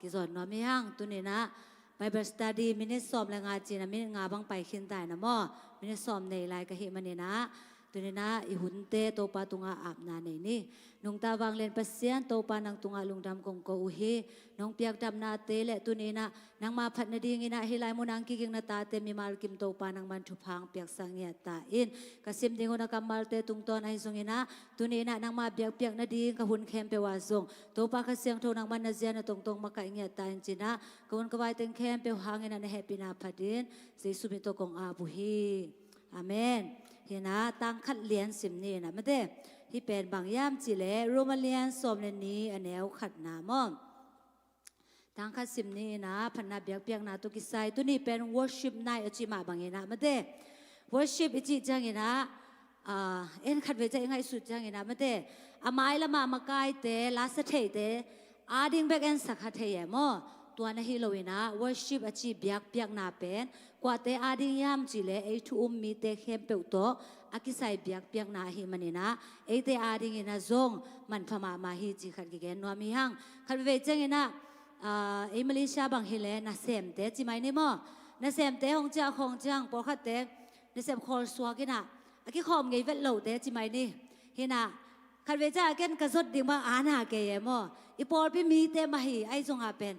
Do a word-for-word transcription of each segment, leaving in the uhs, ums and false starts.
Kizawn nuam hi hang. Tuninah Bible study minit sawm le nga cina minit nga bang pai khin ta inah maw? Minit sawm nei lai ka hih maninah tuninah i hunte Topa tungah apna nei ni. Nungta vanglian Pasian Topa nang tungah lungdam kong ko uh hi. Nong piakdamnate le tuninah nangma phat nadinginah hih lai munah ang kiging na tate mimal kim Topa nangman thupha ang piaksak ngiat ta in. Ka sim ding hun a kammalte tungtawn ahi zonginah tuninah nangma biakpiak nading ka hun khempeuh ah zong Topa Kha Siangtho nangman na zia na tongtong makaih ngiat ta in cinah ka hun ka vai teng khempeuh hanginah na hehpihna phatin Jesu min tawh kong ap uh hi. Amen. Hinah tangkhat lian sim ni inah mate. Hih pen bang hiam cihleh Roma lian sawm le ni a neu khatna maw? Tangkhat sim ni inah phatna biakpiakna tawh kisai tuni pen worship night a ci mah banginah mate. Worship i cih cianginah en khat vei ciah i ngaihsut cianginah mate, a mailamah makaite, lasa theite ading bek en sakha thei e maw? Tua na hi loinah worship a ci biakpiakna pen kuate ading hiam cihleh ei thu um mite khempeuh tawh a kisai biakpiakna ahi maninah eite adinginah zong manpha mahmah hi ci khat kigen nuam hi hang. Khat vei cianginah ei Malaysia bang hileh nasemte ci mai ni maw? Nasemte hong ciah khawng ciang pawlkhatte nasep khawl suak inah a kikhawm ngei vet lote ci mai ni. Hinah khat vei ciah a ken ka zot ding bang ana kei e maw? I pawlpi mite mah hi ahi zongah pen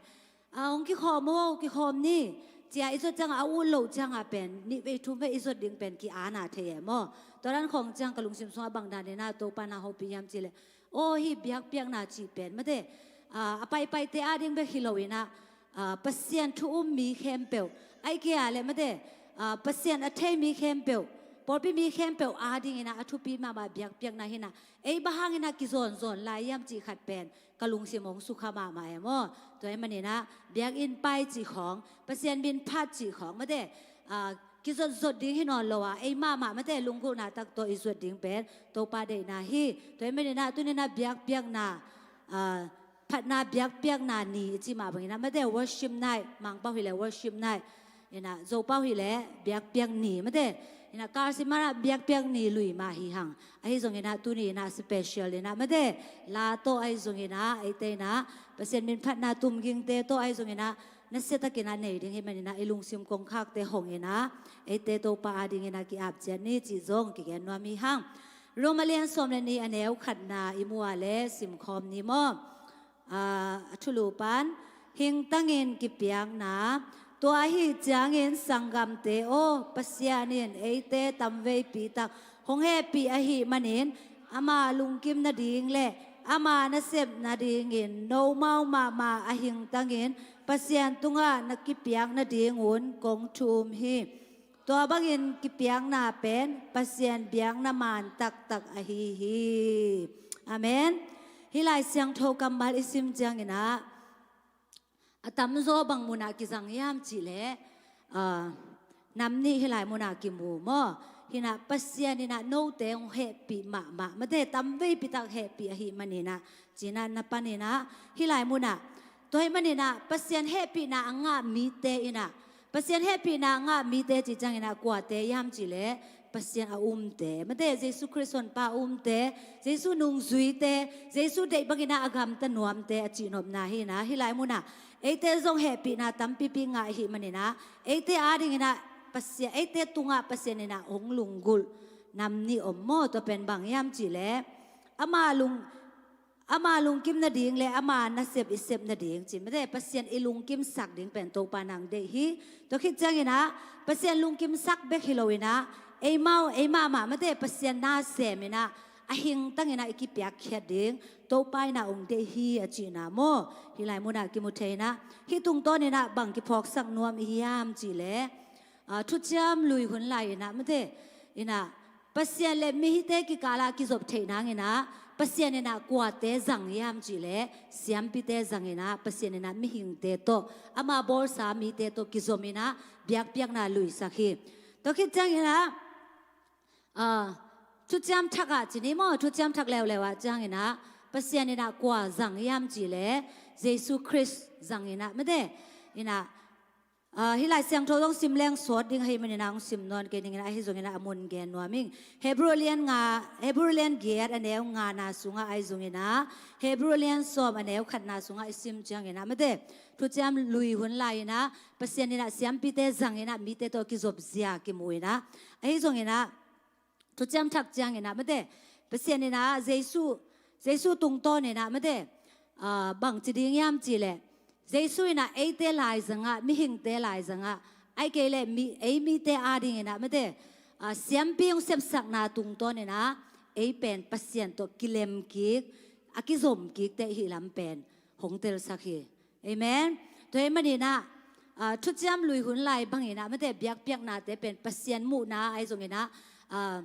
a hong kikhawm aw kikhawm ni cia i zot ciangah a ut loh ciangah pen nih vei thum vei i zot ding pen ki-ana thei e maw? Tua dan khawng ciang ka lungsim sungah bang daninah Topa na hopih hiam cihleh aw hih biakpiakna cih pen mate a paipaite ading bek hi loinah Pasian thu um mi khempeuh ahi kei a le mate Pasian a thei mi khempeuh, pawlpi mi khempeuh adinginah a thupi mahmah biakpiakna hinah ei bang hanginah kizawnzawn lai hiam cih khat pen ka lungsim hong sukha mahmah e maw? Tua hi maninah biakinn pai cih khawng, Pasian min phat cih khawng mate kizotzot ding hi nawn lo a ei mahmah mate lunggulhna tak tawh i zuat ding pen Topa deihna hi. Tua hi maninah tuninah biakpiakna phatna biakpiakna ni i cih mah banginah mate worship night, Mangpau hileh worship night inah Zopau hileh biakpiak ni mate inah Karsimanah biakpiak ni lui mah hi hang. Ahi zonginah tuni inah special inah mate la tawh ahi zonginah eite inah Pasian min phatna tumgingte tawh ahi zonginah nasiatakinah nei ding hi maninah i lungsim kongkhakte honginah eite Topa adinginah ki-ap ciat ni cih zong kigen nuam hi hang. Roma lian sawm le ni a neu khatna i muah le simkhawm ni maw? A thulu pan hingtangin kipiakna. Tua ahi ciangin sanggamte aw, Pasian in eite tamveipi tak hong hehpih ahi manin ama lungkim nading le ama nasep nadingin nomau mahmah a hingtangin Pasian tungah na kipiak nadingun kong thum hi. Tua bangin kipiakna pen Pasian biakna man taktak ahi hi. Amen. Hih Lai Siangtho kammal i sim cianginah a tamzaw bang munah kizang hiam cihleh nam nih hih lai munah kimu maw? Hinah Pasian inah note hong hehpih mahmah mate tamveipi tak hehpih ahi maninah cinah na paninah hih lai munah tua hi maninah Pasian hehpihna a ngah mite inah Pasian hehpihna a ngah mite cih cianginah kuate hiam cihleh Pasian a umte mate Jesu Khrist honpa a umte, Jesu nungzuite, Jesu deih banginah a gamta nuamte a cihnopna hinah hih lai munah eite zong hehpihna tampipi ngah ahi maninah eite adinginah Pasian eite tungah Pasian inah hong lunggulh nam nih om maw? Tua pen bang hiam cihleh ama lung ama lungkim nading le ama nasep i sep nading ci mate Pasian i lungkimsak ding pen Topa nang deih hi. Tua khit cianginah Pasian lungkimsak bek hi loinah eimau ei mahmah mate Pasian na seminah a hingtanginah i kipiakkhiat ding Topa inah hong deih hi a cihna maw? Hih lai munah kimu thei inah hih tungtawninah bang kiphawksak nuam i hiam cihleh thuciam lui hun lai inah mate inah Pasian le mihingte kikalah kizop theih nanginah Pasian inah kuate zang hiam cihleh siampite zanginah Pasian inah mihingte tawh ama bawlsa mite tawh kizominah biakpiakna luisak hi. Tua khit cianginah thuciam thakah cini maw? Thuciam thak leuleu ah cianginah Pasian inah kua zang hiam cihleh Jesu Khrist zanginah mate inah Ah, hih Lai Siangtho zong sim leng sawt ding ahih manin ah hong sim nawn kei ning in ah, ahi zongin ah a mun gen nuam ing. Hebrew lian nga, Hebrew lian giat a neu ngana sungah ahi zongin ah, Hebrew lian sawm a neu khatna sungah i sim ciangin ah, mate, Thuciam Lui hun lai-in ah Pasian in ah siampite zangin ah mite tawh kizop zia kimu in ah, ahi zongin ah Thuciam Thak ciangin ah, mate, Pasian in ah Jesu, Jesu tungtawn in ah, mate, ah, bangci ding hiam cih leh, Jesu in ah eite laizangah, mihingte laizangah, ahih kei leh mi, ei mite adingin ah, mate, ah, siampi hong sepsakna tungtawn in ah ei pen Pasian tawh kilem kik, a kizom kik teh hih lam pen hong telsak hi. Amen. Tua ahih manin ah, ah, Thuciam Lui hun lai bangin ah, mate, biakpiaknate pen Pasian muhna ahi zongin ah, ah,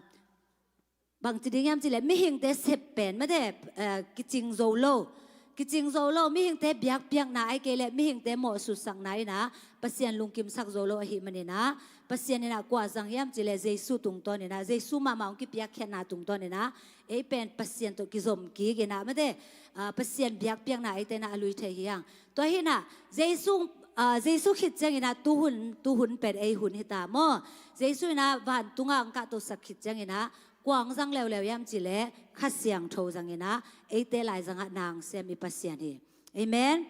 bangci ding hiam cih leh mihingte sep pen, mate, ah, kicing zo lo. Kicing zo lo, mihingte biakpiakna ahih kei leh mihingte mawhsutsakna in ah Pasian lungkimsak zo lo ahih manin ah, Pasian in ah kua zang hiam cih leh Jesu tungtawn in ah, Jesu mahmah hong kipiakkhiatna tungtawn in ah ei pen Pasian tawh kizom kik in ah, mate, ah, Pasian biakpiakna eite in ah a lui thei hi hang. Tua hi in ah, Jesu, ah, Jesu khit ciangin ah tuhun, tuhun pen ei hun hi ta maw. Jesu in ah vantungah hong kahtosak khit ciangin ah kua hong zang leuleu hiam cih leh Kha Siangtho zangin ah eite laizangah na hong sem i Pasian hi. Amen.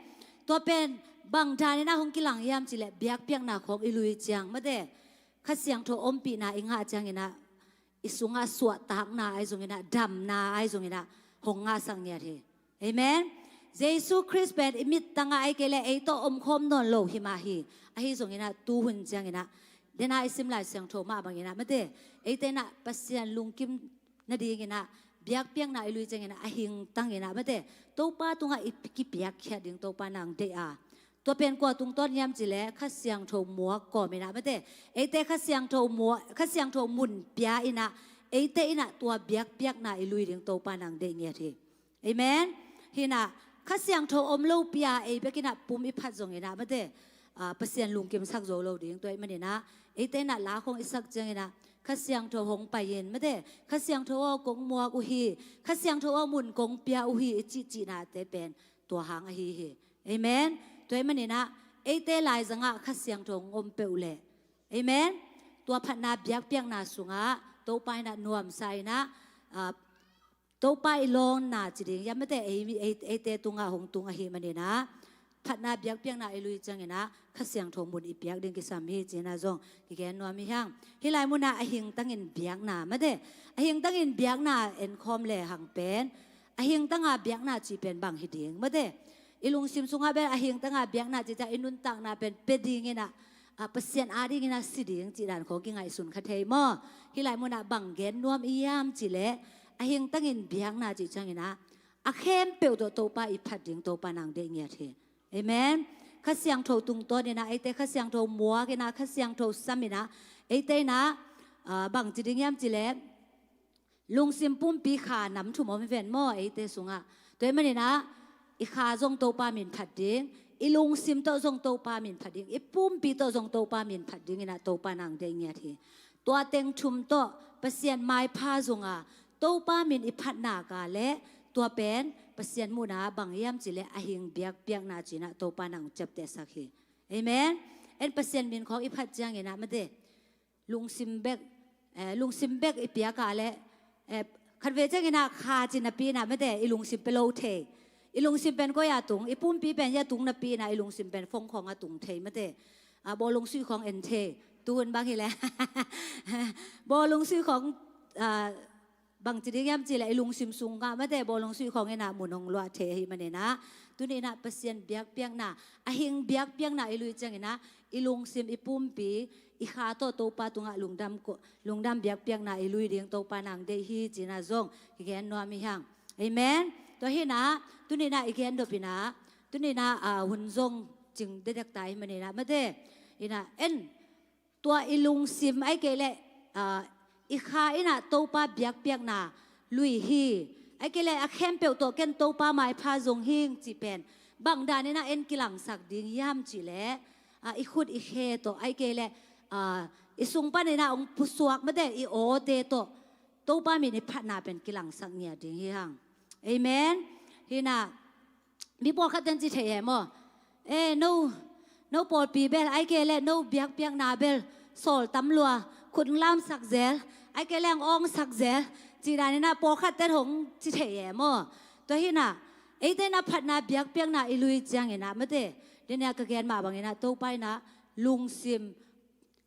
Tua pen bang danin ah hong kilang hiam cih leh biakpiakna khawng i lui ciang, mate, Kha Siangtho ompihna i ngah ciangin ah i sungah suahtakna ahi zongin ah, damna ahi zongin ah hong ngahsak ngiat hi. Amen. Jesu Khrist pen i mittangah ahih kei leh ei tawh omkhawm nawn lo hi mah hi. Ahi zongin ah tuhun ciangin ah, dena i sim Lai Siangtho mah bangin ah, mate, eite in ah Pasian lungkim nadingin ah biakpiakna i lui ciangin ah a hingtangin ah, mate, Topa tungah i kipiakkhiat ding Topa na hong deih a, tua pen kua tungtawn hiam cih leh Kha Siangtho muak kawmin ah, mate, eite Kha Siangtho muak, Kha Siangtho mun pia in ah eite in ah tua biakpiakna i lui ding Topa na hong deih ngiat hi. Amen. Hi in ah Kha Siangtho om lopi-a ei bek in ah pum i phat zongin ah, mate, ah, Pasian lungkimsak zo lo ding. Tua ahih manin ah eite in ah la khawng i sak ciangin ah Kha Siangtho hong pai in, mate, Kha Siangtho aw kong muak uh hi, Kha Siangtho aw mun kong pia uh hi i cihcihnate pen tua hang ahi hi. Amen. Tua ahih manin ah eite laizangah Kha Siangtho hong om peuh leh, amen, tua phatna biakpiakna sungah Topa in ah nuamsa in ah, ah, Topa i lawnna ci ding hiam, mate, ei, ei, eite tungah hong tung ahih manin ah phatna biakpiakna i lui ciangin ah Kha Siangtho mun i piak ding kisam hi ci-in ah zong kigen nuam hi hang. Hih lai munah a hingtangin biakna, mate, a hingtangin biakna en khawm lehang pen, a hingtanga biakna cih pen bang hi ding, mate, i lungsim sungah pen a hingtanga biakna cih ciang i nuntakna pen pia dingin ah, ah, Pasian adingin ah si ding cih dan khawng kingaihsun kha thei maw. Hih lai munah bang gen nuam i hiam cih leh, a hingtangin biakna cih ciangin ah a khempeuh tawh Topa i phat ding Topa na hong deih ngiat hi. Amen. Kha Siangtho tungtawn in ah eite Kha Siangtho muak in ah, Kha Siangtho sam in ah, eite in ah, ah, bang ci ding hiam cih leh, lungsim pumpi kha nam thum om hi ven maw eite sungah. Tua ahih manin ah i kha zong Topa min phat ding, i lungsim tawh zong Topa min phat ding, i pumpi tawh zong Topa min phat dingin ah Topa na hong deih ngiat hi. Tua teng thum tawh Pasian maipha zong a Topa min i phat nak leh, tua pen Pasian muhna bang hiam cih leh a hing biakpiakna ci-in ah Topa na hong ciaptehsak hi. Amen. En Pasian min khawng i phat ciangin ah, mate, lungsim bek, eh, lungsim bek i piak leh, eh, khatvei ciangin ah kha ci napi in ah, mate, i lungsim pia lo thei. I lungsim pen koi-ah tung, i pumpi pen hiah tung napi in ah i lungsim pen phone khawngah tung thei, mate. Ah, bawlung suih khawng en thei. Tuhun bang hi leh bawlung suih khawng, ah, bang ci ding hiam cih leh i lungsim sungah, mate, bawlung suih khawng in ah mun hong luah thei ahih manin ah, tuni in ah Pasian biakpiakna, a hing biakpiakna i lui ciangin ah i lungsim, i pumpi, i kha tawh Topa tungah lungdam ko-, lungdam biakpiakna i lui ding Topa na hong deih hi ci-in ah zong kigen nuam hi hang. Amen. Tua hi in ah tuni in ah i gen dop in ah, tuni in ah, ah, hun zong cing dekdek ta ahih manin ah, mate, in ah en, tua i lungsim ahih kei leh, ah, i kha in ah Topa biakpiakna lui hi. Ahih kei leh a khempeuh tawh ken Topa maipha zong hing cih pen bang danin ah en kilangsak ding hiam cih leh, ah, i khut i khe tawh, ahih kei leh, ah, i sung panin ah hong pusuak, mate, i awte tawh Topa min i phatna pen kilangsak ngiat ding hi hang. Amen. Hi in ah mi pawlkhat ten ci thei hi maw. Eh, no, No pawlpi bel, ai kei leh no biakpiakna bel sawl tam lua, khut lamsak zel, ai kei leh awngsak zel, cih dan inah pawlkhatte hong ci thei e maw. Tua hinah eite inah phatna biakpiakna i lui cianginah mate, denia ka gen mah banginah Topa inah lungsim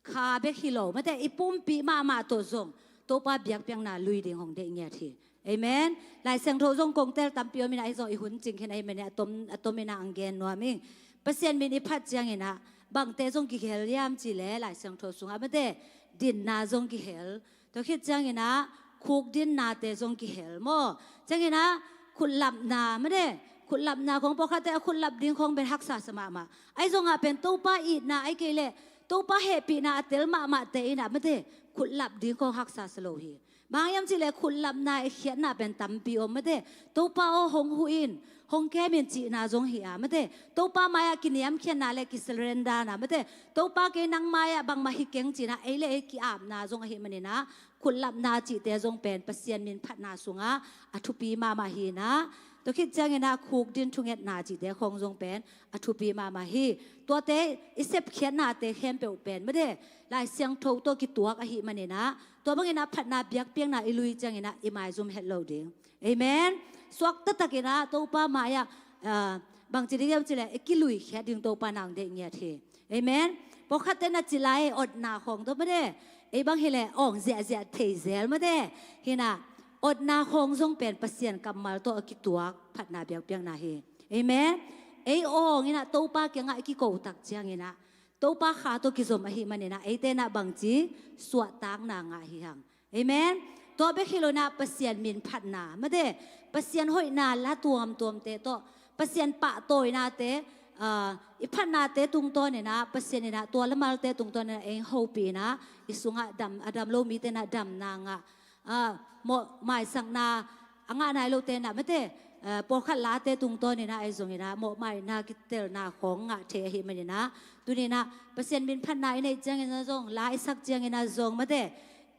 kha bek hi lo mate, i pumpi mahmah tawh zong Topa biakpiakna lui ding hong deih ngiat hi. Amen. Lai Siangtho zong kong tel tampi om inah, ahi zong i hun cingkhin ahih manin a tom, a tom inah ang gen nuam ing. Pasian min i phat cianginah bangte zong kihel hiam cih leh Lai Siangtho sungah mate, dinna zong kihel. Tua khit cianginah khukdinnate zong kihel maw. Cianginah khutlapna mate, khutlapna khong pawlkhatte a khutlap ding khong pen haksa sa mahmah. Ahi zongah pen Topa itna ai kei leh Topa hehpihna a tel mahmahte inah mate, khutlap ding khong haksa sa lo hi. Bang hang hiam cih leh khutlapna i khiatna pen tampi om mate. Topa aw hong huh in, hong kem in cihna zong hi a mate. Topa mai-ah kiniamkhiatna le kisurrenderna mate, Topa kei nang mai-ah bangmah hi keng cihna, ei le ei ki-apna zong ahih maninah khutlapna cihte zong pen Pasian min phatna sungah a thupi mahmah hinah. Tua khit cianginah khukdin thungetna cihte khong zong pen a thupi mahmah hi. Tuate i sepkhiatnate khempeuh pen mate, Lai Siangtho tawh kituak ahih maninah tua banginah phatna biakpiakna i lui cianginah i maizum het lo ding. Amen. Suak taktakinah Topa mai-ah, ah, bangci ding hiam cih leh i kiluikhiat ding Topa nang deih ngiat hi. Amen. Pawlkhatte na ci lai, otna khong tawh mate, ei bang hi leh awng ziahziah thei zel mate. Hinah otna khong zong pen Pasian kammal tawh a kituak phatna biakpiakna hi. Amen. Ei awng inah Topa kiangah i kiko tak cianginah Topa kha tawh kizom ahih maninah eite inah bangci suahtakna ngah hi hang. Amen. Tua bek hi lo inah Pasian min phatna mate, Pasian hoihna la tuamtuamte tawh, Pasian pahtawinate, ah, i phatnate tungtawninah Pasian inah tua lamalte tungtawninah ei hopih inah i sungah dam, a dam lo mite inah damna ngah, ah, mawh maisakna a ngah nai lote inah mate, ah, pawlkhat late tungtawninah ei zonginah mawhmaina kitelna khong ngah thei ahih maninah tuninah Pasian min phatna i neih cianginah zong, la i sak cianginah zong mate,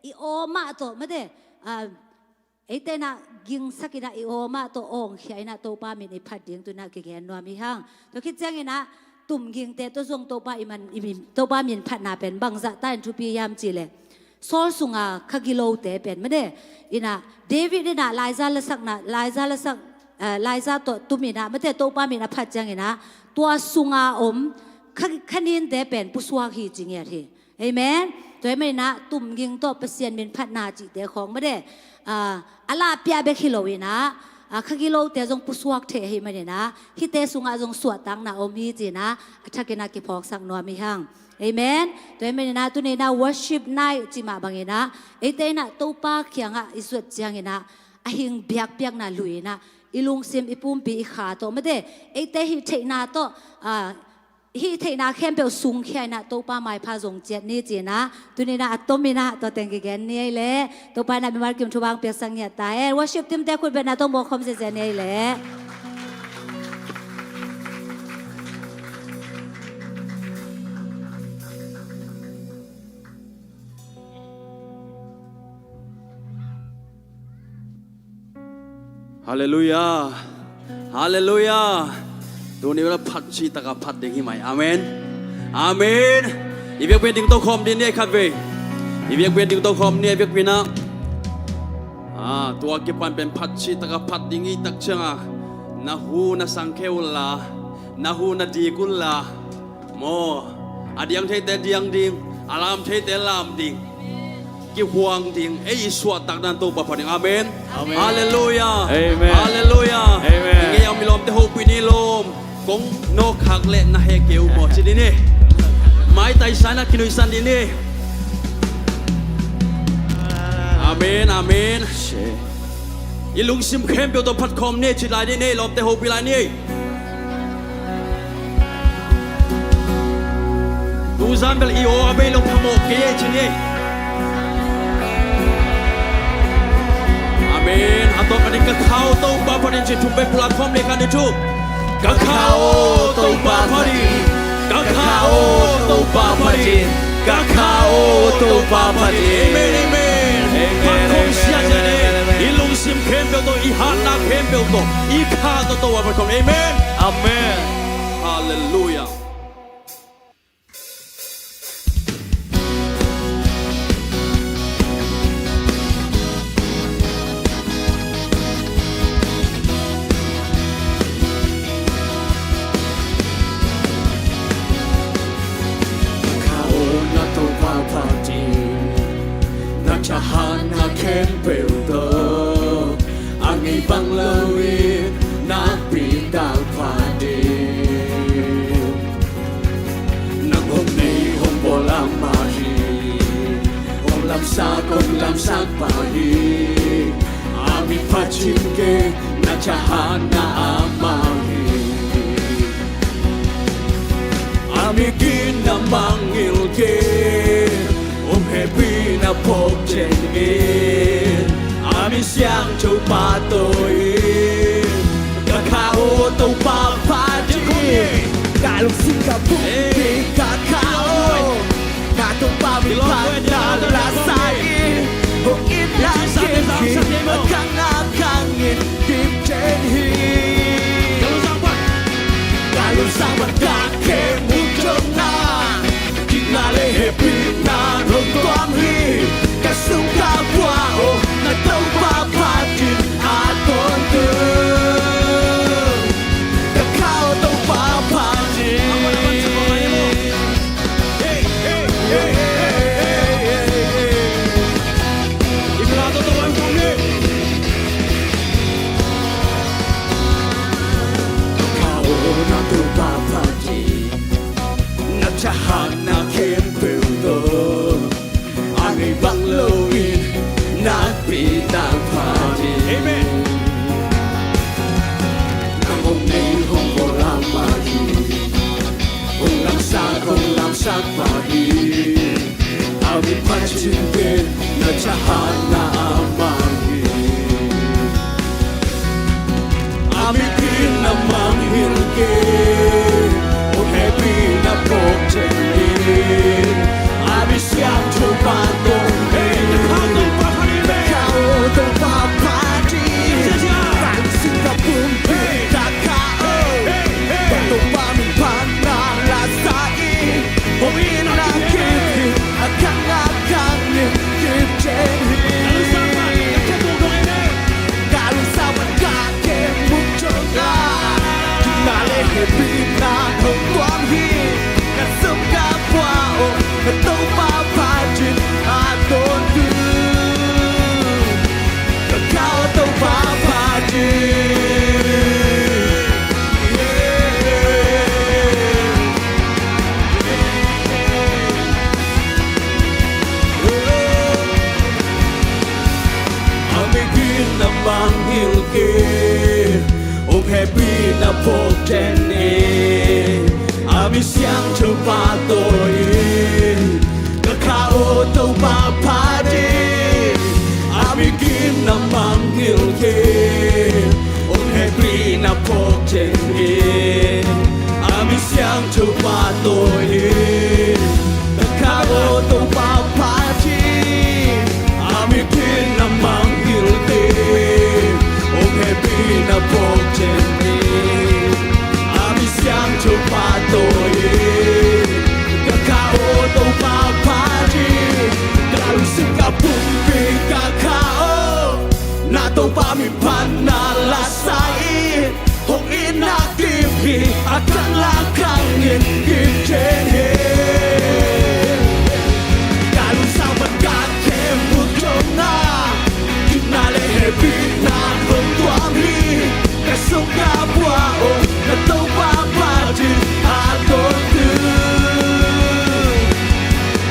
i aw mah tawh mate, ah, eite inah gingsak inah i aw mah tawh awngkhia inah Topa min i phat ding tuninah kigen nuam hi hang. Tua khit cianginah tumgingte tawh zong Topa i man, i min, Topa min phatna pen bangzah ta in thupi hiam cih leh Saul sunga kha gilote pen mate, inah David inah Laisa lasakna, Laisa lasak, eh, Laisa tawh tum inah mate Topa min a phat cianginah tua sunga om kha, kha ninte pen pusuak hi ci ngiat hi. Amen. Tua ahih maninah tumging tawh Pasian min phatna cihte khong mate, ah, a lahpia bek hi lo inah, ah, kha gilote zong pusuak thei ahih maninah hihte sungah zong suahtakna om hi ci inah a thakinah kiphawksak nuam hi hang. Amen. Tua ahih maninah tuninah worship night cih mah banginah eite inah Topa kiangah i zuat cianginah a hing biakpiakna lui inah i lungsim i pumpi i kha tawh mate, eite hih theihna tawh, ah, hih theihna khempeuh sungkhia inah Topa maipha zong ciat ni ci inah tuninah a tom inah tua teng kigen ni ei leh. Topa inah mimal kim thupha piaksak ngiat ta hen. Worship team te khut betna tawh mawk khawm ziazia ni ei leh. Halleluiah. Halleluiah. Tuni ula phat cih takah phat ding hi mai. Amen. Amen. I biakpiak ding to khawm ding ni ei khatvei. I biakpiak ding to khawm ni ei biakpiakna. Ah, tua kipan pen phat cih takah phat ding i tak ciangah na hu na sangkhia unla, na hu na dik unla. Maw, a diang theite diang ding, a lam theite lam ding, kihuang ding, ei i suahtakna Topa phat ding. Amen. Amen. Halleluiah. Amen. Halleluiah. Amen. I ngei a mi lawmte hopih ni lawm. Kong nawkkhak leh na heh kei uh maw ci ding ni. Maitai sa inah kinuihsan ding ni. Amen. Amen. I lungsim khempeuh tawh phat khawm ni ci lai ni, lawmte hopih lai ni. Tuzan bel i aw a bei lo phamawh kei ei ci ni. Amen. A tawp panin ka kha aw Topa phat in ci, thum bei pulak khawm ni, khat, nih, thum. Ka kha aw Topa phat in. Ka kha aw Topa phat in. Ka kha aw Topa phat in. Amen, amen. Amen, amen, amen, amen. Phat khawm siasia ni. I lungsim khempeuh tawh, i hatna khempeuh tawh, i kha tawh Topa phat khawm. Amen. Amen. Halleluiah. khempeuh tawh a ngei bang loin nakpi tak pha ding. Nang hong nei hong bawl amah hi. Hong lamsak hong lamsak pah hi. A min phat cing kei, na thahatna amah hi. A min gitna mangngilh kei, hong hehpihna phawk ciat in. A min siangtho pahtawi in, ka kha aw Topa pha ding. Ka lungsim ka pumpi ka kha aw, na Topa min phatna la sa in. Hong itna kim hi, a khang a khang in kim ciat hi. Ka lungsim bang ka khem uh zong na, gitna le hehpihna hong tuam hi. Ka sum ka pua aw, na Topa pha ding a tawntung. Ka kha aw Topa pha ding. Ka kha aw na Topa pha ding. Na thahatna khempeuh tawh a ngei bang loin nakpi tak pha ding. Amen. Nang hong nei hong bawl amah hi. Hong lamsak hong lamsak pah hi. A min phat cing kei, na thahatna amah hi. A min gitna mangngilh kei, hong hehpihna phawk ciat in. A min siangtho pahtawi in, ka kha aw Topa pha ding. Ka lungsim ka pumpi ka kha aw, na Topa min phatna la sa in. Hong itna kim hi, a khang a khang in kim ciat hi. Ka lungsim bang ka khem uh zong na, gitna le hehpihna hong tuam hi. Ka sum ka pua aw, na Topa pha ding a tawntung. Ka kha aw Topa pha ding. A min gitna mangngilh kei, hong hehpihna phawk ciat in. A min siangtho pahtawi in, ka kha aw Topa pha ding. A min gitna mangngilh kei, hong hehpihna phawk ciat in. A min siangtho pahtawi in, ka kha aw Topa pha ding. A min gitna mangngilh kei, hong hehpihna phawk ciat in. A min siangtho pahtawi in, ka kha aw Topa pha ding. Ka lungsim ka pumpi ka kha aw, na Topa min phatna la sa in. Hong itna kim hi, a khang a khang in kim ciat hi. Ka lungsim bang ka khem uh zong na, gitna le hehpihna hong tuam hi. Ka sum ka pua aw, na Topa pha ding a tawntung.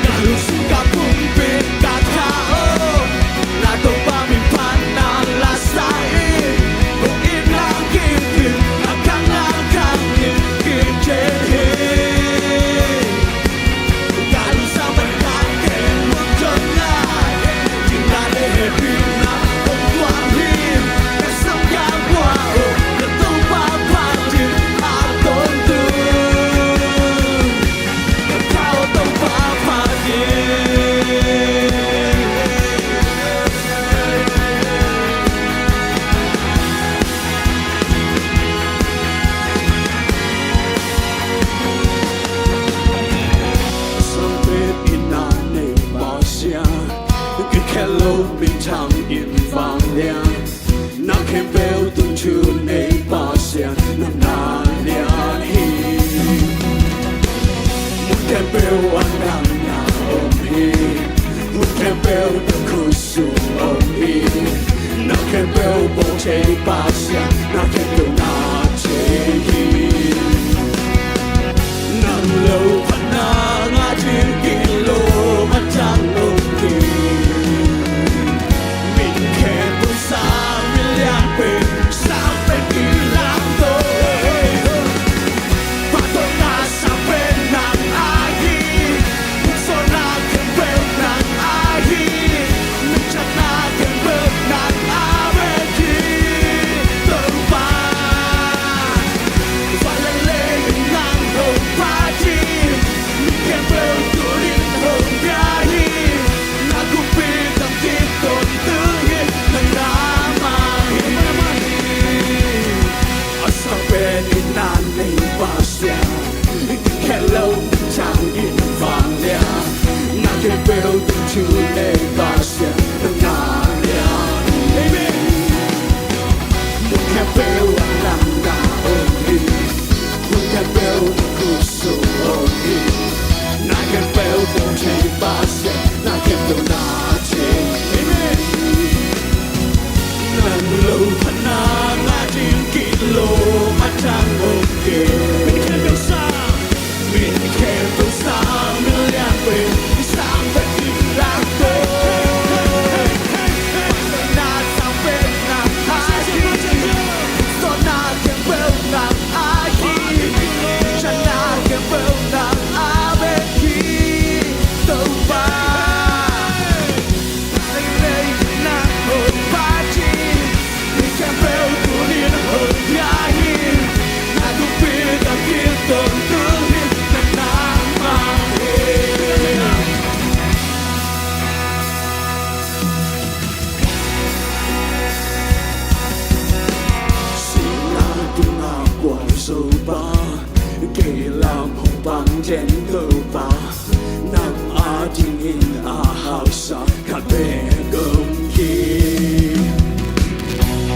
Ka lungsim ka pumpi ka kha aw, na Topa min phatna la sa in. Hong itna kim hi, a khang a khang in kim ciat hi. Ka lungsim bang ka khem uh zong na, gitna le hehpihna hong tuam hi. Ka sum ka pua aw, na Topa pha ding a tawntung. Sangpen in na nei Pasian, kikhel lo minthang in vanglian. Na khempeuh tungthu nei Pasian, nang na lian hi. Mun khempeuh ah nang na om hi. Khempeuh tawh khutsung om hi. Na khempeuh bawlthei Pasian, na khempeuh na thei hi. Nang lo phatna ngah ding kiloh a tang om hi. Min khempeuh sang min lianpen, sang pen kilamto. Phattuamna sang pen nang ahi. Sawlna khempeuh nang ahi. Min thahna khempeuh nang a bek hi. Topa, van le lei in nang hong phat hi. Mi khempeuh tu-in hong pia hi. Na kumpi gam kip tawntung hi. Nang na mah hi. A sang pen in na nei Pasian, khen lo thang in vanglian, na khempeuh tawh thu nei Pasian, nang na lian hi. Amen. Mun khempeuh ah nang na om hi. Mun khempeuh tawh khutsung om hi. Na khempeuh bawlthei Pasian, na khempeuh na thei. Amen. Nang lo phatna ngah ding kiloh a tang om kei. Min khempeuh sang, min khempeuh sang min lianpen, sang pen kilamto. Phattuamna sang pen nang ahi. Sawlna khempeuh nang ahi. Thahna khempeuh nang a bek hi. Topa, van le lei in nang hong phat hi. Mi khempeuh tu-in hong pia hi. Na kumpi gam kip tawntung hi. Nang na mah hi. Sihna tungah gualzo pa, gei lam hong pang den Topa, nang adingin a haksa khat bek om hi.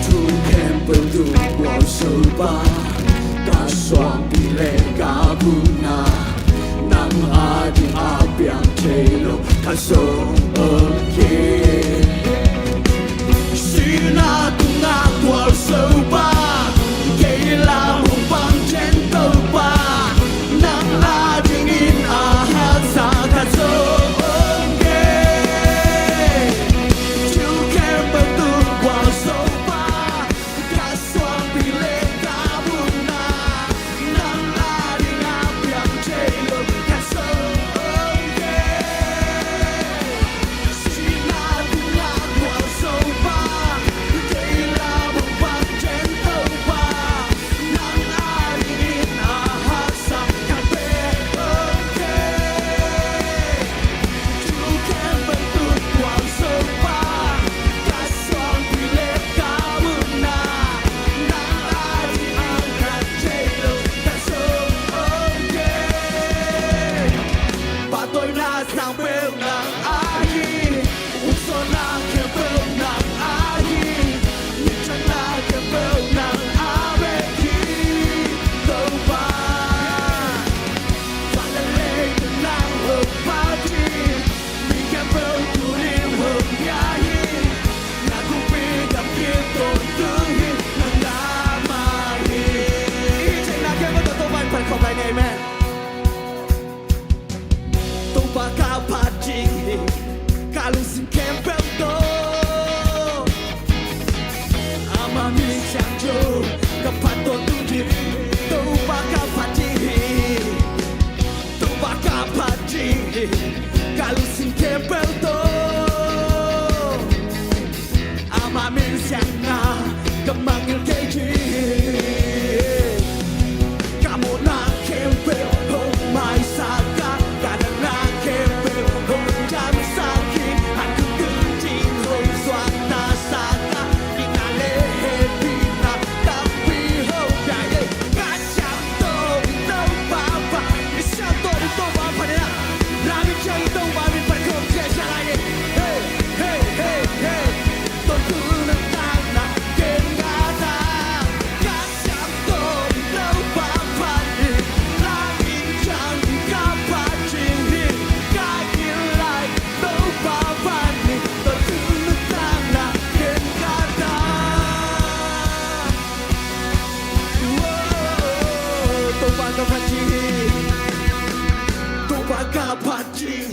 Thu khempeuh tungah gualzo pa, ka suangpi le ka vutna, nang ading a piang thei lo khat zong om kei. Sihna tungah gualzo pa, gei lam hong pang den Topa, nang adingin a haksa khat zong om kei. Thu khempeuh tungah gualzo pa, ka suangpi le ka vutna, nang ading a piang thei lo khat zong om kei.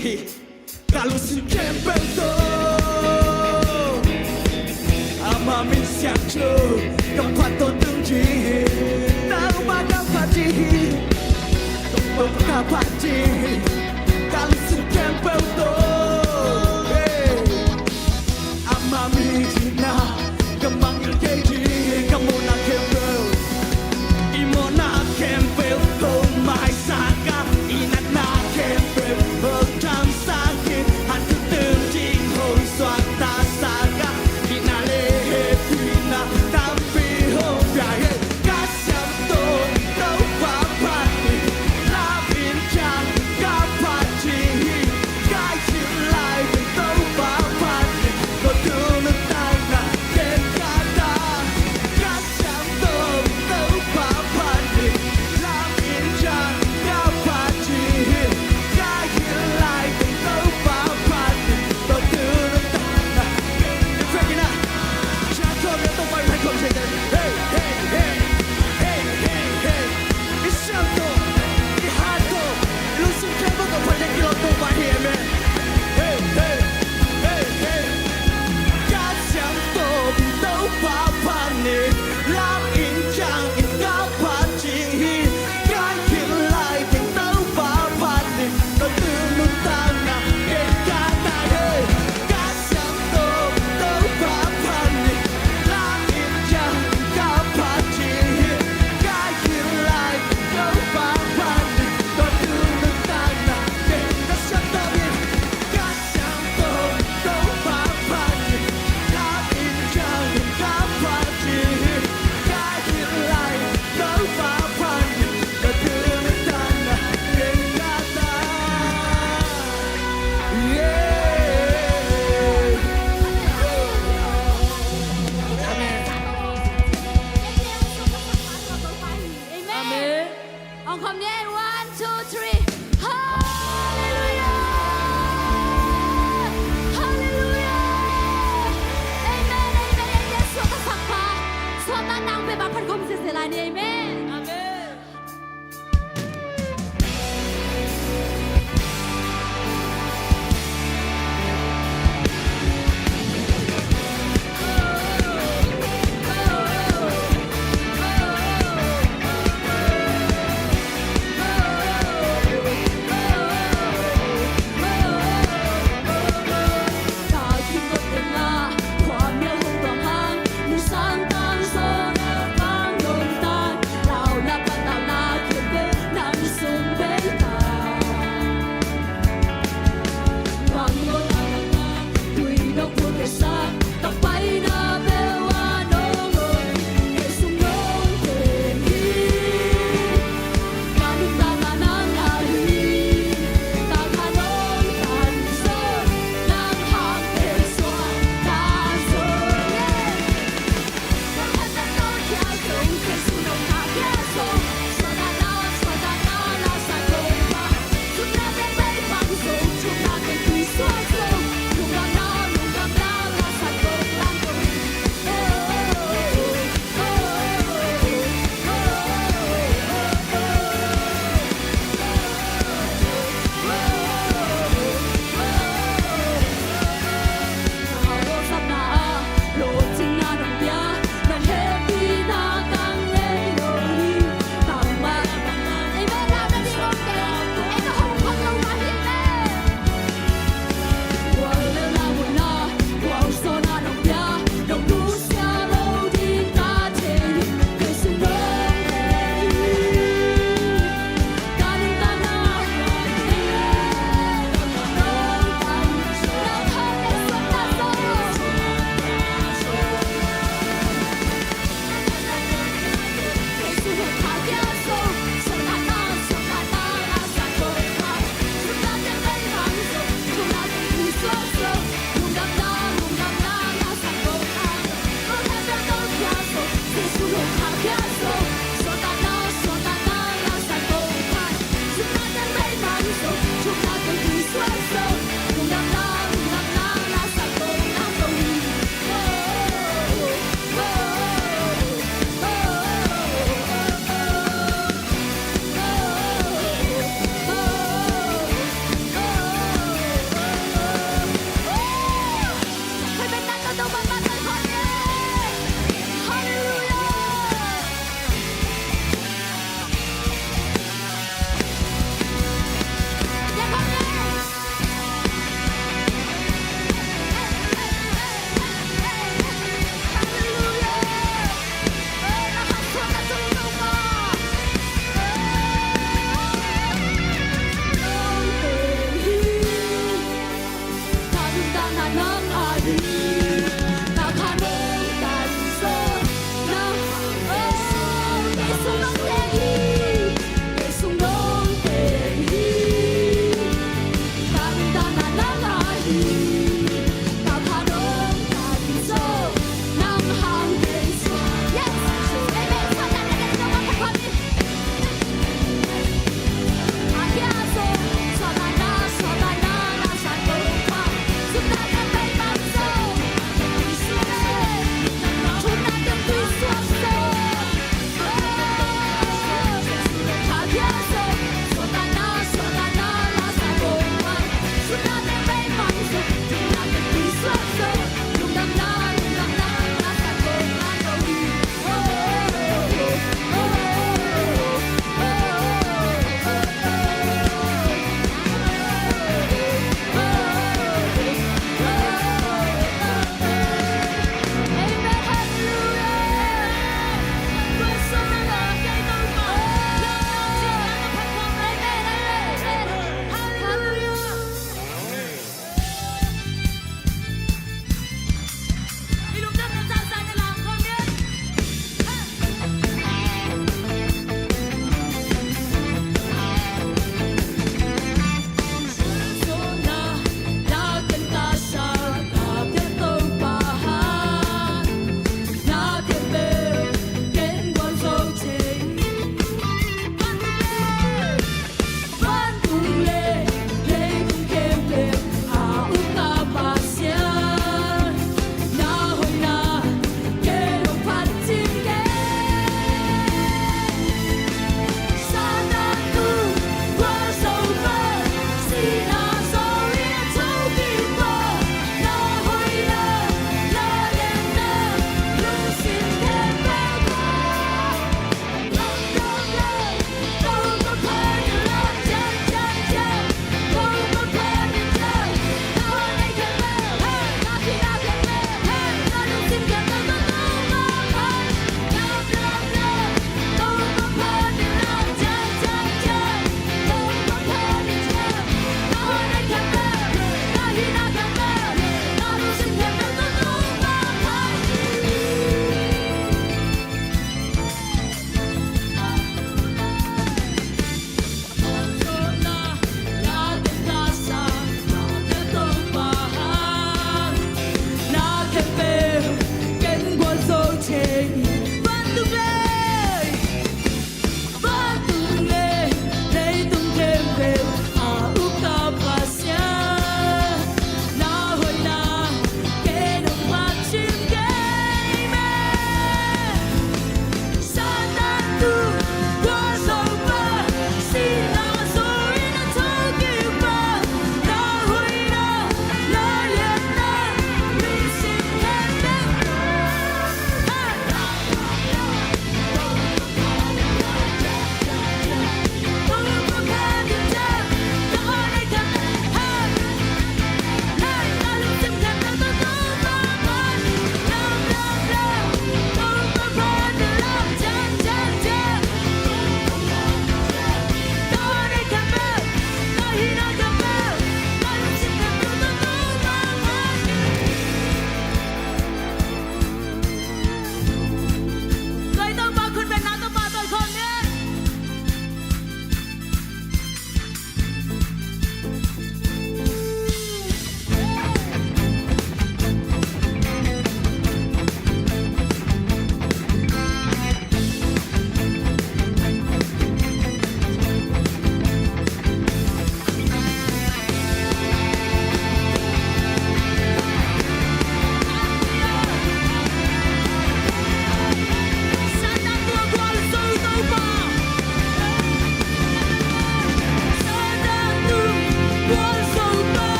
Ka lungsim khempeuh tawh ama min siangtho ka phat tawntung ding hi. Nangmah ka phat ding hi. Topa ka phat ding hi. Ka lungsim khempeuh tawh, hey. Ama min hihna ka mangngilh kei ding hi. Ka mawhna khempeuh, i mawhna khempeuh hong maisak a, i natna khempeuh hong damsak hi. Hanthuk tung ding hong suaktasak a, hihna le hehpihna tampi hong pia hi. Ka siangtho Topa phat hi. Lam in ciang ka phat ding hi. Ka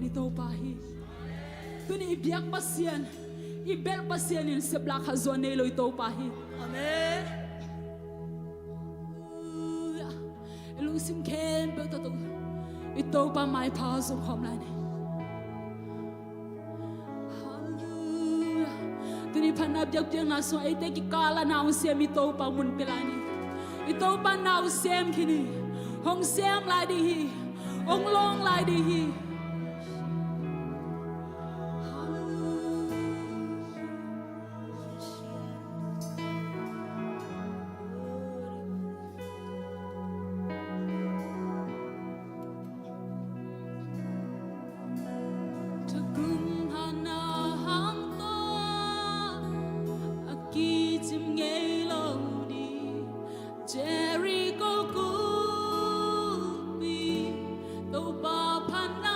i Topa hi. Tuni i biak Pasian, i belh Pasian in seplak khat zong nei lo i Topa hi. Amen. I lungsim khempeuh tawh i Topa maipha zong khawm lai ni. Halleluia. Tuni phatna biakpiakna sungah eite kikal ah na hong sem i Topa mun pia lai ni. I Topa na hong sem khin hi. Hong sem lai ding hi. Hong lawng lai ding hi. Halleluia. Thagum hana hang tawh a kicim ngei lo ding Jericho kumpi, Topa phatna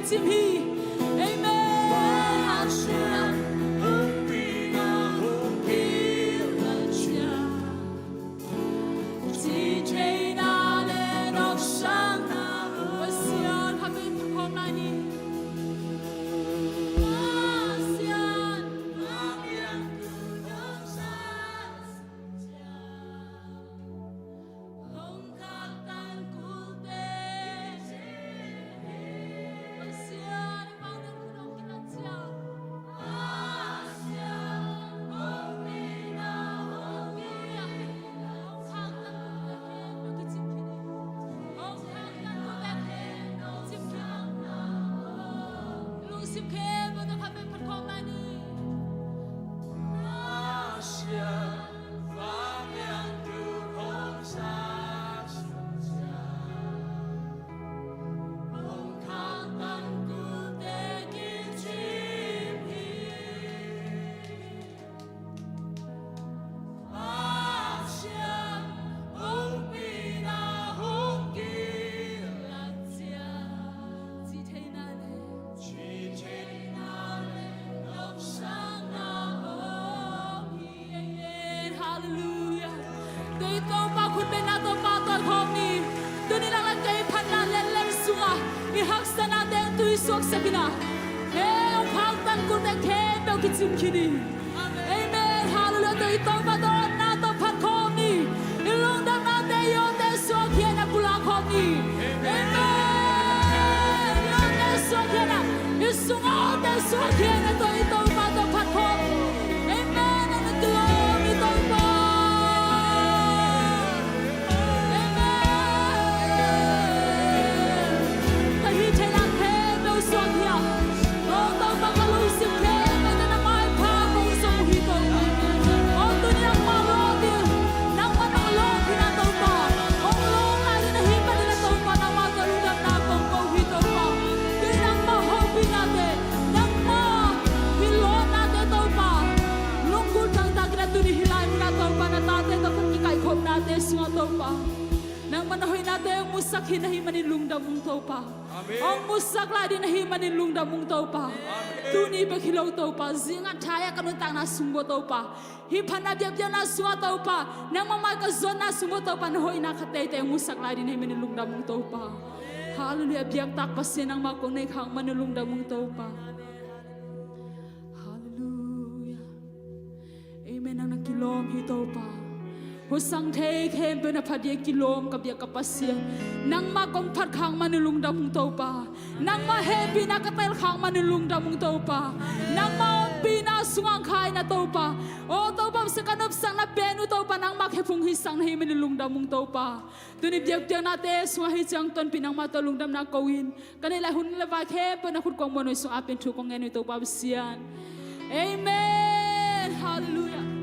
Cim hi. Amen. Pasian, kha vei phat khawm lai ni. Pasian, Halleluia. Tua i Topa khutbetna Topa tawi khawm ni. Tuni lak lak kei phatna lenlen sungah i haksatnate tui suaksak in a, hong khaktan kulte khempeuh kicim khin hi. Amen. Halleluia. Tua i Topa tawh na tawh phat khawm ni. I lungdamnate i awte suak hi a, na pulak khawm ni. Amen. I awte suak hi a, i sungah awte suak hi a, tua i Topa tawh phat khawm ni. Amen. Na kilawm i Topa. Amen. Ka hih theihna khempeuh suak hi a. O Topa, ka lungsim khempeuh tawh na maipha kong zong uh hi Topa. O tuni nangmah lawp in, nangmah nong lawp hi na Topa. Hong lawp lai ding na hih manin na Topa, nangmah tawh lungdamna kong ko uh hi Topa. Tuni nangmah hopinate, nangmah hilhnate Topa, lunggulh thangtak in a tuni hih lai munah Topa, na tate tawh ka kikaihkhopnate sungah Topa, nangmah na hoihnate hong musak hi na hih manin lungdam ung Topa. Amen. Hong musak lai ding na hih manin lungdam ung Topa. Amen. Tuni bek hi lo Topa, zinga thai a ka nuntakna sung bawh Topa, hih phatna biakpiakna sungah Topa, nangmah mai ka zuanna sung bawh Topa, na hoihna khat teitei hong musak lai ding na hih manin lungdam ung Topa. Halleluia. Biaktak Pasian nangmah kong nei khak manin lungdam ung Topa. Halleluia. Amen. Nang na kilawm hi Topa. Husang thei khempeuh na phat ding a kilawm ka biak ka Pasian, nangmah kong phat khak manin lungdam ung Topa. Nangmah hehpihna ka tel khak manin lungdam ung Topa. Nangmah ompihna sungah kha in a Topa. O Topa Pasian, ka nopsakna pen uh Topa, nangmah khephung hihsak na hih manin lungdam ung Topa. Tuni biakpiaknate sungah hih ciang tonpih nangmah tawh lungdamna ko in, ka neih lai hun le vai khempeuh na khut kong muan uh, sungah pen thu kong ngen uh hi Topa Pasian. Amen. Halleluia.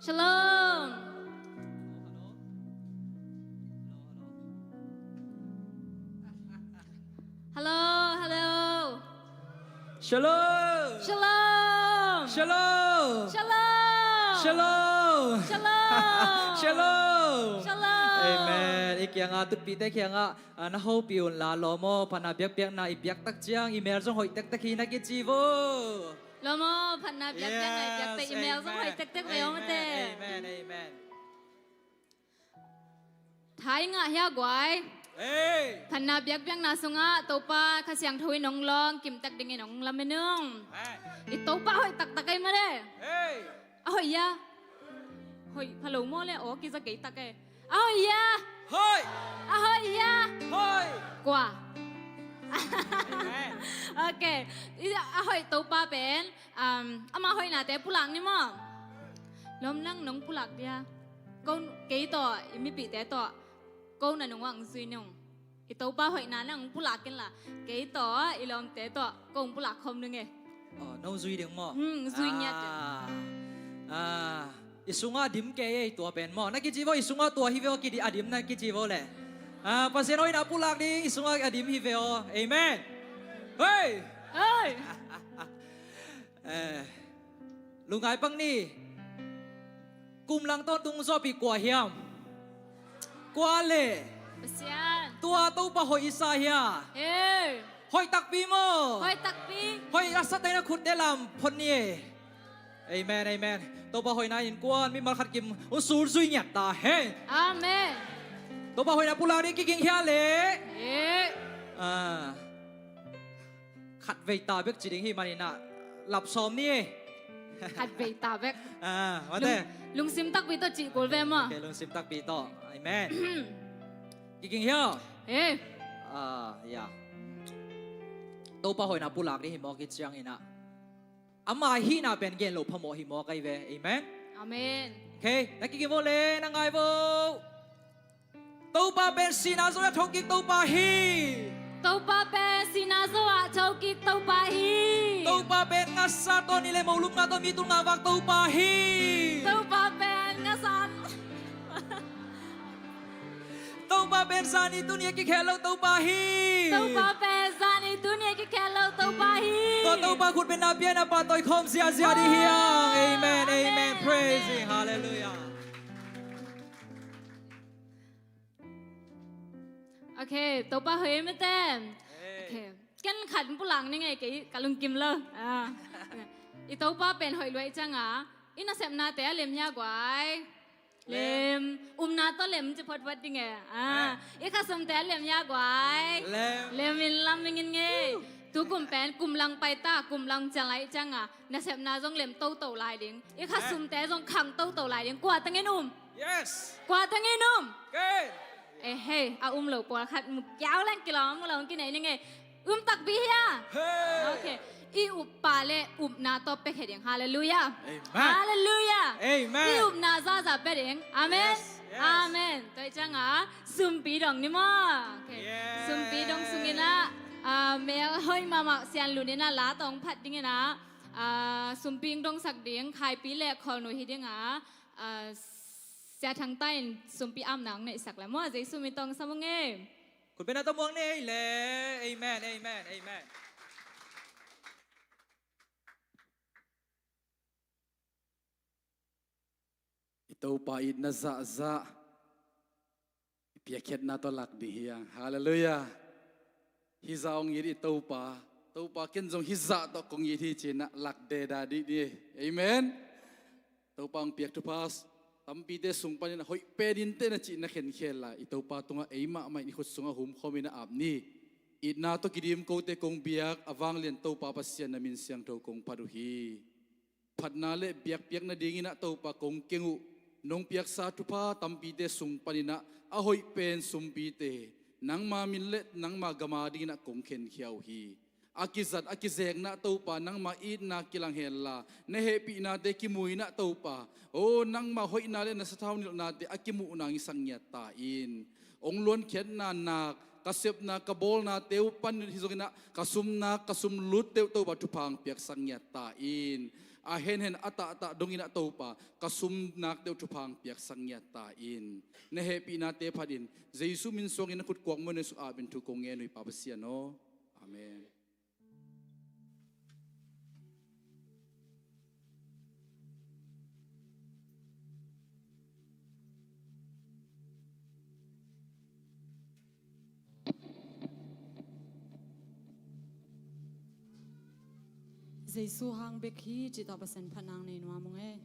Shalom. Hello, hello. Shalom. Shalom. Shalom. Shalom. Shalom. Shalom. Shalom. Shalom. Amen. I kiangah tutpihte kiangah, ah, na hopih unla, lawm aw, phatna biakpiakna i piak tak ciang i mel zong hoih tektek hi na kici vo. Lawm aw, phatna biakpiakna i piak tak i mel zong hoih tektek ve aw mate. Amen, amen. Thai ngah hia guai. Hey. Phatna biakpiakna sungah Topa Kha Siangtho in hong lawng kimtek dingin hong lamen ung. Hey. I Topa hoih taktak ei mate. Hey. A hoih hia? Hoih pha lo maw le, aw kiza kei tak e. A hoih hia? Hoih. A hoih hia? Hoih. Kua? Amen. Ok. I, a hoih Topa pen, um, ama hoihnate pulak ni maw? Lawm nang nong pulak dia. Ko, kei tawh, i mipihte tawh, ko na nungah hong zui ning. I Topa hoihna nang hong pulak inla, kei tawh, i lawmte tawh, ko hong pulak khawm ning e. Oh, nong zui ding maw? Hmm, zui ngiat ding. Ah, ah, I sungah a dim kei ei tua pen maw? Na kici vo, i sungah tua hi ve aw, kidi a dim na kici vo le. Ah, Pasian hoihna pulak ding, i sungah a dim hi ve aw. Amen. Hei! Hei! Eh, lungngai pang ni. Kum lang tawntung zawpi kua hiam? Kua le? Pasian. Tua Topa hoih i sa hia? Hei! Hoih takpi maw? Hoih takpi. Hoih a sa tei na khutte lam phot ni e. Amen, amen. Topa hoihna in kuan mimal khat kim un sul zui ngiat ta hen. Amen. Topa hoihna pulak ding kiging hia le? Eh. Ah. Khatvei ta bek ci ding hi maninah lap sawm ni. Khatvei ta bek. Ah, mate. Lung, lungsim takpi tawh cih kul ve maw? Okay, lungsim takpi tawh. Amen. Kiging hia? Eh. Ah, ya. Topa hoihna pulak ding hi mawk hi cianginah. Ama hihna pen gen lo phamawh hi mawk ahi ve. Amen. Amen. Okay, na kiging vo le, na ngai vo. Topa pen sihna zo ah thokik Topa hi. Topa pen sihna zo ah thokik Topa hi. Topa pen ngasa tawh ni le molumna tawh mi tul ngah vak Topa hi. Topa pen ngasa Topa pen zani tuni a kikhel lo Topa hi. Topa pen zani tuni a kikhel lo Topa hi. Tua Topa khut pen na pia na pa tawi khawm ziazia ding hi ang. Amen, amen. Amen. Praise Him. Hallelujah. Okay, Topa hoih mite. Hey. Okay. Ken khat pulak ni ngei kei ka lungkim lo. Ah. I Topa pen hoih luai cianga i nasepnate a lem hia guai? Lem. Lem. Upna tawh lem ci photphot ding e. Ah. Amen. I khasumte a lem hia guai? Lem. Lem in lam mingin ngei. Woo. Tu kum pen kum lang pai ta, kum lang ciang lai cianga nasepna zong lem toto lai ding. I khasumte zong khang toto lai ding. Kua tengin um? Yes. Kua tengin um? Ken. Eh, hei, a um lo pawlkhat mu kiau leng kilawm mu lo kinei ni ngei. Um takpi hia? Hey. Okay. I uppa le upna tawh pekhe ding. Hallelujah. Amen. Hallelujah. Amen. I upna zaza pe ding. Amen. Yes, yes. Amen. Tua cianga sumpi dong ni maw? Okay. Yes. Sumpi dong sungina, ah, mel hoih mahmah Sian Lun ina la tawng phat dingina, ah, sumpi dongsak ding Khaipi le Kholnu hi dinga, ah, Sia Thang Ta in sumpi amna ang neihsak le maw, Jesu min tawng sam ung e. Khut beng na tawh muang nei le. Amen, amen, amen. I Topa itna zahzah i piakkhiatna tawh lak ding hi ang. Hallelujah. Hizah hong it i Topa, Topa ken zong hizah tawh kong it hi cinah lak deda dih ni. Amen. Topa hong piak thupha tampite sung panin a hoih pen inteh na cih na khenkhel lai i Topa tungah ei mahmah in i khut sungah humkhawm in a ap ni. Itna tawh kidim kote kong biak a vanglian Topa Pasian na min siangtho kong phat uh hi. Phatna le biakpiak nadingin ah Topa kong keng uh. Nong piaksa thupha tampite sung paninah a hoih pen sumpite nangma min le nangma gam adingin ah kong khenkhia uh hi. A kizat a kizekna Topa nangma itna kilang henla na hehpihnate kimu inah Topa, o nangma hoihna le na sathau nilhnate a kimuh nang i sak ngiat ta in. Hong luankhiatna nak ka sepna ka bawlnate uh pan hi zonginah ka sumnak ka sumlutte uh Topa thupha hong piaksak ngiat ta in. A henhen a tahtah donginah Topa ka sumnakte uh thupha hong piaksak ngiat ta in. Na hehpihnate phatin Jesu min suangin na khut kuak muan na suk apin thu kong ngen uh hi Pa Pasian aw. Amen. Jesu hang bek hi cih tawh Pasian phatna nei nuam ung e.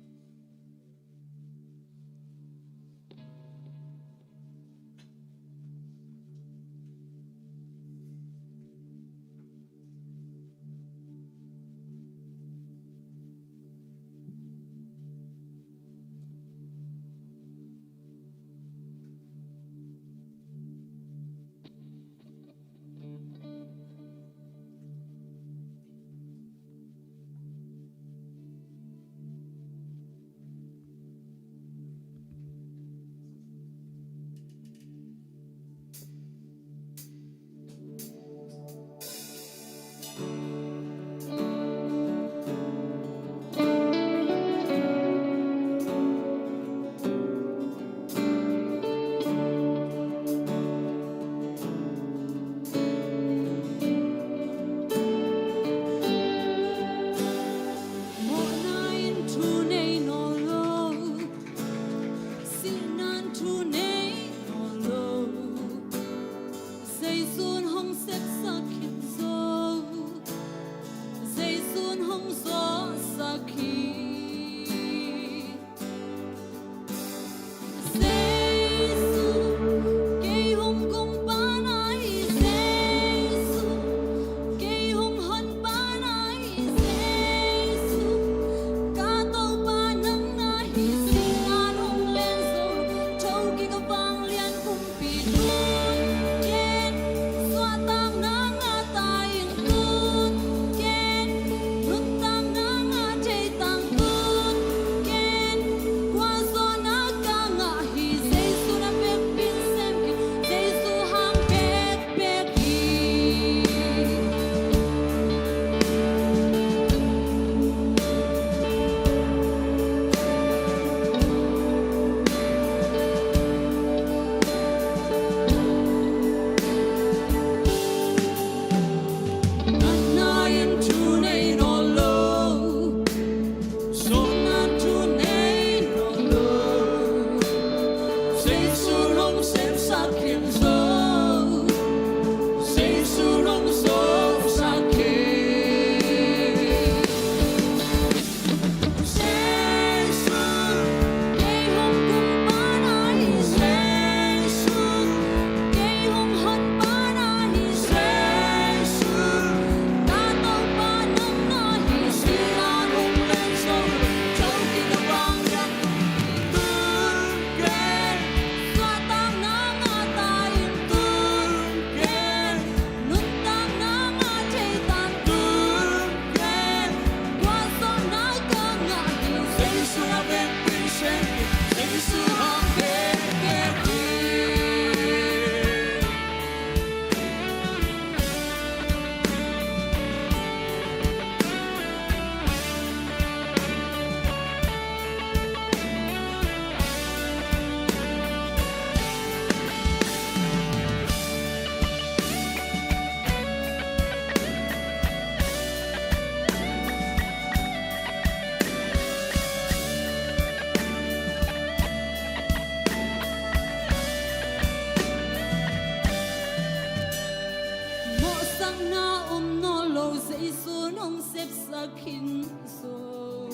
Jesu nong sepsak khin zo.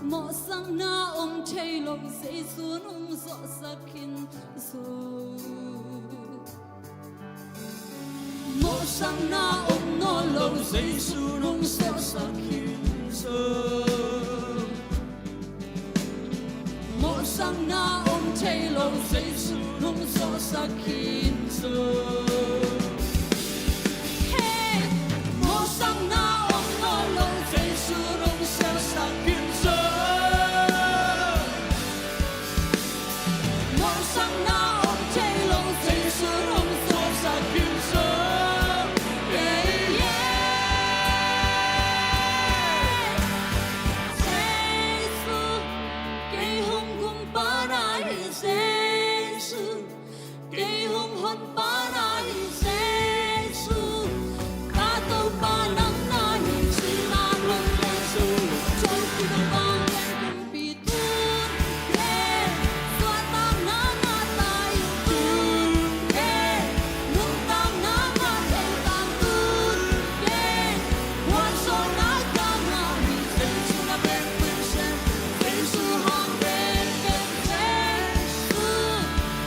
Mawhsakna om thei lo Jesu nong zawhsak khin zo. Mawhsakna om nawn lo Jesu nong zawhsak khin zo. Mawhsakna om thei lo Jesu nong zawhsak khin zo. Hey! Mawhsakna om nawn lo Jesu nong zawhsak khin zo. Mawhsakna om thei lo Jesu nong zawhsak khin zo. Yeah, yeah. Jesu, kei hong gumpa na hi Jesu. Kei hong honpa na hi Jesu. Ka Topa nang na hi, sihna nong len zo. Tho kik a vanglian kumpi tun gen. Suahtakna ngah ta in tun gen. Nuntakna ngah thei tang tun gen. Khuazawnna ka ngah hi Jesu na bekbek sem. Jesu hang bekbek Jesu.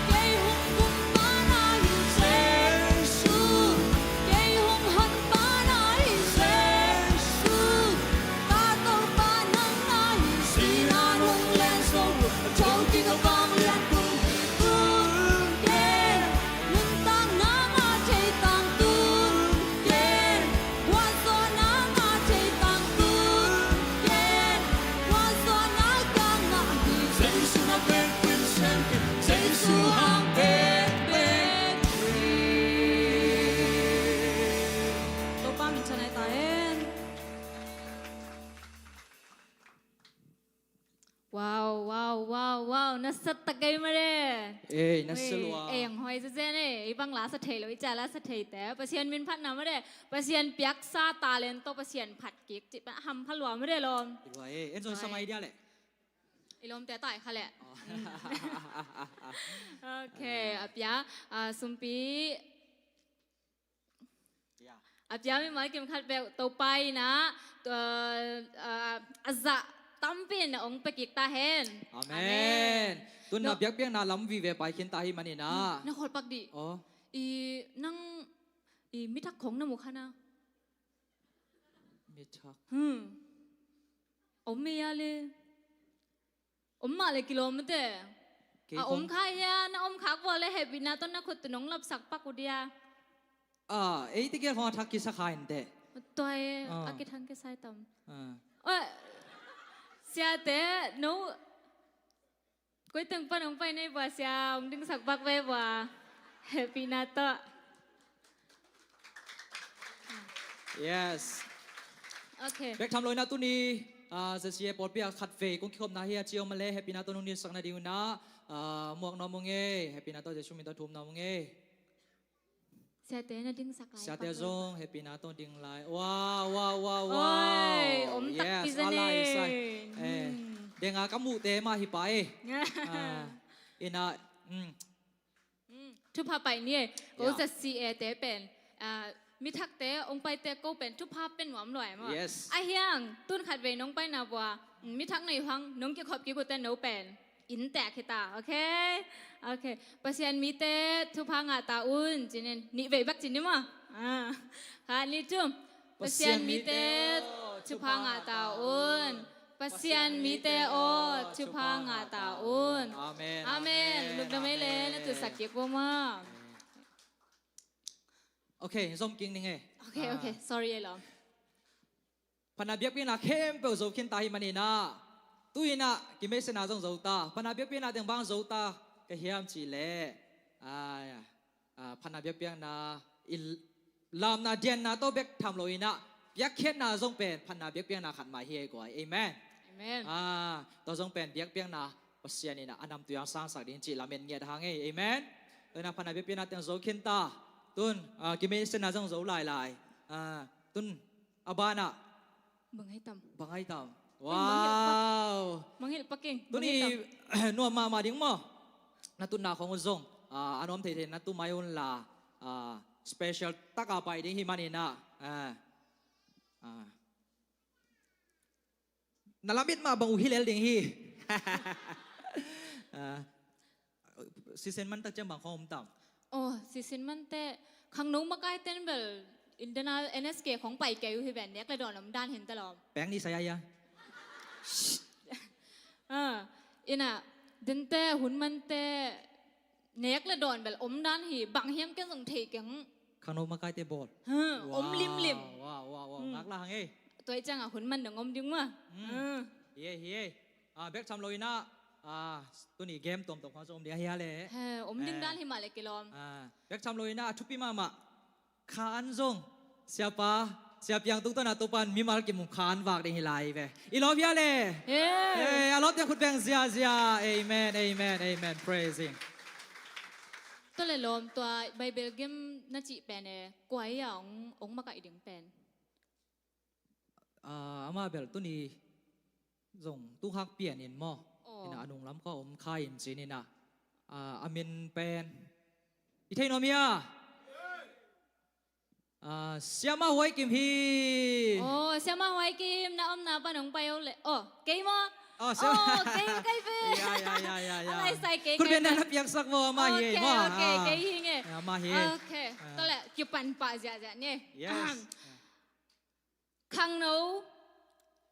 Kei hong gumpa na hi Jesu. Kei hong honpa na hi Jesu. Ka Topa nang na hi, sihna nong len zo. Tho kik a vanglian kumpi tun gen. Nuntakna ngah thei tang tun gen. Khuazawnna ngah thei tang tun gen. Khuazawnna ka ngah hi Jesu na bekbek sem. Jesu hang bekbek hi. Topa min thang ta hen. Wow, wow, wow, wow. Na sa tak kei mare. Ei, na sa lua. Ei, ang hoi sa zen ei. I bang la sa thei lo, i ca la sa thei te. Pasian min phat na mare. Pasian piaksa talent to Pasian phat kik. Cih pa ham pha lua mare lom. Lua ei. En zon samai dia le. I lom te tai kha le. Oh. Mm. Okay, a pia, a sumpi. A pia mimal kim khat peuh Topa in a, tua, a, a zah tampi in a ong pia kik ta hen. Amen. Amen. Tun na biakpiakna lam vive pai khin ta hi manin a. Hmm, na kholpak dih. Oh. I nang, i mithak khong na mu kha na. Mithak. Hmm. Om mei a le. Om mah le kilawm mate. Kei a om khong kha hia, na om khak vua le hehpihna tawh na khut tawh nong lapsak pak uh dia. Ah, ei tegel khong a thak kisa kha in teh. Tua e, ah, a kithang kisai tam. Ah. Oi, siate, no. Koi teng pan hong pai nei vua sia, hong dingsak pak ve vua. Hehpihna tawh. Yes. Okay. Bek tham lo in a tuni, ah, Z C A pawlpi ah khatvei kong kikhopna hi a ci om a le, hehpihna tawh nong dingsak nading un a, ah, muak nuam ung ei, hehpihna tawh Jesu min tawh thum nuam ung ei. Siate na dingsak lai. Siate zong hehpihna tawh ding lai. Wow, wow, wow, wow. Oi, om tak. Yes, kizane. Alai sai. Eh, hmm. Denga ka muhte mah hi pa ei. Ah, ina, hmm. Mm, thupha pai ni e. Ko, yeah, Z C A te pen, ah, mithakte ong paite ko pen thupha pen nuam lua e maw. Yes. A hiang, tun khatvei nong paina vua, mm, mithak nei hang nong kikhop kik uh te no pen inn tek hi ta. Okay? Okay. Pasian mite thupha ngah ta un. Cinin, nih vei bek cin ni maw. Ah. Khat, nih, thum. Pasian mite thupha ngah ta un. Pasian mite aw, thupha ngah ta un. Amen. Amen. Lungdam ei le, na tutsak kik vua maw. Okay, zom kik ning e. Okay, okay. Ah. Sorry ei lawm. Phatna biakpiakna khempeuh zo khin ta hi manin a, tu-in a kimeisiatna zong zo ta. Phatna biakpiakna teng bang zo ta ka hiam cih leh, ah, ah, phatna biakpiakna i lamna dianna tawh bek tham lo in a, piakkhiatna zong pen phatna biakpiakna khat mah hi ei guai. Amen. Amen. Ah, tua zong pen biakpiakna Pasian in a, a namtui hong sangsak ding cih lamen ngiat hang ei. Amen. Tua in a phatna biakpiakna teng zo khin ta. Tun, ah, kimeisiatna zong zo lailai. Ah, tun, a banah. Bang ai tam. Bang ai tam. Wow. Mangilh pak ing. Tuni nuam mahmah ding maw. Na tutna khong uh zong, ah, a nuam theithei na tu mai un la, ah, special taka pai ding hi manin ah, ah, ah, na lamit mah bang uh hi lel ding hi. Ah, sisin man tak ciang bang khawng om tam? Oh, sisin man teh khangno makai ten bel internal N S K khawng pai kei uh hi ven, nek le dawn om dan hi ta lawm. Peng ni saya ya. Ah, ina, dente hun man teh nek le dawn bel om dan hi, bang hiam ken zong thei keng. Khangno makai te bawl. Ha, om limlim. Wow, wow, wow. Hmm. Ngak la hang ei. Tua i ciang a hun man dong om ding mah. Hmm. Ha. Hi ei, hi ei. Ah, bek tham lo ina, ah, tuni game tuamtuam khawng zong om ding ahi a le. He, om ding dan hi mah le kilawm. Ah, bek tham lo ina, a thupi mahmah. Kha an zong, siapa, siapiang tung tawna tupan mimal kimu kha an vak ding hi lai ve. I lawm hia le? He. He, a lawmte khut beng ziazia. Amen, amen, amen. Praise him. Tua le lawm, tua Bible game na cih pen e, kua i a ong, ong makaih ding pen? Ah, amah bel tuni zong tu khak pian in maw? Oh. Ina a nunglam kha om kha in cin ina, ah, a min pen i thei nuam hia? Ah, Siamah Huai Kim hi. Oh, Siamah Huai Kim, na omna pan hong pai o le. Oh, kei maw? Oh, Siamah. Oh, kei, kei ve. Ya, ya, ya, ya, ya. A lai sai kei, kei ve. Khut beng na piaksak maw, amah hi. Okay, maw, okay, ah, kei hi nge. Amah hi. Okay. Ah. Tua le, kipan pah ziahziah ni. Yes. Ahem. Khangno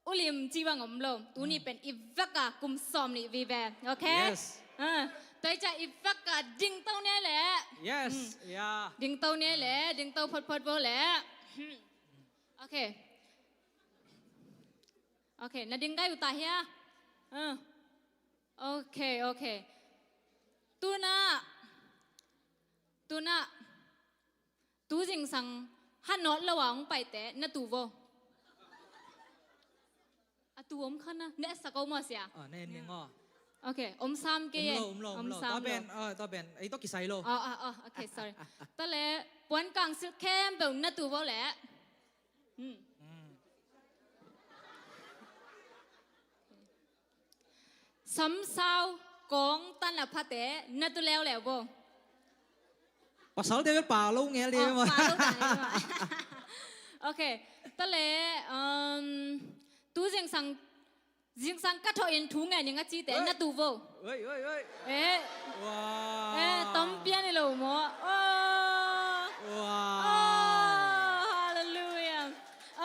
ulim ci bang om lo. Tuni pen i vek a kum sawm nih vive. Okay? Yes. Ah, tua i ca i vek a dingto ni le. Yes. Mm. Yeah. Dingto ni le, dingto photphot vo le. Hmm. Okay. Okay, na ding kai uta hia? Ah. Okay, okay. Tuna. Tuna. Tu zingsang hanawt lo a hong paite na tu vo. A tu om khan a, na etsak o maw sia? Ah, na en ning aw. Okay, om sam kei e. Om lo, om lo, om lo. Om sam lo. Tua pen, ah, tua pen. Ei, tua kisai lo. Oh, ah, oh, okay, sorry. Tua le, puan kang silh khempeuh na tu vo le. Hmm. Hmm. Samsau kawng tan a phate na tu leuleu vo. Pasalte bel pa lo ngel ding maw? Pa lo ngel ding maw? Okay. Tua le, um, tu zingsang, zingsang ka thawh in thu ngen ning a cite na tu vo. Oi, oi, oi. Eh. Wow. Eh, tom pian i lo maw? Oh. Wow. Oh, hallelujah.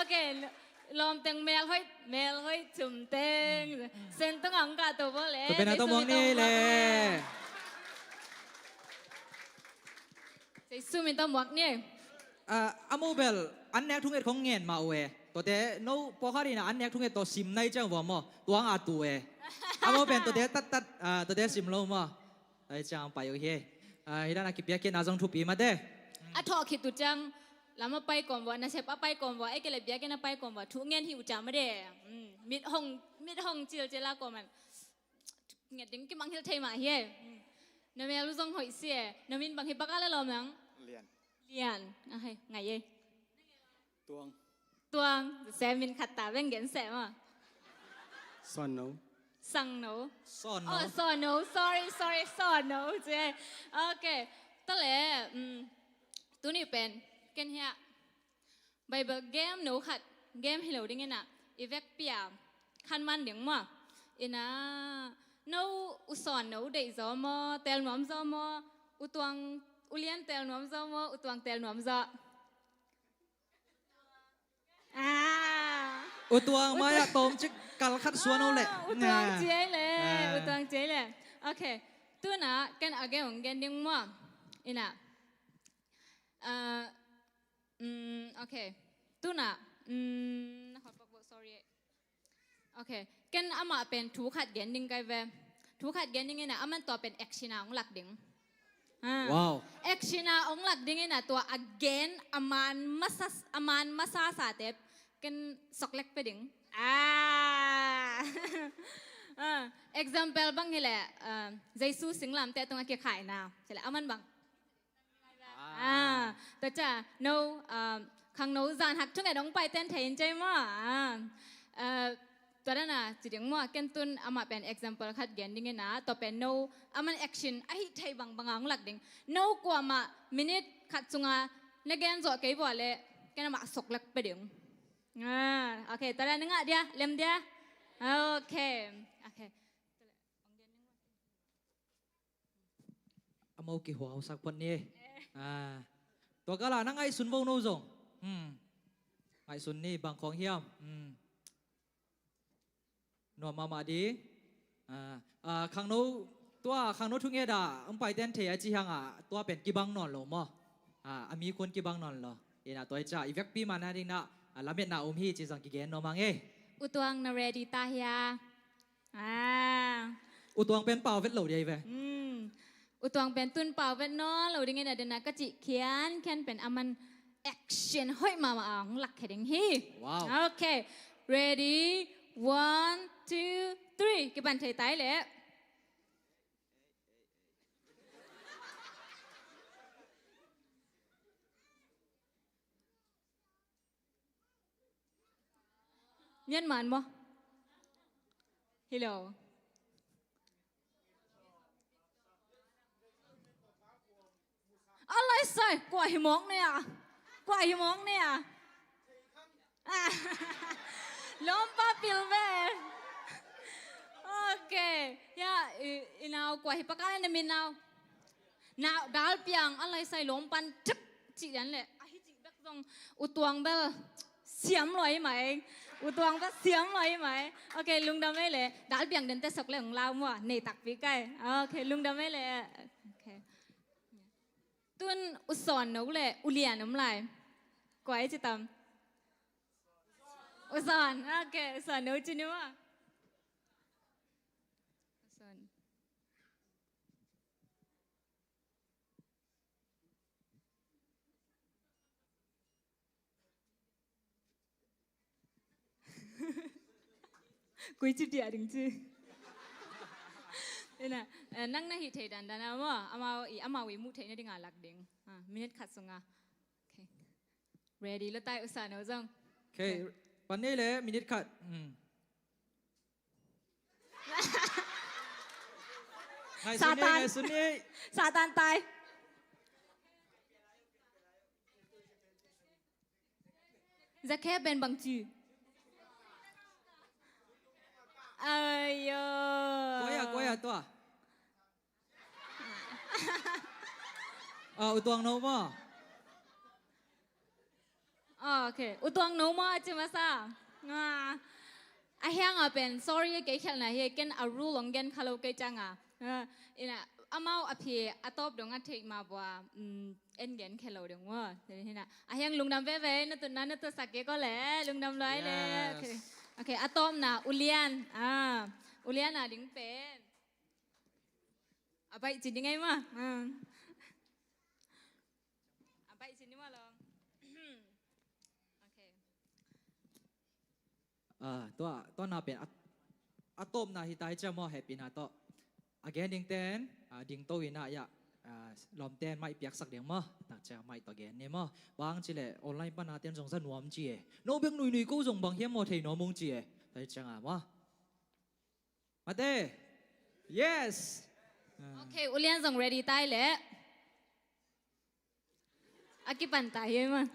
Okay. Lawmteng melhoih, melhoih thumteng. Mm, mm. Sen tungah hong kahto bawl e. Tua pen a tawh muak ni le. Jesu min tawh muak ni. Ah, a mo bel an nek thunget khong ngen mah uh e. Tuate no pawlkhat in a an nek thunget tawh sim nai ciang vua maw. Tuang a tu e. A mo pen tuate tattat, ah, tuate sim lo maw. Ai ciang pai uh hi. Ah, hi dan a kipiak khin a zong thupi mah de. A thawh khit uh ciang lam a pai kawm vua, nasep a pai kawm vua, ei kei le biakinn a pai kawm vua, thu ngen hi uh ciang mah de. Mm, mit hong, mit hong cilcil a kawm an. Nget ding kimangngilh thei mah hi e. Mm. Na mel uh zong hoih si e. Na min bang hi bak a le lawm nang? Lian. Lian. Ah, hai, ngai e. Tuang. Tuang. Sem min khat ta beng gen sem a. Sawn No. Sang No. Sawn No. Oh, Sawn No. Sorry, sorry, Sawn No. Ci e. Okay. Tua le, mm, tuni pen ken hiah Bible game no khat, game hi lo ding in a i vekpi a khan man ding maw? In a no u Sawn No deih zaw maw, teel nuam zaw maw, u Tuang, u Lian teel nuam zaw maw, u Tuang teel nuam zaw? Ah. U Tuang mai-ah tawmcik kal khat suan uh leh. Ah, u Tuang ci ei le. Ah. U Tuang ci ei le. Okay. Tuna ken a gen hong gen ding maw? In a, ah, mm, okay. Tuna, mm, na khawt bok bok, sorry. Okay. Ken amah pen thu khat gen ding kai ve. Thu khat gen ding in a, aman tua pen action a hong lak ding. Ah. Wow. Action a hong lak ding in a, tua a gen a man masa, a man masa sate ken soklek pe ding. Ah. Ah. Example bang hi le, ah, Jesu singlamteh tungah kikhaina. Ci le aman bang. Ah, tua ciang, no, um, khangno zan hak thunget hong paiten thei in cei maw? Ah, uh, tua dan a ci ding maw, ken tun amah pen example khat gen ding in a, tua pen no, aman action, a hih theih bangbang a hong lak ding. No kuamah minute khat sungah Na gen zawh kei vua leh ken amah sok lak pia ding. Ah, okay, tua leh na ngah dia, lem dia. Okay, okay. Amau kihuausak phot ni. Ah, tua kala na ngaihsun vo no zong. Hmm. Ngaihsun ni bang khawng hiam. Hmm. Nuam mahmah ding. Ah, ah, khangno, tua khangno thunget ah umpaiten thei a ci hangah tua pen kibang nawn lo maw? Ah, a mi khun kibang nawn lo. Ina tua i ca i vekpi man a ding na, ah, lametna um hi ci zong kigen nuam hang e. U Tuang na ready ta hia? Ah. U Tuang pen pau vet lo dia i ve. Hmm. U Tuang pen tun pau vet nawn lo ding ina dena ka cih khian khian pen a man action hoih mahmah a hong lak khe ding hi. Wow. Okay. Ready? One, two, three. Kipan thei tai leh. Myanmar maw? Hi lo. A lai sai, kua hi mawk ne a. Kua hi mawk ne a. Ah. Lawmpa pil ve. Okay. Ya, i, i nau kua hi paka na min nau. Na dal piang a lai sai lawm pan thip cih lian leh. A hi cih bek zong U Tuang bel siam lua hi mai. U Tuang bel siam lua hi mai. Okay, lungdam ei leh. Dal piang den te sok leh ung lau mua. Nei takpi kai. Okay, lungdam ei leh. Okay. Tun U Sawn no leh U Lian om lai. Kua ei ci tam. U Sawn. Okay, U Sawn no ci ni mua. U Sawn. Kui ci dia ding ci. Ina, eh, nang na hi thei dandan a maw, amau i, amau i muh theih na ding a lak ding. Ah, minute khat sunga. Okay. Ready lo tai U Sawn no zong. Okay. Okay. Pan nei leh minute khat. Hmm. Ngaihsun ni, Satan. Ngaihsun ni. Satan tai. Zakhe ben bang ci. Ayo. Kua ya, kua ya tua. Ah, U Tuang no maw? Ah, okay. U Tuang no maw ci masa. Ah. A hiang a pen, sorry, kei khialhna hi, ken a rule ong gen kha lo kei ciang a. Ah, ina, amau a phi, a tawp dong a theih ma bua, mm, en gen khe lo dong maw. Hina. A hiang lungdam veve, na tutna, na tutsak kei ko le, lungdam luai le. Yes. Okay. Okay, a tawpna, U Lian. Ah, U Lian a ding pen. A baih cin ding ei maw? Ah. A baih cin ding maw lo? Okay. Ah, tua, tua na pen a, a tawpna hi tai cia maw, hehpihna tawh. A gen ding ten, ah, ding to ina ya, ah, lawmten maih piaksak ding maw, tak cia maih tawh gen ni maw. Bang ci leh online pana ten zong za nuam ci e. No bek nuinui ko zong bang hiam maw thei nuam ung ci e. Tai ciang a maw. Mate. Yes. Ah. Okay, U Lian zong ready tai leh. A kipan tai hi maw.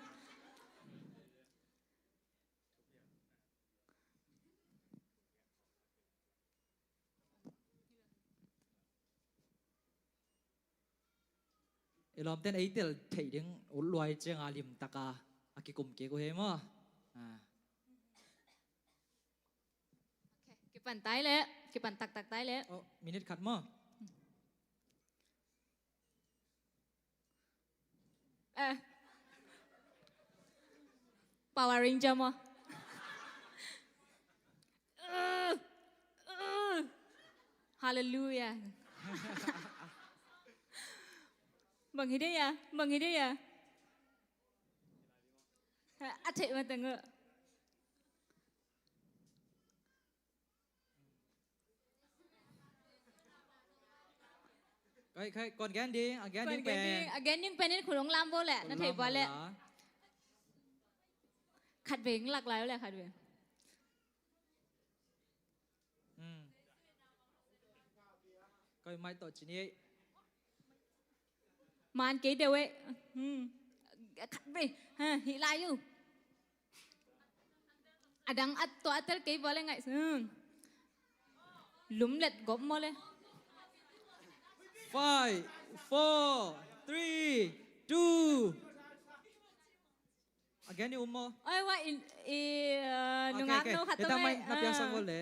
I lawmten ei tel theih ding ut luai ciang a limtak a, a kikum kik uh hi maw. Ah. Okay, kipan tai leh, kipan taktak tai leh. Oh, minute khat maw. Eh. Power Ranger maw. Hallelujah. Bang hi dia, bang hi dia. A theih ma teng uh. Kai, kai, kon gen ding, a gen ding pen. A gen ding pen in khun hong lam bo leh, na thei bo leh. Khat ve hong lak lai leh, khat ve. Hmm. Kai mai to cini. Man kei deuh eh. Hmm. Khat vei. Ha, hih lai uh. A dang a tua a tel kei vua le ngaih. Hmm. Lumlet gop maw le. Five, four, three, two. Again, i um maw? Oi, wa in, i, uh, nungak no khat tawh mai. Heta mai na piangsak vua le.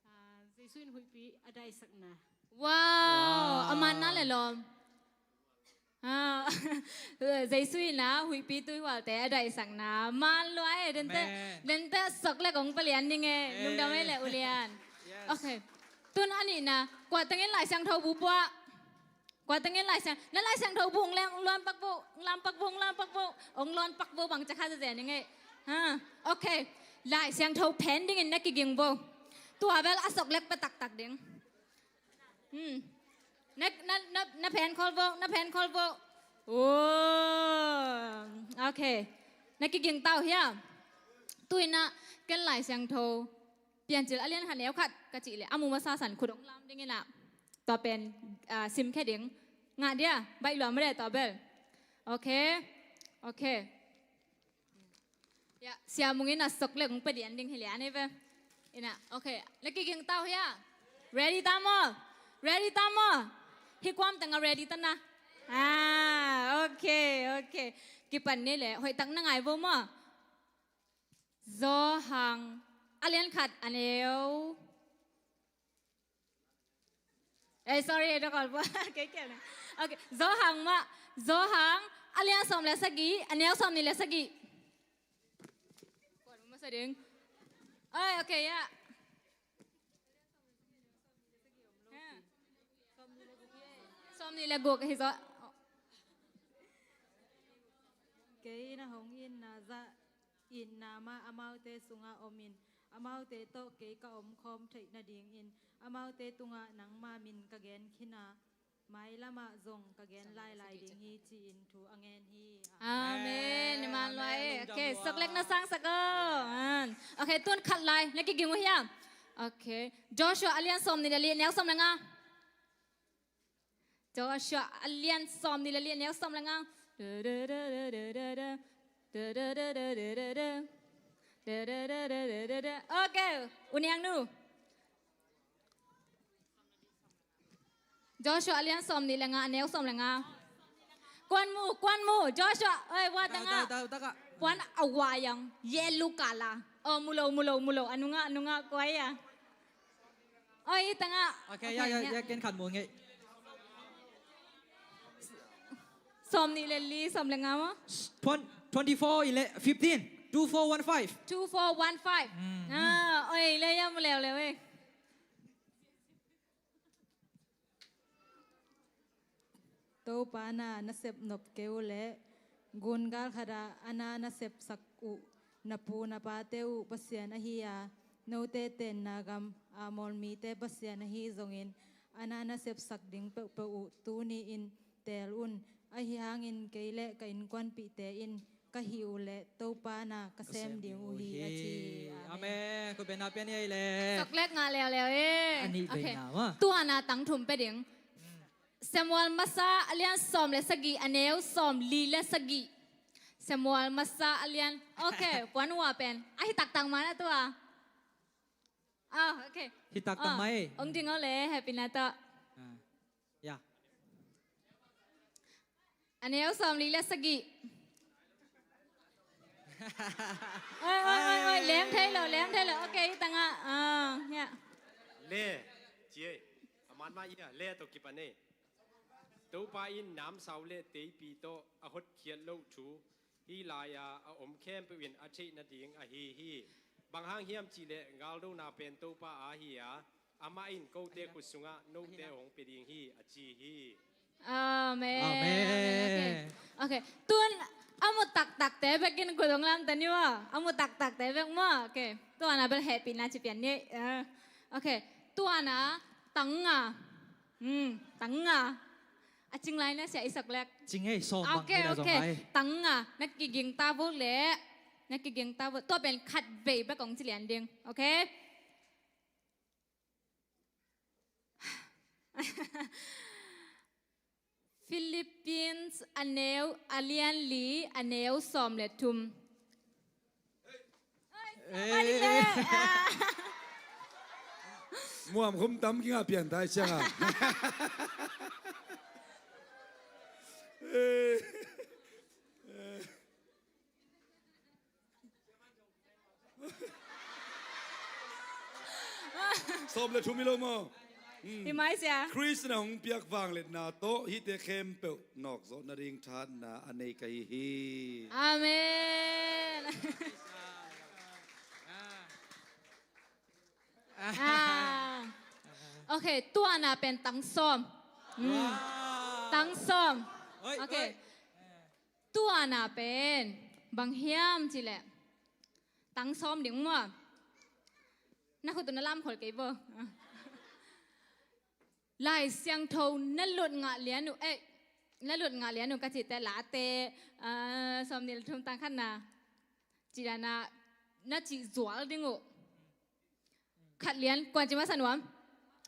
Ah, Jesu in huihpi a daisakna. Wow! Wow. A manna le lawm. Ah, Jesu in a huihpi tuihualte a daisakna. Man lua e, dente, dente sok le kong palian ding e. Amen. Lungdam e le ulian. Yes. Okay. Tun a nihna, kua tengin Lai Siangtho bu pua. Kua tengin Lai Siang, na Lai Siangtho bu, ong luan pak bu, ong lam pak bu, ong lam pak bu, ong luan pak bu bang cakha zazia ning e. Ha, okay. Lai Siangtho phen dingin na kiging bu. Tua bel a sok lek pa taktak ding. Hmm. Na, na, na, na phen khol bu, na phen khol bu. Oh, okay. Na kiging tau hia. Tuina ken Lai Siangtho Piancil a lian khat neu khat ka cih leh a mu masa san khut ong lam ding ina. Tua pen, ah, simkhia ding. Ngah dia, baih lua mah dia tua bel. Okay. Okay. Ya, Sia Mung in a sok le kong padian ding hi lian e ve. Ina, okay. Na kiging tau hia. Ready ta maw? Ready ta maw? Hi kuam tanga ready ta na. Ah, okay, okay. Kipan ni le, hoih tak na ngai vo maw? Johan a lian khat a neu. Eh, sorry, eh, dah call pua. Kei kial na. Okay, Johan mah, Johan a lian sawm le sagih, a neu sawm nih le sagih. Kuan masa ding. Oi, okay, ya. Ha. Sawm nih le guk hi zaw. Kei na hong itna zah, itna mah amaute sungah om in, amaute tawh kei ka omkhawm theih nadingin, amaute tungah nangma min ka gen khin a, mailamah zong ka gen lailai ding hi, ci-in thu a ngen hi. Amen. Amen. Amen. Amen. Okay, sok lek na sang sak o. Amen. Okay, tun khat lai, na kiging uh hiam? Okay. Joshua a lian sawm nih le li, neu sawm le nga. Joshua a lian sawm nih le li, neu sawm le nga. Okay, U Niang nu. Joshua a lian sawm nih le nga, a neu sawm le nga. Kuan mu, kuan mu, Joshua, oi, wa tanga. Puan a wa yang, yellow color. Oh, mu lo, mu lo, mu lo, a nungah, a nungah, kuai a. Oi, tanga. Okay, ya, ya, ya, ken khat mu ngei. Sawm nih le li, sawm le nga maw? Twen-, twenty-four, ele-, fifteen. Two four one five. Two four one five. Mm. Ah, oi, le ya mu leuleu e. Topa na, na sep nop kei uh leh, gun galkhat ah a na na sepsak uh, na pu na pate uh Pasian ahi a, note tenna gam Amor mite Pasian ahi zongin, a na na sepsak ding peuhpeuh uh tuni-in teel un. Ahi hangin kei le ka innkuanpihte in ka hih uh leh Topa na ka sem ding uh hi, a ci hi. Amen. Amen. Ko bena pian ei le. Sok lek ngah leuleu e. A nih vei na maw. Tua na tang thum pia ding. Samuel masa a lian sawm le sagih, a neu sawm li le sagih. Samuel masa a lian. Okay, puan ua pen. A hi taktak mah na tua. Ah, okay. Hi taktak mah e. Ong ding o le, happy na tawh. Ah. Ya. A neu sawm li le sagih. Oi, oi, oi, oi, lem thei lo, lem thei lo. Okay, tanga. Ah, ya. Le, ci ei. A man mah ia, le tawh kipan ei. Topa in namsau le teipi tawh a hotkhiat loh thu hih lai-a a om khempeuh in a theih nading ahi hi. Bang hang hiam cihleh galdona pen Topa aa hi a, amah in kote khut sungah note hong pia ding hi, a ci hi. Amen. Amen. Okay. Okay. Tun a mu taktakte bekin khut hong lamta ni maw. A mu taktakte bek maw. Okay. Tua na bel happy na ci pian ni. Ah. Okay. Tua na tang nga. Hmm, tang nga. A cing lai na sia i sak lek. Cing ei, sawm bang. Okay, okay. Tang nga. Na kiging ta vut le. Na kiging ta vut. Tua pen khat vei bek kong ci lian ding. Okay? Philippians a neu, a lian li, a neu sawm le thum. Oi, siapa ding le. Ah. Muam khum tam kingah pian tai cianga. Sawm le thum hi lo maw? Hi mai sia. Khrist in a hong piak vangliatna tawh hihte khempeuh nawkzawh nading thahatna a nei ka hi hi. Amen. Ah. Ok, tuana pen tang sawm. Mm. Wow. Tang sawm. Oi, ok. Oi. Tuana pen bang hiam cileh tang sawm ding maw? Na khut uh na lam khol kei bo. Lai Siangtho na lut ngah lian uh, eh, na lut ngah lian uh ka cihte Late, ah, sawm nih le thum tang khatna. Ci dana na cih zual ding uh. Khat lian, kuan ci masa nuam.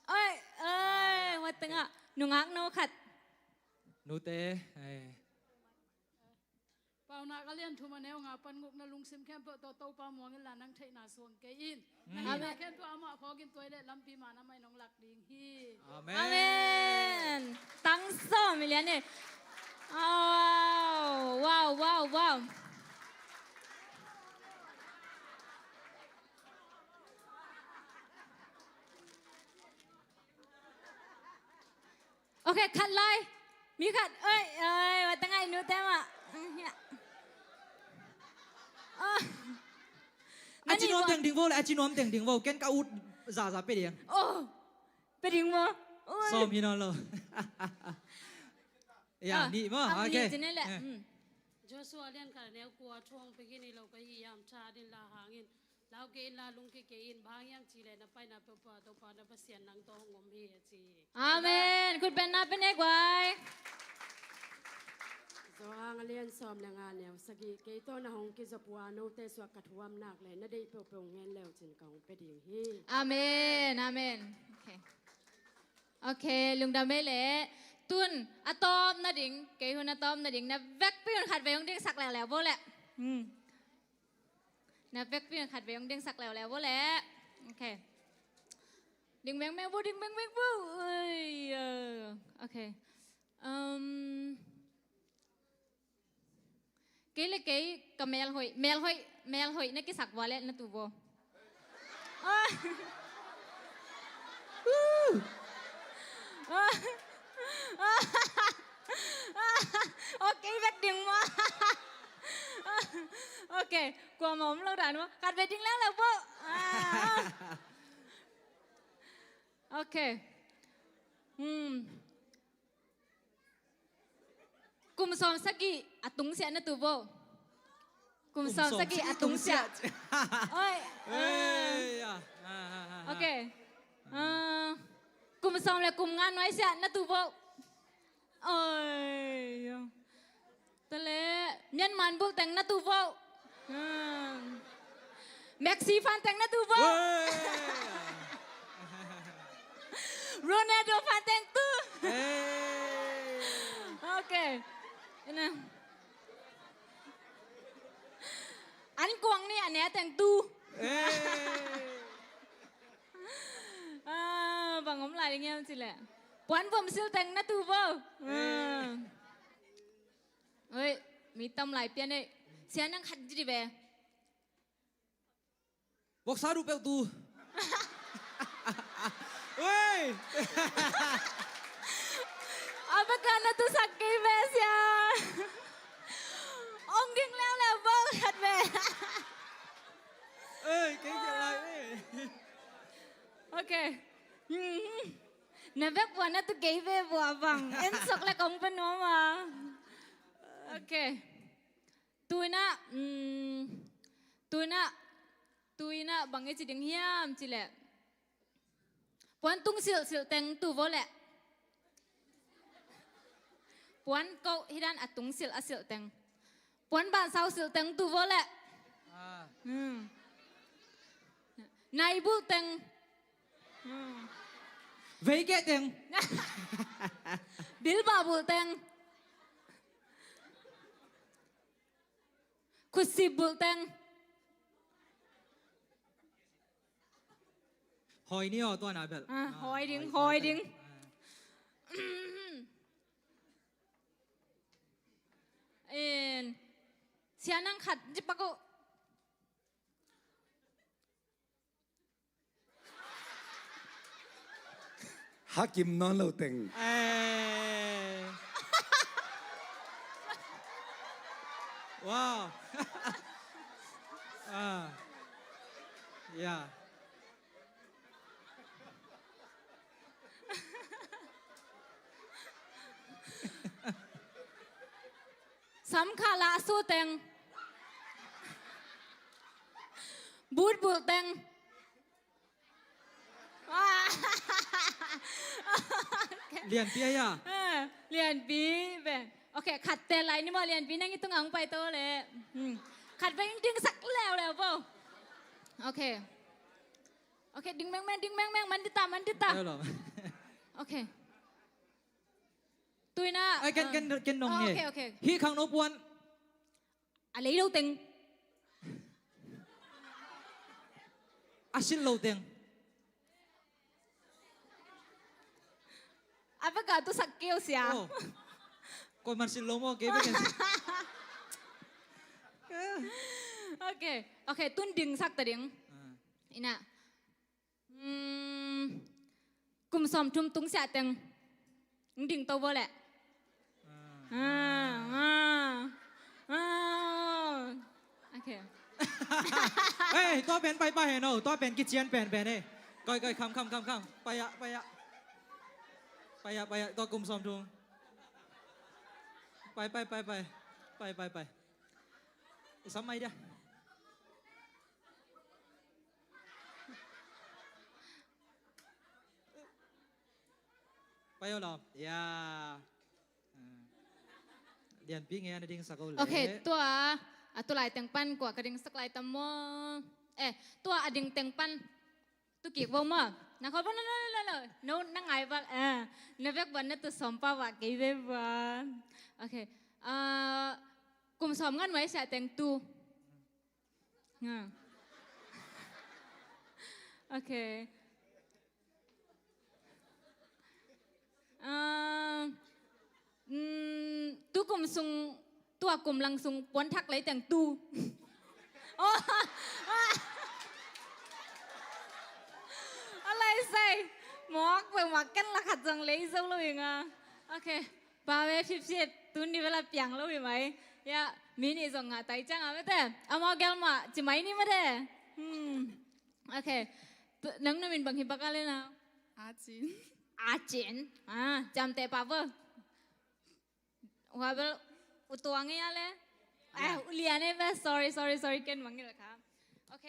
Oi, oi, wa tengah nungak no khat. Nute, ai. Paunak a lian thum a neu nga pan guk na lungsim khempeuh tawh Topa muang inla nang theihna suang kei in. Mm. Na hihna khempeuh amah phawkin tuai le lampi man amah in hong lak ding hi. Amen. Amen. Tang sawm hi lian e. Wow, wow, wow, wow. Ok, khat lai. Mi khat. Oi, oi, wa tengah i nute mah. Oh. A ci nuam teng ding vo le, a ci nuam teng ding vo. Ken ka ut zaza pe ding. Oh. Pe ding vo. Oi. Sawm hi nawn lo. Ya, ah, nih maw. Ah, ok. Nih ci ne le. Eh. Mm. Joshua lian khat a neu kua, thu hong pia khin hi lo ka hi hiam, tha ding la hangin. Lau kei inla lungkia kei in, bang hang hiam cih leh na paina peuhpeuh ah Topa na Pasian nang tawh hong om hi, a ci hi. Amen. Khut beng na pia ne guai. Johan a lian sawm le nga neu sagih, kei tawh na hong kizop uh a, note suak ka thu om nak leh na deih peuhpeuh hong ngen le uh cin ka hong pia ding hi. Amen. Amen. Ok. Ok, lungdam ei leh. Tun a tawpna ding, kei hun a tawpna ding, na vekpi un khat vei hong dingsak leuleu bo leh. Hmm. Na vekpi un khat vei hong dingsak leuleu bo leh. Ok. Ding mengmeng bo, ding mengmeng bo. Ui, uh, ok. Um, kei le kei ka melhoih, melhoih, melhoih na kisak vua leh na tu bo. Ah. Uh. Ah. Ok, vek ding maw. Ok, kuamah om lo dan maw. Khat vei ding leuleu bo. Ah. Ok. Hmm. Kum sawm sagih a tungsiah na tu bo. Kum sawm sagih a tungsiah. Oi. Ei, ah, ah, ah, ah. Ok. Ah, kum sawm le kum nga nuaisiah na tu bo. Oi. Tua leh Myanmar bulh teng na tu bo. Hmm. Messi fan teng na tu bo. Oi. Ronaldo fan teng tu. Ei. Ok. Ina. An kuang ni a ne teng tu. Ei. Ah, bang om lai ding hiam cih leh Puan Vom Sil teng na tu bo. Ei. Ah. Oi, mi tam lai pian ei. Sia nang khat didi ve. Voksa duh peuh tu. Oi. A baka na tusak kei ve sia. Ong ding leuleu bo khat ve. Ei, kei kiat lai ei. Ok. Hmm. Na vek vua na tu kei ve vua bang. En sok le kong pe nuam a. Ok. Tuina, mm, tuina, tuina bang i ci ding hiam cih leh puan tung silh silh teng tu vo leh. Puan koh hi dan a tung silh a silh teng. Puan bansau silh teng tu vo leh. Ah. Hmm. Nai bulh teng. Hmm. Veikeh teng. Bilbah bulh teng. Khutsip bulh teng. Hawi ni aw, tua na bel. Ah, ah, hawi ding, hawi, hawi hawi ding. Ah. En. Sia nang khat, ci pak uh. Hakim nawn lo teng. Eh. Wow. Ah. Yeah. Sam kha lah su teng. But bulh teng. Lianpi a ya. Eh, lianpi ve. Ok, khat te lai ni maw, lianpi nang i tungah hong pai to le. Hmm. Khat ve in ding sak leuleu bo. Ok. Ok, ding mengmeng, ding mengmeng, man dita, man dita. Hello. Ok. Tuina. Ai, ken, ah, ken, ken nong, oh, nge. Ok, ok. Hih khang no puan. A lei lo teng. A sil lo teng. A bek a tu sak keu sia. Oh. Ko man sil lo mo, kei bek ken sil. Ok, ok, tun ding sak ta ding. Ah. Ina. Hmm, kum sawmthum tung siah teng. Ng ding to bo leh. Ah, ah, ah. Ok. Hei, tua pen pai pai hen o, tua pen kician pen pen e. Koi, koi, kham, kham, kham, kham. Pai ah, pai ah. Pai ah, pai ah, tua kum sawmthum. Pai, pai, pai, pai. Pai, pai, pai. I sam mai dia. Pai aw lawm. Ya. Ah. Lianpi nge a na ding sak o le. Ok, tua a tu lai teng pan kua ka ding sak lai tam maw? Eh, tua a ding teng pan tu kik bo maw? Na khol bo, no, no, no, no, no. No, na ngai bak, eh, na bek ban na tu sawm pa bak kei be ba. Ok. Ah, kum sawm ngan mai siah teng tu. Ha. Ok. Ah, mm, tu kum sung, tua kum lang sung puan thak lei teng tu. Oh. A lai sai. Mawk, mawk ken la khat zong lei zo lo ing a. Ok. Pa ve phipsip, tuni vela piang lo hi mai. Ya, mi nih zong ngah tai ciang a mate. Amau gel mah ci mai ni mate. Hmm. Ok. Tu, nang na min bang hi bak a le na? A Cin. A Cin. Ah, ciamteh pah bo. Hua bel U Tuang hi a le. Eh, U Lian hi bel. Sorry, sorry, sorry. Ken bang hi la kha. Ok.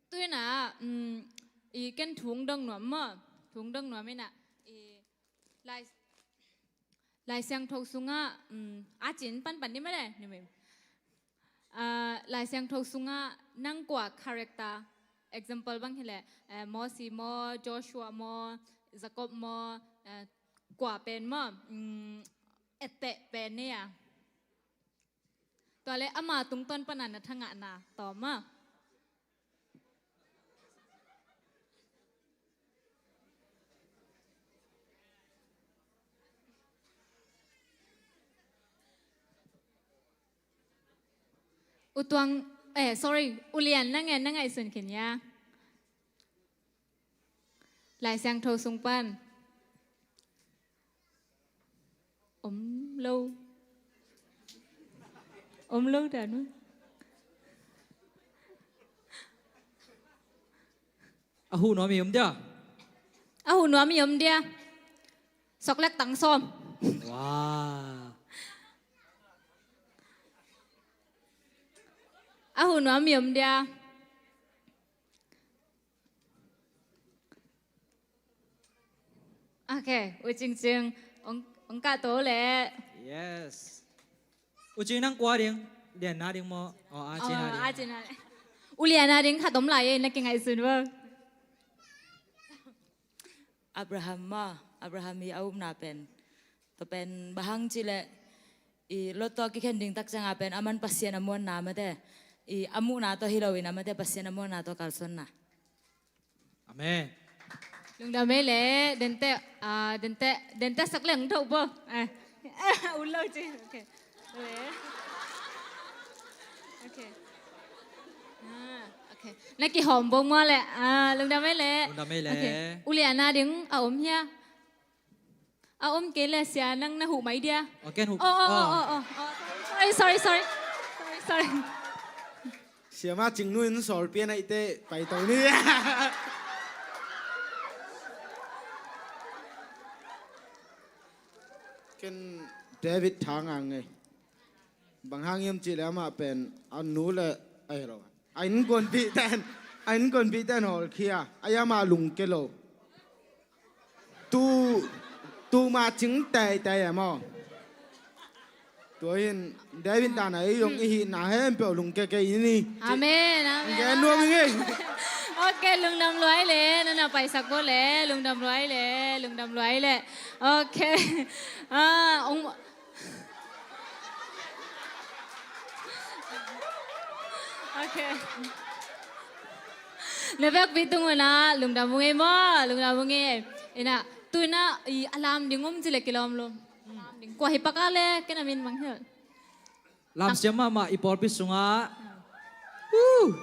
Tuina, um, i ken thu dong nuam maw? Thu dong nuam ina, i Lai, Lai Siangtho sungah, um, a Cin panpan ni mah le, ni mah. Ah, Lai Siangtho sungah nang kua character, example bang hi leh, eh, Mosi maw, Joshua maw, Jacob maw, eh, kua pen maw, um, etteh pen ni a. Tua le ama tungtawn pana na thangahna tawm a. U Tuang, eh, sorry, U Lian, nang e, nang ngaihsun khin ia. Lai Siangtho sung pan. Om lo. Om lo dan. A huh nuam i om dia. A huh nuam i om dia. Sok lek tang sawm. Wow. A huh nuam i om dia. Ok, U Cingcing, ong, ong kah to le. Yes. U Cing nang kua ding, Lian na ding maw? Oh, A Cin na ding. A Cin na ding. U Lian na ding khat om lai e, na kingaihsun bo. Abraham maw, Abraham i a upna pen. Tua pen bang hang ci le, I lotto a kikhen ding tak ciangah pen aman Pasian a muanna mate, i a muhna tawh hi loin a mate Pasian a muanna tawh kalsuanna. Amen. Lungdam ei le, dente, ah, dente, dente sak leng tho bo. Eh. Ulo ci. Okay. Le. Okay. Ah, okay. Na kihawm bo mua le. Ah, lungdam ei le. Lungdam ei le. Okay. U Lian a ding a om hia? A om kei le sia nang na huh mai dia. Oh, ken huh. Oh, oh, oh, oh, oh, oh. Sorry, sorry, sorry. Sorry, sorry. Siama Cingnu in sawlpi a neihte pai to ni. Ken David Thang a ngei. Bang hang hiam cih leh amah pen a nu le a hi lo. A innkuanpihte in, a innkuanpihte in hawlkhia. A, amah lungke lo. Tu, tu mah cing teitei e maw. Tua hi in David dan a ei zong i hihna hempeuh lungke kei ni. Amen, amen. Gen nuam ing ei. Okay, lungdam lua ei le, na na paisak bo le, lungdam lua ei le, lungdam lua ei le. Okay. Ah, ong, okay. Na vekpi tung un ah lungdam ung ei maw, lungdam ung ei. Ina, tu ina, i a lam ding om ci le kilawm lo. A lam ding. Kua hi pak a le, ken a min mang hial. Lamsiam mahmah i pawlpi sungah. Woo!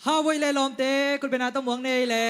Hau ei le lawmte, kulbena tawh muang nei le.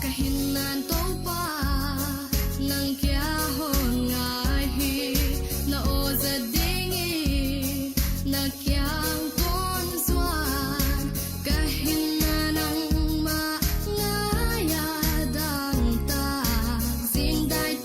Ka hinna Topa, nang kia hong ngai hi, na aw zat dingin na kiang kong zuan. Ka hinna nangmah ngai a dangtak, zingdai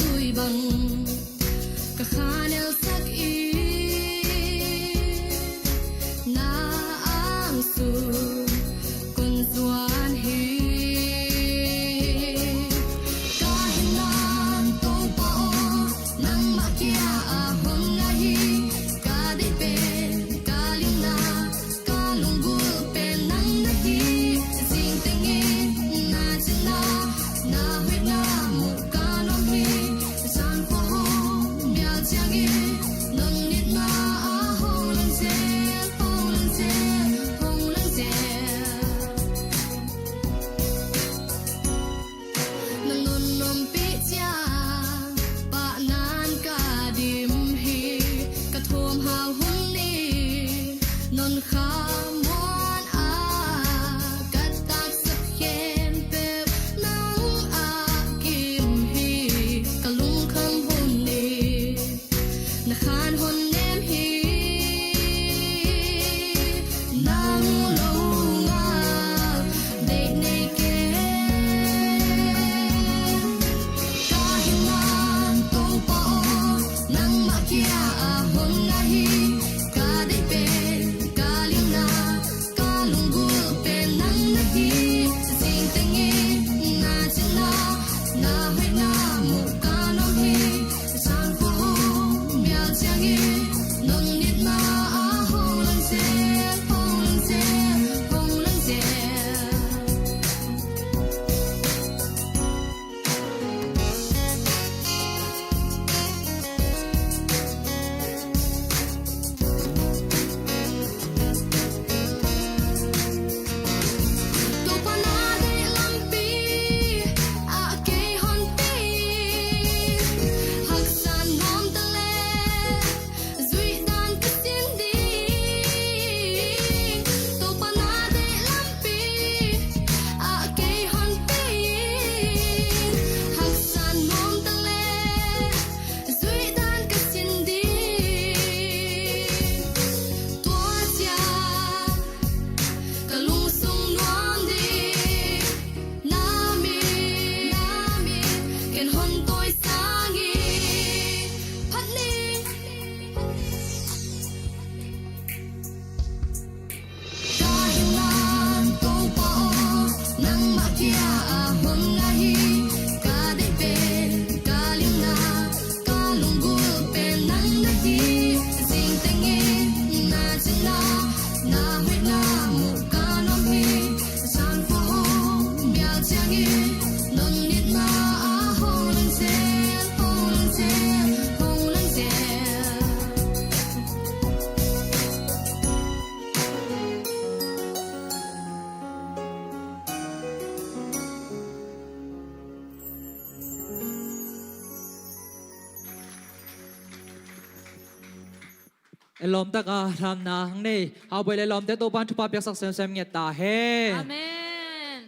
E lawmtaka thamna hang nei. Haubuai le lawmte Topan thupha piaksak semsem ngiat ta hen. Amen.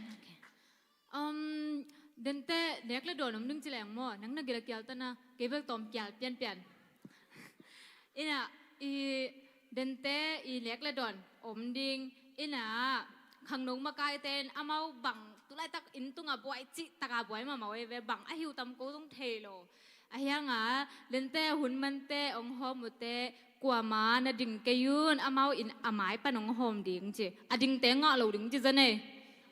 Um, Dente, nek le dawn om ding ci leng maw? Nang na gila kial tana, kei bel tawm kial pianpian. Ina, i Dente i nek le dawn om ding. Ina, khangno makaite in amau bang tulaitak inn tunga buai cih taka buai mahmah uh ei ve, bang a hiu tam ko zong thei lo. A hianga, Dente hun mante ong hawm uhte, kuama na ding kei un, amau in a mai pan ong hawm ding ci. A dingte ngah lo ding ci zan ei.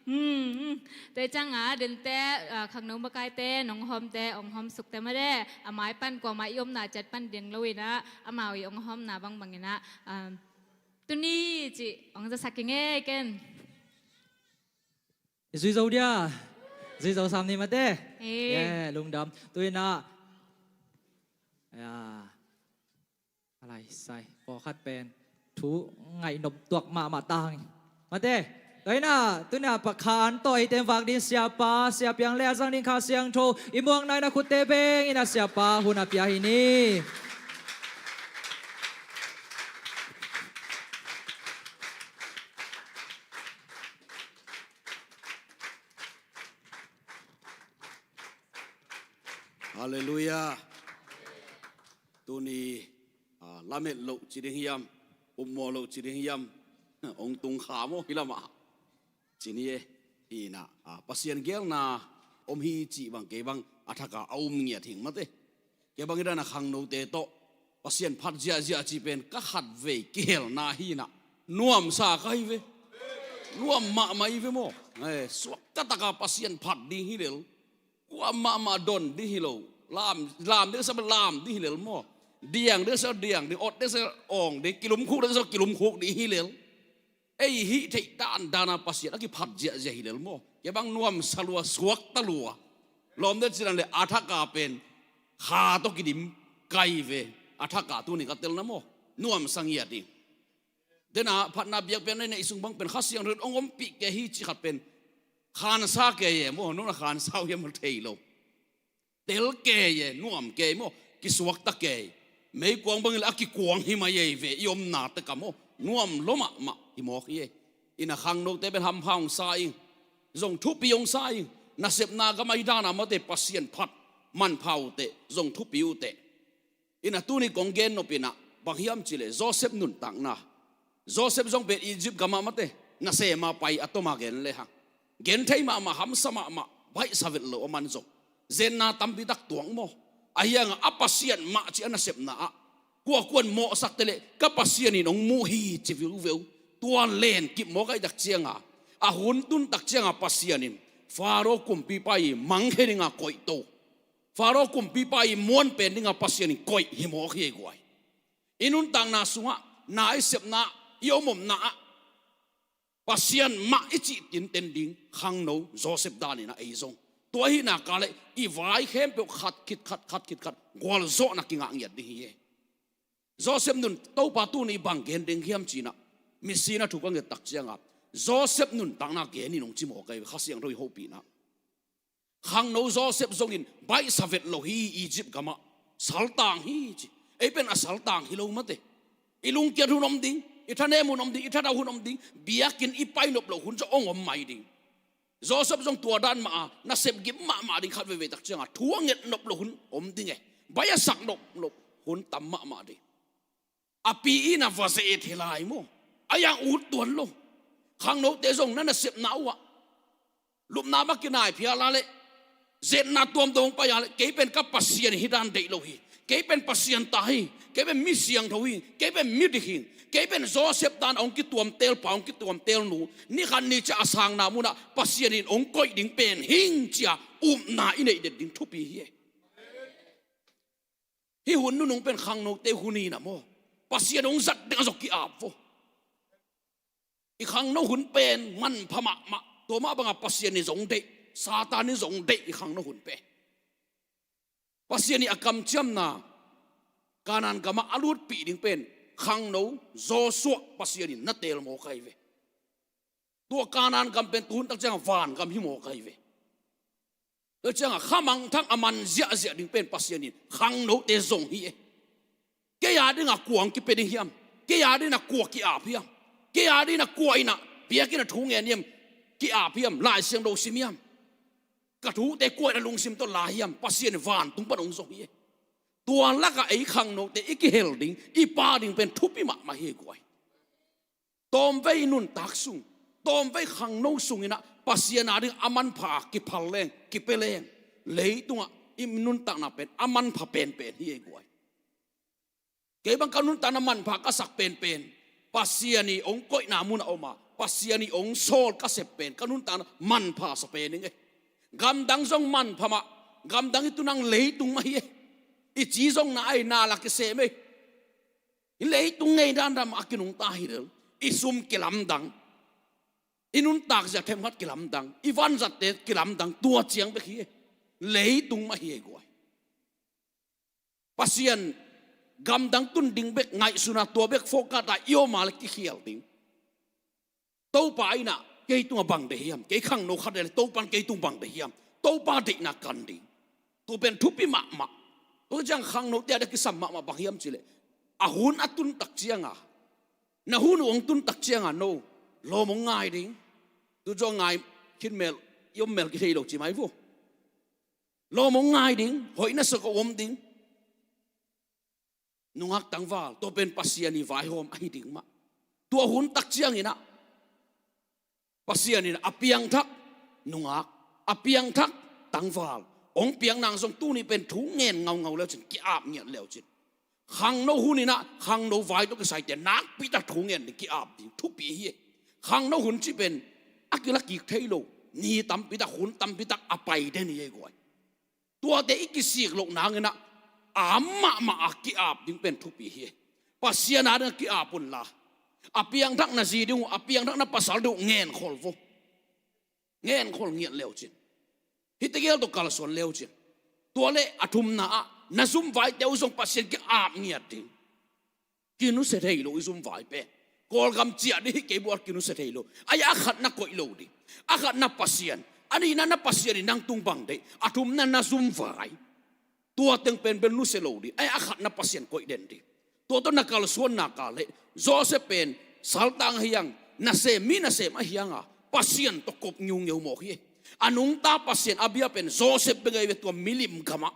Hmm, hmm. Tua cianga, Dente, ah, khangno makaite, nong hawmte, ong hawm sukte made, a mai pan kuama i omna ciat pan ding lo ina, amau i ong hawmna bangbang ina, ah, tuni ci, ong zasak ing ei ken. I zui zo dia. Zui zo sam ni mate. Eh. Yeah, lungdam. Tu ina. Ya. Alai sai. Pawlkhat pen thu ngaih nop tuak mahmah tang. Mate. Tu ina. Tu ina pakhan tawh i tenvak din siapa, siapiang le a zang ding Kha Siangtho. I muang naina khutte beng ina siapa hun a pia hi ni. Halleluiah. Tuni, ah, lamet loh ci ding hiam, upmawh loh ci ding hiam, ong tung kha maw hi lamah. Ci ni e, hi ina, ah, Pasian geelna om hi cih bang kei bang a thaka a um ngiat hing mate. Kei bang i dana khangnote tawh Pasian phat ziahziah cih pen ka khatvei kihelna hi ina. Nuamsa ka hi ve. Nuam mahmah hi ve maw. Eh, suakta taka Pasian phat ding hi lel. Kuamah mah don ding hi lo. Lam, lam ding sa lam ding hi lel maw. Diang ding sa diang ding, awt ding sa awng ding, kilumkhuk ding sa kilumkhuk ding hi lel. Ei hih theih dandana Pasian a kiphat ziahziah hi lel maw. Kei bang nuamsa lua, suakta lua. Lawm deuh cinan le a thaka pen kha tawh kidim kai ve. A thaka tuni ka telna maw. Nuamsa ngiat ding. Dena phatna biakpiakna i neih sung bang pen Kha Siangtho in ong ompih kei hi cih khat pen khansa kei e maw, nona khansa uh hiam thei lo. Tel kei e, nuam kei maw, kisuakta kei. Meikuang bangin a kikuang hi mai ei ve, i omna teka maw, nuam lo mahmah hi mawk hi e. Ina khangnote pen hampha ong sa ing, zong thupi ong sa ing, nasepna gam a i dana mate Pasian phat manpha uh teh, zong thupi uh teh. Ina tuni kong gen nop ina bang hiam cih leh Joseph nuntakna. Joseph zong pen Egypt gamah mate nasema pai a toma gen le hang. Gen thei mahmah, hamsa mahmah, baihsa vet lo a man zong. Zenna tampi tak tuang maw. A hianga a Pasian mah cih a nasepna ah. Kuakuan mawhsak te leh ka Pasian in ong muh hi ci viuveu. Tua len kip mawk ahih tak cianga. A hun tun tak cianga Pasian in Pharaoh kumpipa i mangkhe dinga koihto. Pharaoh kumpipa i muanpen dinga Pasian in koih hi mawk hi ei guai. I nuntakna sungah, na i sepna, i omomna ah Pasian mah i cih tinten ding khangno Joseph dan ina ei zong. Tua ahihna ka leh i vai khempeuh khat khit khat, khat khit khat, gualzawhna kingah ngiat ding hi e. Joseph nun Topa tuni bang gen ding hiam cih ina, misi na thu ka nget tak cianga Joseph nuntakna gen in ong ci mawk ei ve, Kha Siangtho i hopihna. Khangno Joseph zongin baihsa vet lo hi, Egypt gamah saltang hi ci. Ei pen a saltang hi lo mate. I lungkiat hun om ding, i thanem hun om ding, i thadau hun om ding, biakinn i pai nop loh hun zong ong om mai ding. Joseph zong tua dan mah a, nasep gim mahmah ding khat veivei tak cianga thu a nget nop loh hun om ding e. Bai a sak nop loh hun tam mahmah ding. A pi in a va ze-et hi lai maw. A yang ut tuan lo. Khangnote zong na nasepna uh ah lupna mah kinai phial a leh, zetna tuamtuam pai a leh, kei pen ka Pasian hi dan deih lo hi. Kei pen Pasian ta hi. Kei pen mi siangtho hi. Kei pen mi dik hi. Kei pen Joseph dan a hong kituamtel pa, hong kituamtel nu, ni khat ni ciang a sangna munah Pasian in hong koih ding pen hing cia upna i neih det ding thupi hi e. Hih hun nunung pen khangnote hun hi na maw. Pasian hong zat ding a zong ki-ap vo. I khangno hun pen manpha mahmah. Tua mah banga Pasian in zong deih. Satan in zong deih i khangno hun pen. Pasian i a kamciamna Kanaan gamah a lutpih ding pen khangno Joshua Pasian in na teel mawk ahi ve. Tua Kanaan gam pen tuhun tak ciangah vangam hi mawk ahi ve. Tua ciangah khamangthang a man ziahziah ding pen Pasian in khangnote zong hi e. Kei a dingah kua hong kipia ding hiam? Kei a dingah kua ki-ap hiam? Kei a dingah kua innah biakinn ah thu ngen hiam? Ki-ap hiam? Lai Siangtho sim hiam? Ka thute kua in a lungsim tawh la hiam? Pasian vantung pan hong zong hi e. Tua lakah ei khangnote i kihel ding, i pha ding pen thupi mahmah hi e guai. Tawmvei i nuntak sung, tawmvei khangno sung innah Pasian a ding a manpha kiphal leng, kipia leng, leitungah i nuntakna pen a manpha penpen hi e guai. Kei bang ka nuntakna manpha ka sak penpen Pasian i hong koihna munah om a, Pasian i hong sawl ka sep pen ka nuntakna manpha sa pen ing e. Gamdang zong manpha mah, gamdang i tunang leitung mah hi e. I ci zong na ai na la kisem e. I leitung ngei dandan mah a kinungta hi lel. I sum kilamdang, i nuntak zia themkhat kilamdang, i vanzatte kilamdang, tua ciang bek hi e. Leitung mah hi e guai. Pasian gamdang tun ding bek ngaihsuna tua bek focus a i om a le kikhial ding. Topa innah kei tungah bang deih hiam? Kei khangno khat le Topan kei tung bang deih hiam? Topa deihna kan ding. Tua pen thupi mahmah. Tua ciang khangnote a dek kisam mahmah bang hiam cileh, a hun a tun tak cianga, na hun uh hong tun tak cianga no lawm hong ngai ding. Tu zaw ngai khin mel, i om mel kithei lo ci mai vo. Lawm hong ngai ding, hoih na sak a om ding. Nungak tangval, tua pen Pasian i vaihawm ahi ding mah. Tua hun tak cianginah Pasian in a piangthak nungak, a piangthak tangval hong piang nang zong tuni pen thu ngen ngaungau leucin, ki-ap ngiat leucin. Khangno huninah khangno vai tawh kisaite nakpitak thu ngen ding, ki-ap ding thupi hi e. Khangno hun cih pen a kila kik thei lo, ni tampitak, hun tampitak a pai den hi e guai. Tuate i kisik loh nanginah a mahmah a ki-ap ding pen thupi hi e. Pasian a dingah ki-ap unla, a piangthak na zi ding uh, a piangthak na pasal ding uh ngenkhol vo. Ngenkhol ngiat leucin. Hihte gel tawh kalsuan leucin. Tua le a thumna ah na zumvaite uh zong Pasian ki-ap ngiat ding. Kinusia thei lo i zumvai pen. Kawlgam ciah dih hi kei buat kinusia thei lo. Ai a khatna koih lo ding. A khatna Pasian. A nihna na Pasian in nang tung bang deih. A thumna na zumvai. Tua teng pen bel nusia lo ding. Ai a khatna Pasian koih den ding. Tua tawh na kalsuan nak leh Joseph pen saltang ahi hang, nasem, mi nasem ahi hanga Pasian tawh kop ngiungeu mawk hi. A nungta Pasian a bia pen Joseph bek ahi ve, tua milim gamah,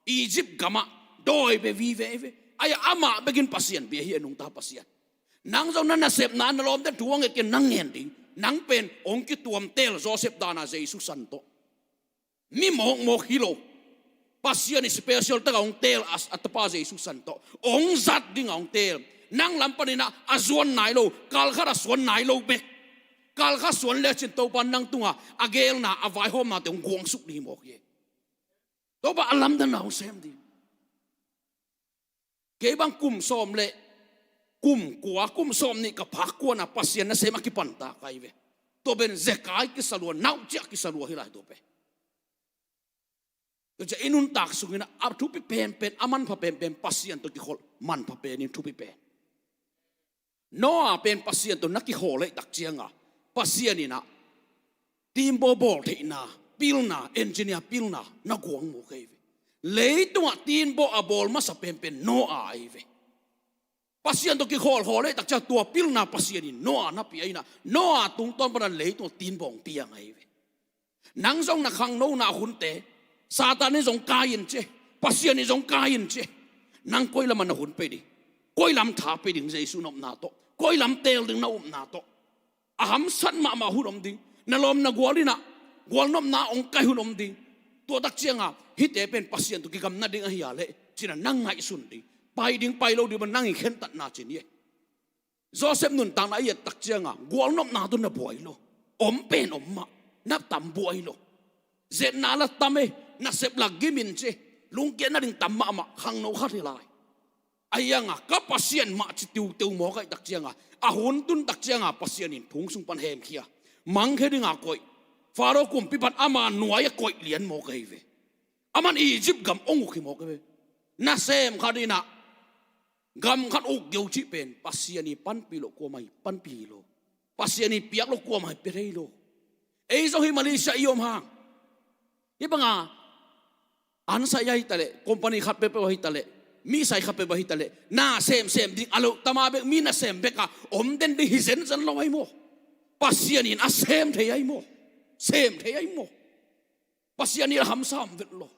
Egypt gamah dawi bia vive hi ve. Ai a amah bekin Pasian bia hi, a nungta Pasian. Nang zong na nasepna na lawmten thu a nget kei nang ngen ding. Nang pen hong kituam teel Joseph dana Jesu san tawh. Mi mawkmawk hi lo. Pasian i special taka hong teel a, a tapa Jesu san tawh hong zat dinga hong teel. Nang lam paninah a zuan nai lo, kalkhat a suan nai lo bek. Kalkhat suan lecin Topa nang tunga a geelna, a vaihawmnate hong guangsuk ding hi mawk hi. Topa a lamdanna hong sem ding. Kei bang kum sawm le kum kua, kum sawm nih ka phak kuana Pasian nasem a kipantak ahi ve. Tua pen zekai kisalua, nauciah kisalua hi lai tua pen. Tua ciah i nuntak sungin a thupi penpen, a manpha penpen Pasian tawh kikholh, manpha penin thupi pen. Noah pen Pasian tawh na kikhawl leh tak cianga Pasian inah teambaw bawl theihna, pilna, engineer pilna na guang mu kei ve. Leitungah teambaw a bawl masa penpen Noah ahi ve. Pasian tawh kikhawlkhawl leh tak ciang tua pilna Pasian in Noah na pia inah Noah tungtawn pana leitungah teambaw hong piang ahi ve. Nang zong na khangnona hunte Satan in zong kai in ci, Pasian in zong kai in ci. Nang koi lamah na hun pei ding, koi lam tha pei ding Jesu nopna tawh, koi lam teel ding na upna tawh. A hamsat mahmah hun om ding, na lawm na gual inah gualnopna hong kai hun om ding. Tua tak cianga hihte pen Pasian tawh kigamna ding ahi a leh cina nang ngaihsun ding, pai ding pai lo ding mah nang i khentatna cin hi. Joseph nuntakna i et tak cianga gualnopna tawh na buai lo. Om pen om mah, na tam buai lo. Zetna la tam e, nasep la gimin ci, lungkiatna ding tam mahmah, khangno khat hi lai. Ahi hanga ka Pasian mah ci tiuteu mawk ahih tak cianga a hun tun tak cianga Pasian in thong sung pan hemkhia, mangkhia dinga koih. Faro kumpi pan ama nuai a koih lian mawk ahi ve. Aman Egypt gam ong uk hi mawk ahi ve. Nasem khat in ah gam khat uk geu cih pen Pasian i panpih loh kuamah i panpih hi lo. Pasian i piak loh kuamah i pia thei lo. Ei zong hi Malaysia i om hang, hih banga ansa i ahi taleh, company khat peuhpeuh ahi taleh, mi sai khat peuhpeuh ahi taleh, na semsem ding a loh tama bek, mi nasem bek a om den ding hi zenzen lo ahi maw? Pasian in a sem thei ahi maw? Sem thei ahi maw? Pasian in a hamsa om vet lo.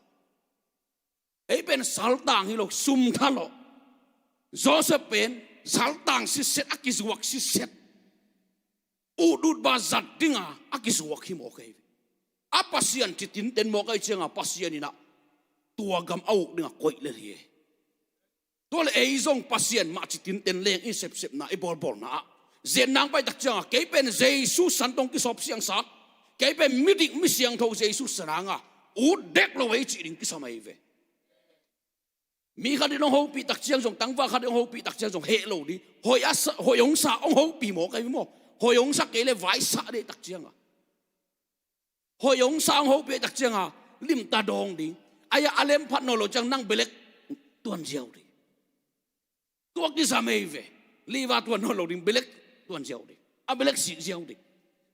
Ei pen saltang hi lo, sum tha lo. Joseph pen saltang sitset, a kizuak sitset, utdut ba zat dinga a kizuak hi mawk ahi ve. A Pasian citinten mawk ahi cianga Pasian in ah tua gam a uk dinga koih lel hi. Tua le ei zong Pasian mah citinten leng i sepsepna, i bawlbawlna ah, zen nang pai tak cianga kei pen Jesu san tawh ong kisawp siangsa, kei pen midik mi siangtho Jesu sananga ut dek lo ei cih ding kisam ahi ve. Mi khat in ong hopih tak ciang zong, tangval khat in ong hopih tak ciang zong heh lo ding. Hoih a sa, hoih ong sa ong hopih mawk ahi maw? Hoih ong sa kei le vai sa deh tak cianga, hoih ong sa ong hopih tak cianga limta dawng ding. Ai-a a lem phat nawn lo ciang nang belek tuan ziau ding. Tua kisam ahi ve. Liver tuan nawn lo ding, belek tuan ziau ding. A belek sik ziau ding.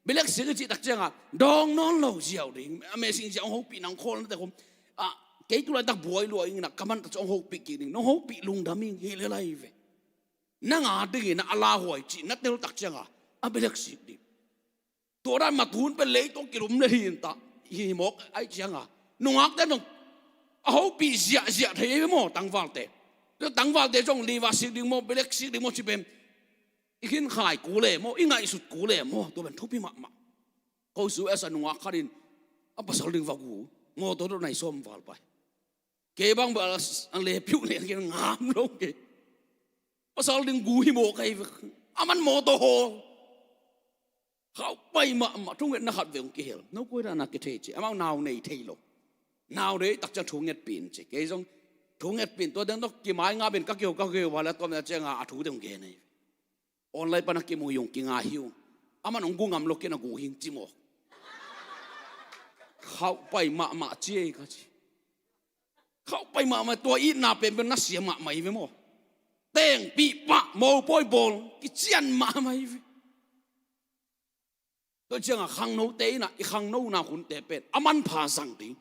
Belek sik i cih tak cianga dawng nawn lo ziau ding. A mesing ziau ong hopih nang khawl na te khom. A, kei tu laitak buai lua ing na, ka man tak ciang ong hopih kik ding. Nong hopih lungdam ing, hi lel ahi ve. Nang a dingin a lauhuai cih na tel tak cianga a belek sik ding. Tua dan mah tun pen lei tawh kilum le hi in ta, hi mawk ahi cianga nungakte nong a hopih ziahziah thei ahi ve maw, tangvalte. Tua tangvalte zong liver sik ding maw, belek sik ding maw ci pen i khinkhai kul e maw, i ngaihsut kul e maw, tua pen thupi mahmah. Ko U S a nungak khat in a pasal ding va gu, mawtaw tawh nai sawm val pai. Kei bang bel a le piuh ne kei ngam lo kei. Pasal ding gu hi mawk ahi ve. Aman mawtaw hawl. Khauh pai mahmah, thungetna khat vei ong kihel. No koi dan a kithei ci. Amau nau nei thei lo. Nau nei tak ciang thungetpih in ci. Kei zong thungetpih in, tua dang tawh kimai nga ben ka keu ka keu val a tuam na cianga a thu ding ong gen ahi ve. Online pana kimu hi ung, kinga hi ung. Aman ong gu ngam lo, kei na gu hing ci maw. Khauh pai mahmah ci ei ka ci. Khauh pai mahmah, tua itna penpen na sia mahmah hi ve maw. Tengpih pah, mopawi bawl kician mahmah hi ve. Tua cianga khangnote in ah i khangnona hunte pen a manpha zang ding.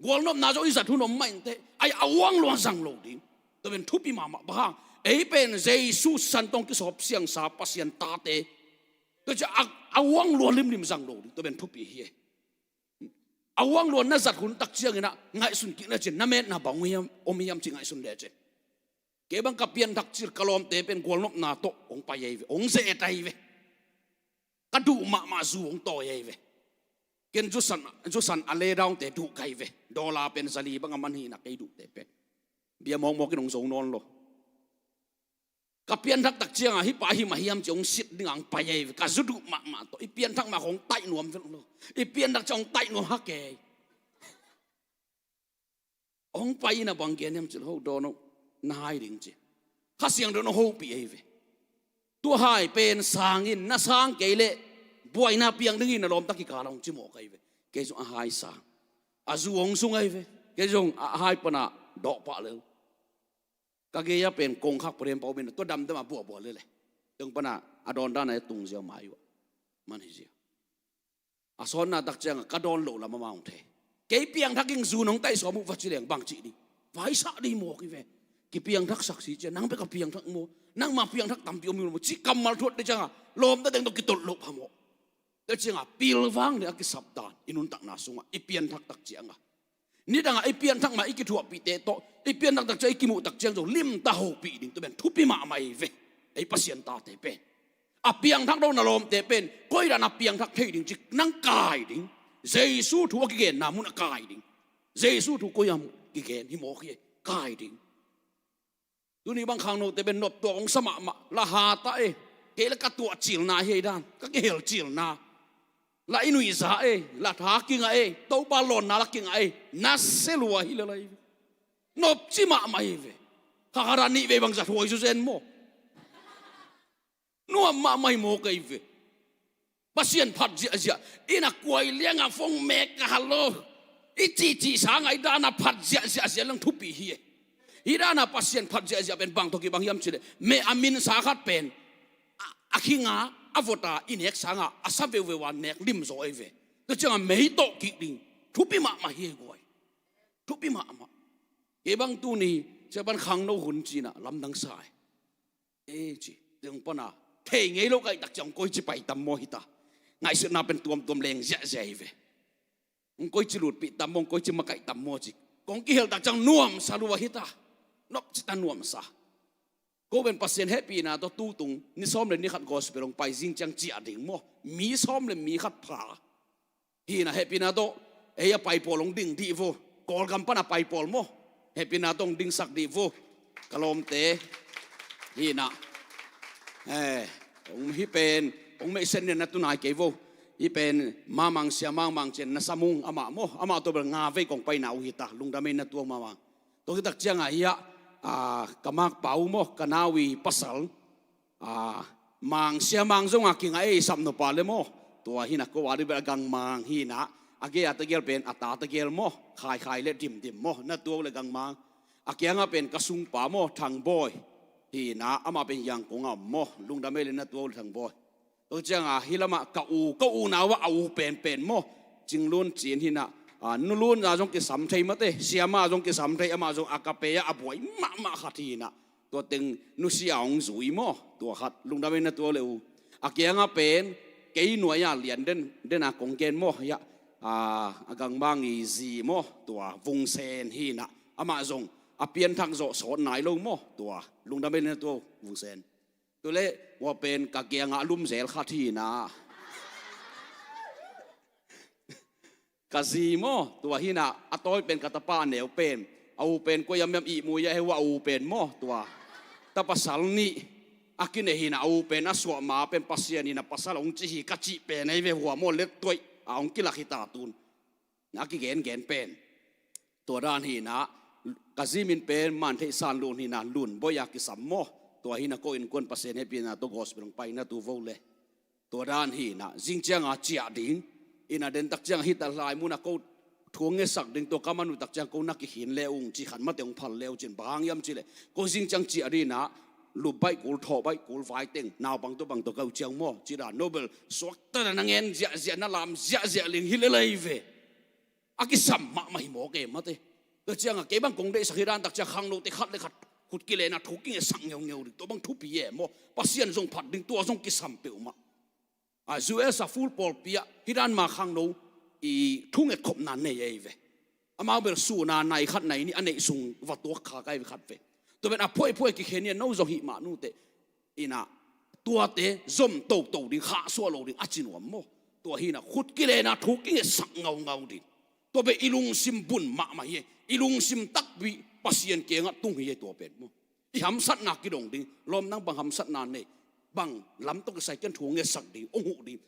Gualnopna zong i zat hun om mah inteh, ai a uang lua zang lo ding. Tua pen thupi mahmah, bang hang ei pen Jesu san tawh ong kisawp siangsa Pasian tate. Tua ciang a, a uang lua limlim zang lo ding, tua pen thupi hi e. A uang lua na zat hun tak ciangin ah ngaihsun kik lecin na metna bang hiam, om hiam ci ngaihsun lecin. Kei bang ka pianthak cil ka lawmte pen gualnopna tawh ong pai ahi ve, ong ze-et ahi ve. Ka duh mahmah zu ong tawi ahi ve. Ken zusan, zusan a lay down-te duh ka hi ve. Dollar pen zali bang a man hi na kei duhte pen. Bia mawkmawk in ong zo nawn lo. Ka pianthak tak cianga hih pa hi mah hiam ci ong sit dinga ong pai ahi ve. Ka zu duh mahmah tawh. I pianthak mah khong taih nuam vel lo. I pianthak ciang ong taih nuam ha kei. Ong pai in a bang gen hiam ci lo, ho dawn o, na hai ding ci. Kha Siangtho in ong hopih ahi ve. Tua hai pen sang in, na sang kei leh buaina piang ding hi, na lawmta kikal ah ong ci mawk ahi ve. Kei zong a hai sang. A zu ong sung ahi ve. Kei zong a hai pana dawh pah lel. Ka gei a pen kongkhak pariam pau min tua damdam a buahbuah lel e. Tua pana a dawn dan a tung ziau mai uh a. Man hi zia. A sawtna tak cianga ka dawn loh lam amah ong thei. Kei piangthak ing, zu nong taih sawm uh va ci leng bang cih ding. Vaisah ding mawk hi ve. Kipiangthak sak si cia, nang bek a piangthak maw? Nangma piangthak tampi om hi maw? Ci kammal thuat ding cianga lawmta teng tawh kitolh loh phamawh. Tua cianga pilvang le a kisap dan i nuntakna sungah i pianthak tak cianga, nidangah i pianthak mah i kithuahpihte tawh, i pianthak tak ciang i kimuh tak ciang zong limta hopih ding, tua pen thupi mahmah hi ve. Ei Pasian tate pen a piangthak lo na lawmte pen koi dan a piangthak thei ding ci, nang kai ding. Jesu thu a kigenna mun a kai ding. Jesu thu koi a kigen hi mawk hi, kai ding. Tuni bang khangnote pen noptuak ong sa mahmah, la hat a e. Kei la ka tuah cilna hi ei dan, ka kihel cilna. La i nuihza e, la tha kingah e, Topa lawnna la kingah e, na se lua hi lel ahi ve. Nopci mahmah hi ve. Kha khat a nih vei bangzah thuai zuzen maw? Nuam mahmah hi mawk ahi ve. Pasian phat ziahziah. Inn ah kuai liangah phone mek ka hal lo. I cihcih sangah i dan a phat ziahziah zia lang thupi hi. Hih dan a Pasian phat ziahziah pen bang tawh kibang hiam cih leh, meh a minsa khat pen a, a khinga, a vot a i nek sangah a sa veuveu a nek limzaw ei ve. Tua ciangah mei tawh kik ding. Thupi mahmah hi ei guai. Thupi mahmah. Kei bang tuni ciah pan khangno hun ci-in ah lamdang sa ei. Ei ci, teng pana thei ngei lo ka hih tak ciang koici pai tam maw hi ta. Ngaihsutna pen tuamtuam leng ziahziah hi ve. Hong koici lutpih tam maw, hong koici makaih tam maw ci. Kong kihel tak ciang nuamsa lua hi ta. Nop ci ta nuamsa. Ko pen Pasian hehpihna tawh tutung ni sawm le ni khat gospel hong pai, zing ciang ciah ding maw. Mi sawm le mi khat pha. Hi-in ah hehpihna tawh ei a pai pawl hong ding dih vo. Kawlgam pan a pai pawl maw, hehpihna tawh hong dingsak dih vo. Ka lawmte, hi-in ah, eh, hong hi pen hong meihset ni na tu nai kei vo. Hi pen Mamang Sia Mangmang ci-in na sam ung, amah maw, amah tawh bel nga vei kong paina uh hi ta. Lungdam ei na tuak mahmah. Tua khit tak ciangah hiah, ah, ka makpa uh maw, ka nau i pasal, ah, Mang Sia Mang zong a kingah ei, sapnop a le maw. Tua hi-in ah ko a dih bel a gang Mang hi-in ah, a gei a tegel pen a ta tegel maw, Khaikhai le Dimdim maw, na tuak le gang Mang. A kiangah pen ka sungpa maw, Thangbawi hi-in ah, amah pen Yangon ah om maw. Lungdam ei le na tuak le Thangbawi. Tua ciangah hih lamah ka u, ka unau ah a u penpen maw, Cing Lun ci-in hi-in ah, ah, Nu Lun a zong kisam thei mate, Siama zong kisam thei, amah zong a ka pe ah a buai mahmah khat hi-in ah. Tua teng Nu Sia hong zui maw, tua khat. Lungdam ei na tuak le u. A kiangah pen kei nuai a lian den, den a kong gen maw, hiah, ah, a gang Mang i zi maw, tua Vung Sen hi-in ah. Amah zong a pianthak zawh sawt nai lo maw, tua. Lungdam ei le na tuak u, Vung Sen. Tua leh hua pen ka kiangah a lumzel khat hi-in ah, ka zi maw, tua hi-in ah, a tawi pen ka tapa a neu pen, a u pen kua hiam hiam ihmu-in ah, heh, hua a u pen maw, tua. Ta pasal nih a kinei hi-in ah, a u pen a suah ma pen Pasian hi-in ah, pasal hong ci hi ka cih pen ei ve, hua maw, lettuaih a hong kilak hi ta tun. Na kigengen pen. Tua dan hi-in ah, ka zi min pen Man Theih San Lun hi-in ah, Lun Bawi a kisam maw. Tua hi-in ah ko innkuan Pasian hehpihna tawh gospel hong pai na tu vo le. Tua dan hi-in ah, zing ciangah ciah ding. Inn ah den tak ciangah hih ta lai munah ko thu hong ngetsak ding, tua ka man uh tak ciang ko na kikhin le ung ci, khat mate hong phal le uh cin, bang hang hiam cih leh ko zing ciang ciah ding in ah, lup baih kul, thawh baih kul, vai teng, naupang tawh bang tawh ka uh ciang maw, ci dan, Nobel suakta na ngen ziahziah, na lam ziahziah ling hi lel ei ve. A kisam mahmah hi mawk e mate. Tua ciangah kei bang kong deihsak hi dan tak ciang khangnote khat le khat khut kilen a thu kingetsak ngeungeu ding, tua bang thupi e maw. Pasian zong phat ding, tua zong kisam peuhmah. A U S a full pawlpi ah hih dan mah khangno i thunget khopna nei ei ve. Amau bel sun a nai khat nai nih a neih sung va tuak kha kai ve khat ve. Tua pen a phuaiphuai kikhen hi a, no zong hih mah nuteh. In ah tuate zom toto ding, khahsuah lo ding a ci nuam maw. Tua hi in ah khut kilen a thu kingetsak ngaungau ding. Tua pen i lungsim bun mahmah hi. I lungsim takpi Pasian kiangah tung hi tua pen maw. I hamsatna kidong ding, lawm nang bang hamsatna nei, bang lam tawh kisai ken thu ngetsak ding, hong huh ding.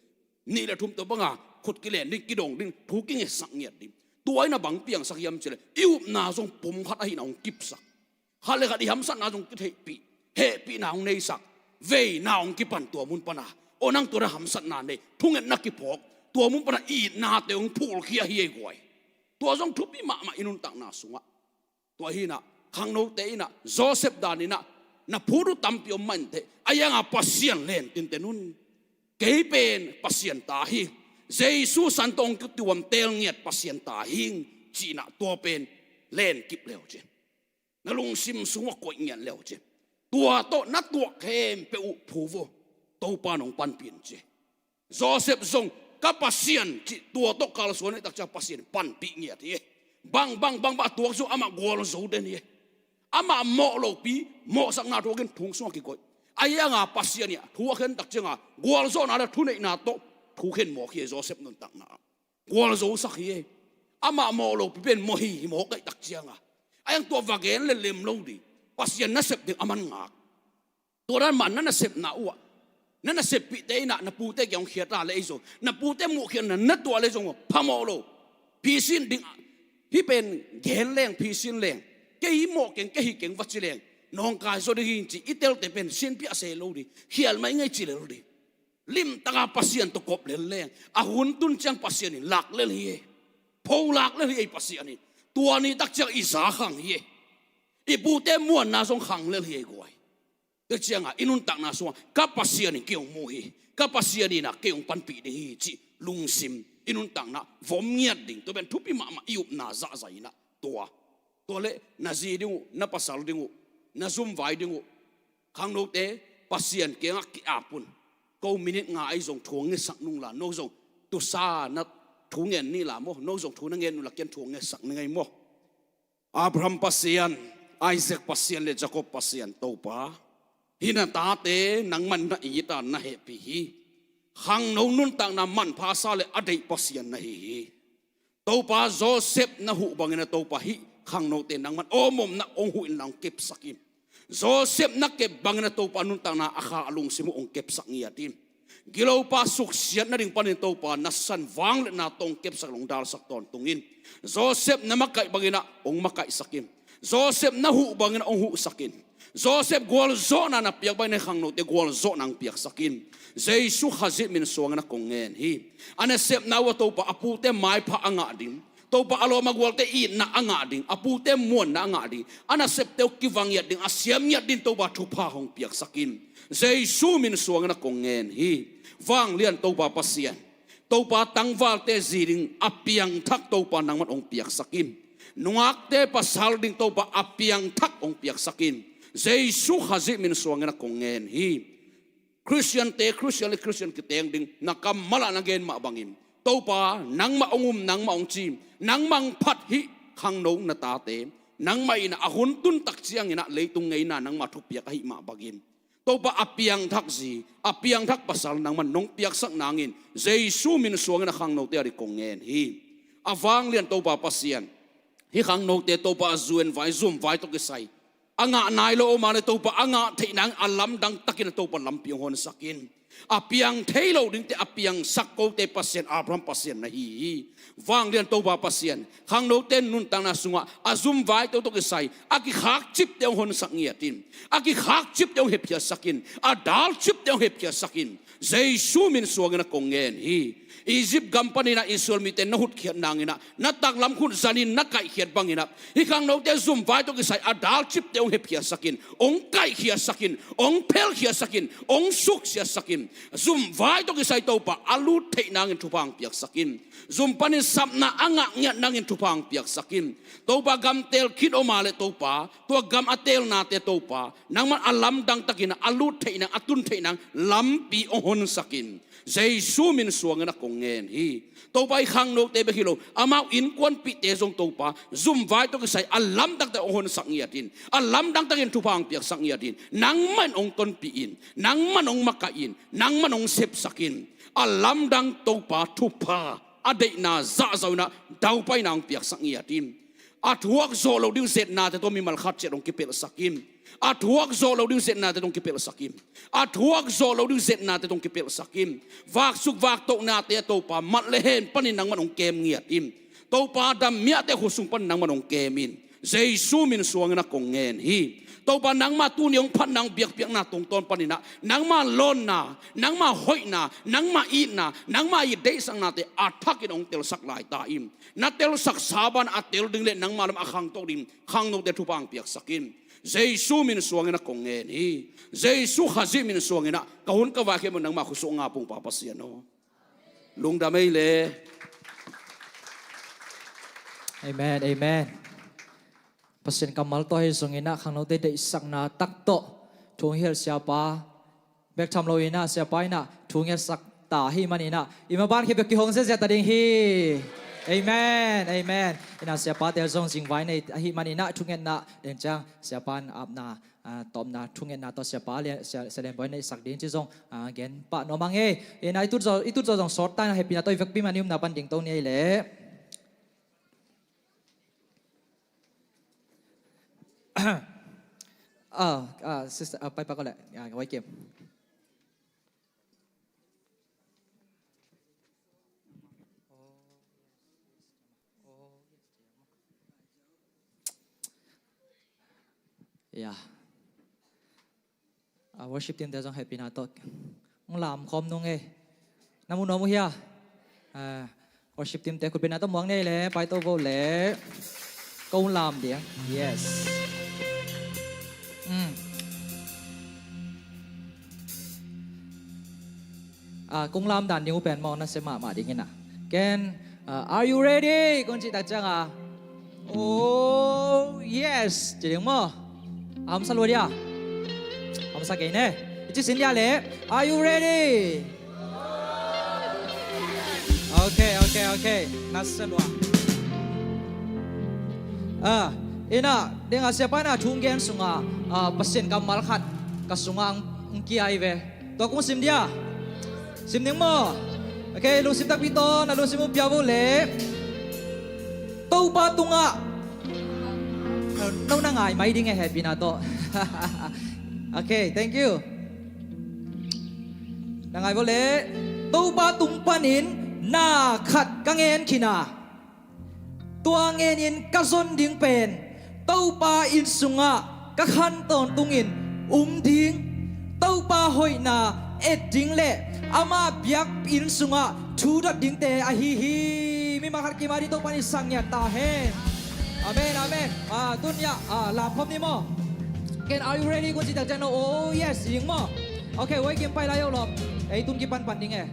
Nih le thum tawh banga khut kilen ding, kidong ding, thu kingetsak ngiat ding. Tua in ah bang piangsak hiam cih leh i upna zong pum khat ahi in ah hong kipsak. Khat le khat i hamsatna zong kitheihpih, hehpihna hong neisak, veina hong kipan tua mun pana. Aw nang tua na hamsatna nei, thungetna kiphawk, tua mun pana i itnate hong phulkhia hi ei guai. Tua zong thupi mahmah i nuntakna sungah. Tua hi in ah khangnote in ah Joseph dan in ah na phut uh tampi om mah inteh, a ianga Pasian len tinten un. Kei pen Pasian ta hi, Jesu san tawh hong kituam teel ngiat Pasian ta hing, ci in ah tua pen len kip le uh cin. Na lungsim sungah koih ngiat le uh cin. Tua tawh na tuak khempeuh uh phu vo, Topa nong panpih in ci. Joseph zong ka Pasian cih tua tawh kalsuan ahih tak ciang Pasian panpih ngiat hi. Bang, bang, bang, bang a tuak zong amah gualzo den hi. Amah mawh lopi, mawhsakna thu a khen thong sungah kikoih. A ianga Pasian in ah thu a khen tak cianga gualzawhna le thuneihna tawh thu khen mawk hi Joseph nuntakna ah. Gualzosak hi. Amah mawh lopi pen mawh hi, hi mawk ahih tak cianga. A iang tua va gen le lem lo ding. Pasian nasep ding a man ngak. Tua dan mah na nasepna uh ah, na naseppihte in ah na pute kiang hong khia ta le ei zong, na pute muhkhiatna na tuah le zong phamawh lo. Phisin ding, hih pen gen leng, phisin leng. Kei hih mawh keng, kei hih keng va ci leng, nawngkai zaw ding hi in ci, i telte pen sinphiah se lo ding, khial mai ngei ci lel ding. Limtaka Pasian tawh kop lel leng, a hun tun ciang Pasian in lak lel hi e. Pho lak lel hi e Pasian in. Tua ni tak ciang i za khang hi e. I pute muanna zong khang lel hi e guai. Tua ciangah i nuntakna sungah ka Pasian in kei hong mu hi, ka Pasian in ah kei hong panpih ding hi cih lungsim, i nuntakna vom ngiat ding, tua pen thupi mahmah i upna zahzah in ah tua. Tua leh na zi ding uh, na pasal ding uh, na zumvai ding uh, khangnote Pasian kiangah ki-ap un. Ko minit nga ahi zong thu hong ngetsak nung la, no zong tusa na thu ngen ni la maw, no zong thu na ngen nung la kian thu hong ngetsak ning ei maw. Abraham Pasian, Isaac Pasian le Jacob Pasian Topa, hih na tate nangman na it a na hehpih hi. Khangno nuntakna manpha sa le a deih Pasian na hi hi. Topa Joseph na huh bangin a Topa hih khangnote nangman awmawmna hong huh in la hong kepsak in. Joseph na kep bangin a Topa nuntakna a kha a lungsim uh hong kepsak ngiat in. Gilopa suksiat nading panin Topa na san vangliatna tawh hong kepsak, hong dalsak tawntung in. Joseph na makaih bangin ah hong makaihsak in. Joseph na huh bangin ah hong huhsak in. Joseph gualzawhna na piak bangin ah khangnote gualzawhna hong piaksak in. Jesu Khazih min suangin ah kong ngen hi. A nasepna uh a Topa a pute maipha a ngah ding, Topa a lawm a gualte itna a ngah ding, a pute muanna a ngah ding, a nasepte uh kivang ngiat ding, a siam ngiat ding Topa thupha hong piaksak in. Jesu min suangin ah kong ngen hi. Vanglian Topa Pasian, Topa tangvalte zi ding a piangthak Topa nangman hong piaksak in. Nungakte pasal ding Topa a piangthak hong piaksak in. Jesu Khazih min suangin ah kong ngen hi. Khristiante Khristian le Khristian kiteng ding na kammal ah na gen mah bangin, Topa nangmah hong um, nangmah hong cim, nangmah hong phat hih khangno na tate nangmah in ah a hun tun tak ciangin ah leitung ngeina nangmah thupiak ahih mah bangin, Topa a piangthak zi, a piangthak pasal nangman nong piaksak nangin Jesu min suangin ah khangnote a ding kong ngen hi. A vanglian Topa Pasian, hih khangnote Topa a zu en vai, zum vai tawh kisai a ngah nai lo om a le Topa a ngah theih nang a lamdang takin a Topa lampi hong honsak in. A piang thei lo dingte a piangsak kote Pasian Abraham Pasian na hi hi. Vanglian Topa Pasian, khangnote nuntakna sungah a zum vai tawh tawh kisai a kikhakcipte hong honsak ngiat in. A kikhakcipte hong hepkhiatsak in. A dalcipte hong hepkhiatsak in. Jesu min suangin ah kong ngen hi. Egypt gam panin ah Israel mite na hutkhiat nangin ah na taklam khut zanin na kaihkhiat bangin ah hih khangnote zum vai tawh kisai a dalcipte hong hepkhiatsak in, hong kaihkhiatsak in, hong phelkhiatsak in, hong suksiatsak in. Zum vai tawh kisai Topa a lut theih nangin thupha hong piaksak in. Zum panin sapna a ngah ngiat nangin thupha hong piaksak in. Topa gam teel khin om a le Topa, tua gam a teelnate Topa nangman a lamdang takin a lut theih nang, a tun theih nang lampi hong honsak in. Jesu min suangin ah kong ngen hi. Topa, hih khangnote bek hi lo, amau innkuanpihte zong Topa zum vai tawh kisai a lamdangte hong honsak ngiat in. A lamdang takin thupha hong piaksak ngiat in. Nangman hong tonpih in, nangman hong makaih in, nangman hong sepsak in. A lamdang Topa thupha a deihna zahzah in ah daupaina hong piaksak ngiat in. A thuak zawh lo ding uh zetnate tawh mimal khat ciat hong kipelhsak in. A thuak zawh lo ding uh zetnate tawh hong kipelhsak in. A thuak zawh lo ding uh zetnate tawh hong kipelhsak in. Vaksuk vaktohnate a Topa mat le hen panin nangman hong kem ngiat in. Topa dammiahte khut sung panin nangman hong kem in. Jesu min suangin ah kong ngen hi. Topa nangma tuni hong phat nang biakpiakna tungtawn panin ah nangma lawnna, nangma hoihna, nangma itna, nangma it deihsaknate a thakin hong telsak lai ta in. Na telsaksa ban a tel ding le nangma lam a khangto ding khangnote thupha hong piaksak in. Jesu min suangin ah kong ngen hi. Jesu Khazih min suangin ah ka hun ka vai khempeuh nangma khutsung ngap ung Pa Pasian aw. Lungdam ei le. Amen, amen. Pasian kammal tawh hi zongin ah khangnote deihsakna tak tawh thu hong hilh siapa bek tham lo in ah, siapa in ah thu ngetsak ta ahih manin ah i maban khempeuh kihong ziazia ta ding hi. Amen, amen. In ah siapate zong zingvai nei ahih manin ah thungetna ding ciang siapa in apna, ah, tawpna thungetna tawh siapa Sia Lianbawi in ah i sak ding ci zong, ah, gen pah nuam ing ei. In ah i tut zaw, i tut zaw zong sawt ta in ah hehpihna tawh i vekpi man i upna pan dingto ni ei leh. Ah, ah, sister, ah, pai pak ko leh. Ah, Wai Kim. Ya. Ah, worship team te zong hehpihna tawh Hong lam khawm nung ei. Na mu nuam uh hia? Ah, worship team te khut beng na tawh muang nei le, pai to vo le. Ko hong lam dia. Yes. Mm. Ah, kong lam dan ding uh pen maw, na sia mahmah ding hi na. Ken, ah, "Are you ready?" kong cih tak ciang a, "Oh yes," ci ding maw. A hamsa lua dia. Hamsa kei ne. I ci sin dia le. "Are you ready?" Okay, okay, okay. Na sia lua. Ah, ina, ding a siapa na thu hong gen sungah, ah, Pasian kammal khat ka sungah hong, hong kia hi ve. Tua kong sim dia. Sim ding maw. Okay, lungsim takpi tawh na lungsim uh pia vo le. Topa tungah. No na ngai mai ding e, hehpihna tawh. Okay, thank you. Na ngai vo le. Topa tung panin na khat ka ngen khin a, tua ngenin ka zon ding pen Topa inn sungah ka khan tawntungin um ding, Topa hoihna et ding le ama biakinn sungah thu dot dingte ahi hi. Mimal khat kim a ding Topa in sang ngiat ta hen. Amen, amen. Ah, tun ya, ah, lam khawm ni maw. Ken, "Are you ready?" kong cih tak ciang no, "Oh yes," ci ding maw. Okay, wei kim pai lai yo lawm. Ei tun kipan pan ding e.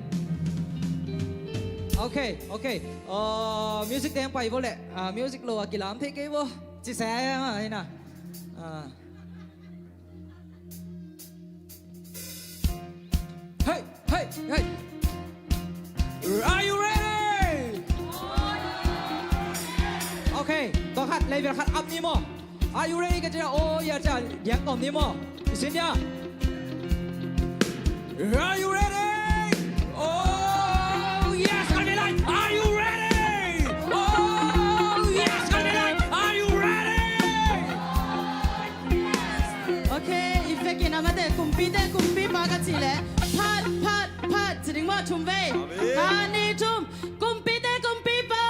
Okay, okay. Ah, music te hong pai vo le. Ah, music lo a kilam thei kei vo. Ci se a hi na. Ah. Hey, hey, hey. Are you ready? Okay, tua khat, level khat up ni maw. "Are you ready?" ka cih a, "Oh yeah," ci a diak tawm ni maw. I sin dia. "Are you ready?" Oh yes, ka ding lai. "Are you ready?" Oh yes, ka ding lai. "Are you ready?" Okay, effect in a mate, kumpite kumpipa ka cih le, phat, phat, phat ci ding maw, thum vei. Amen. Khat, nih, thum. Kumpite kumpipa.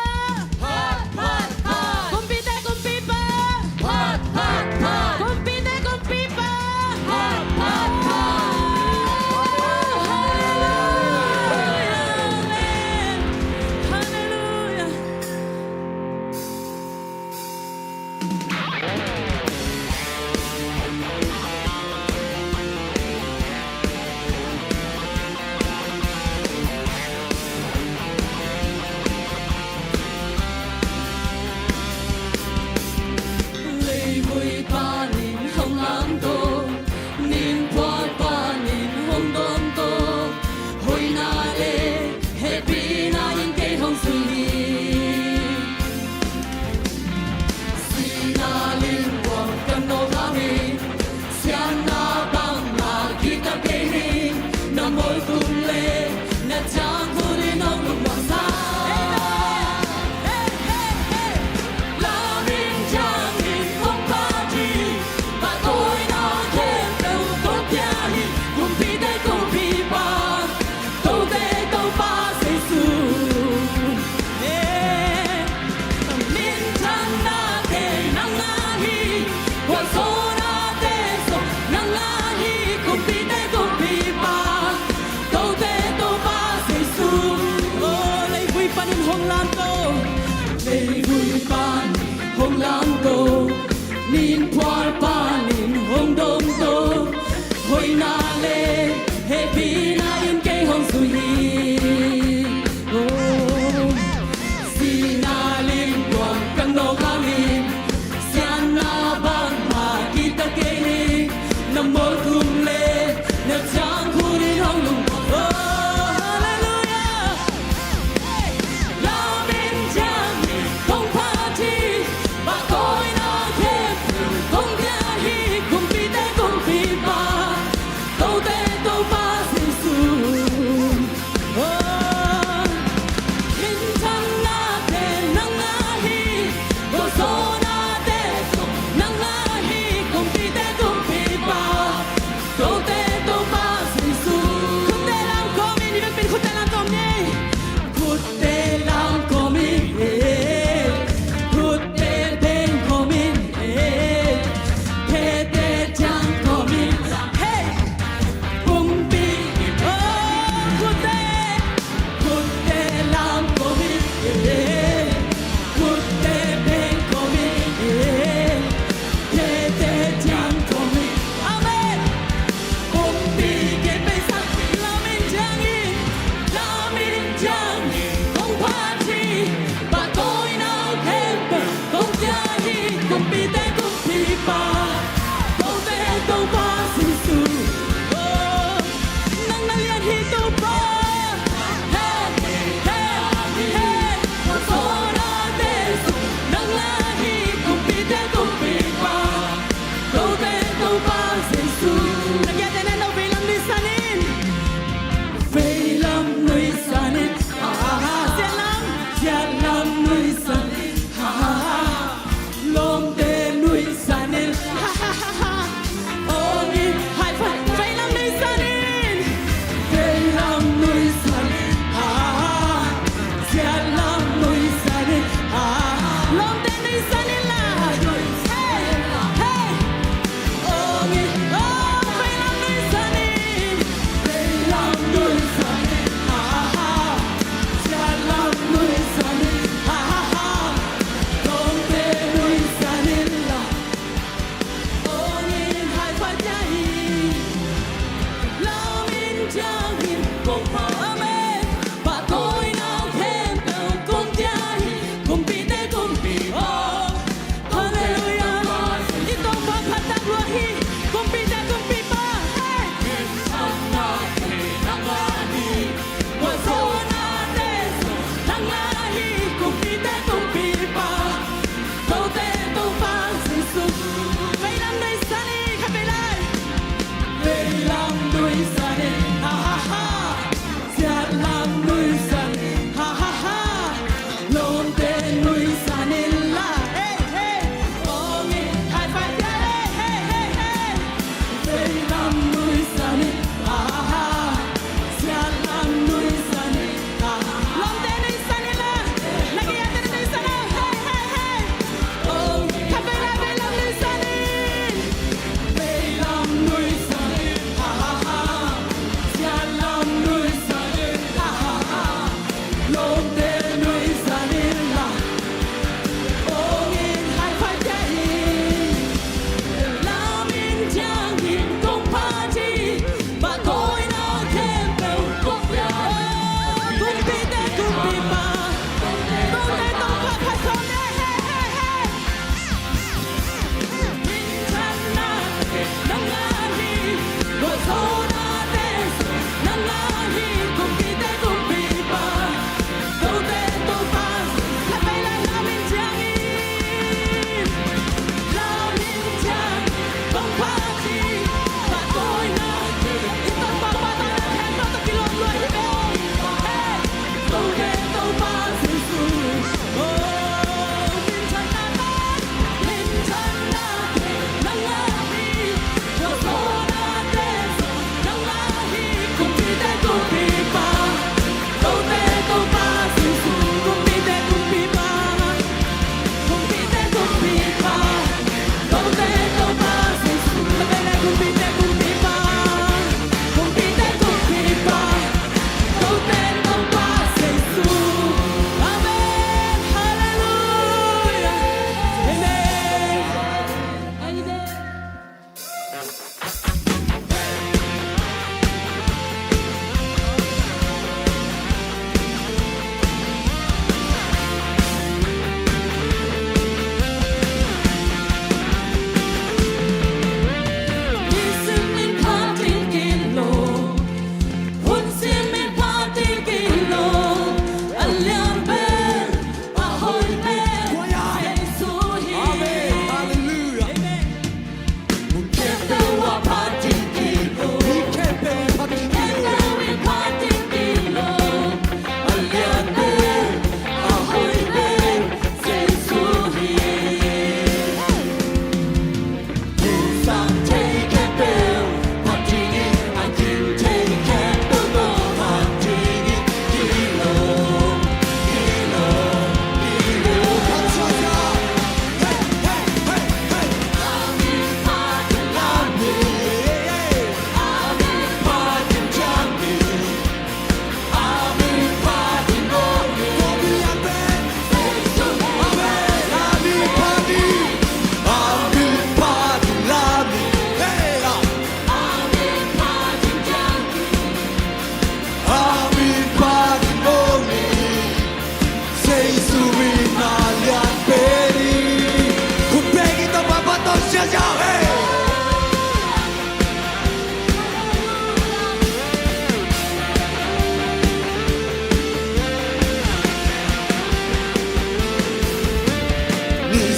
Phat, phat, phat. Kumpite kumpipa. Phat, phat, phat. Kumpite kumpipa. Phat, phat, phat. Hallelujah. Amen.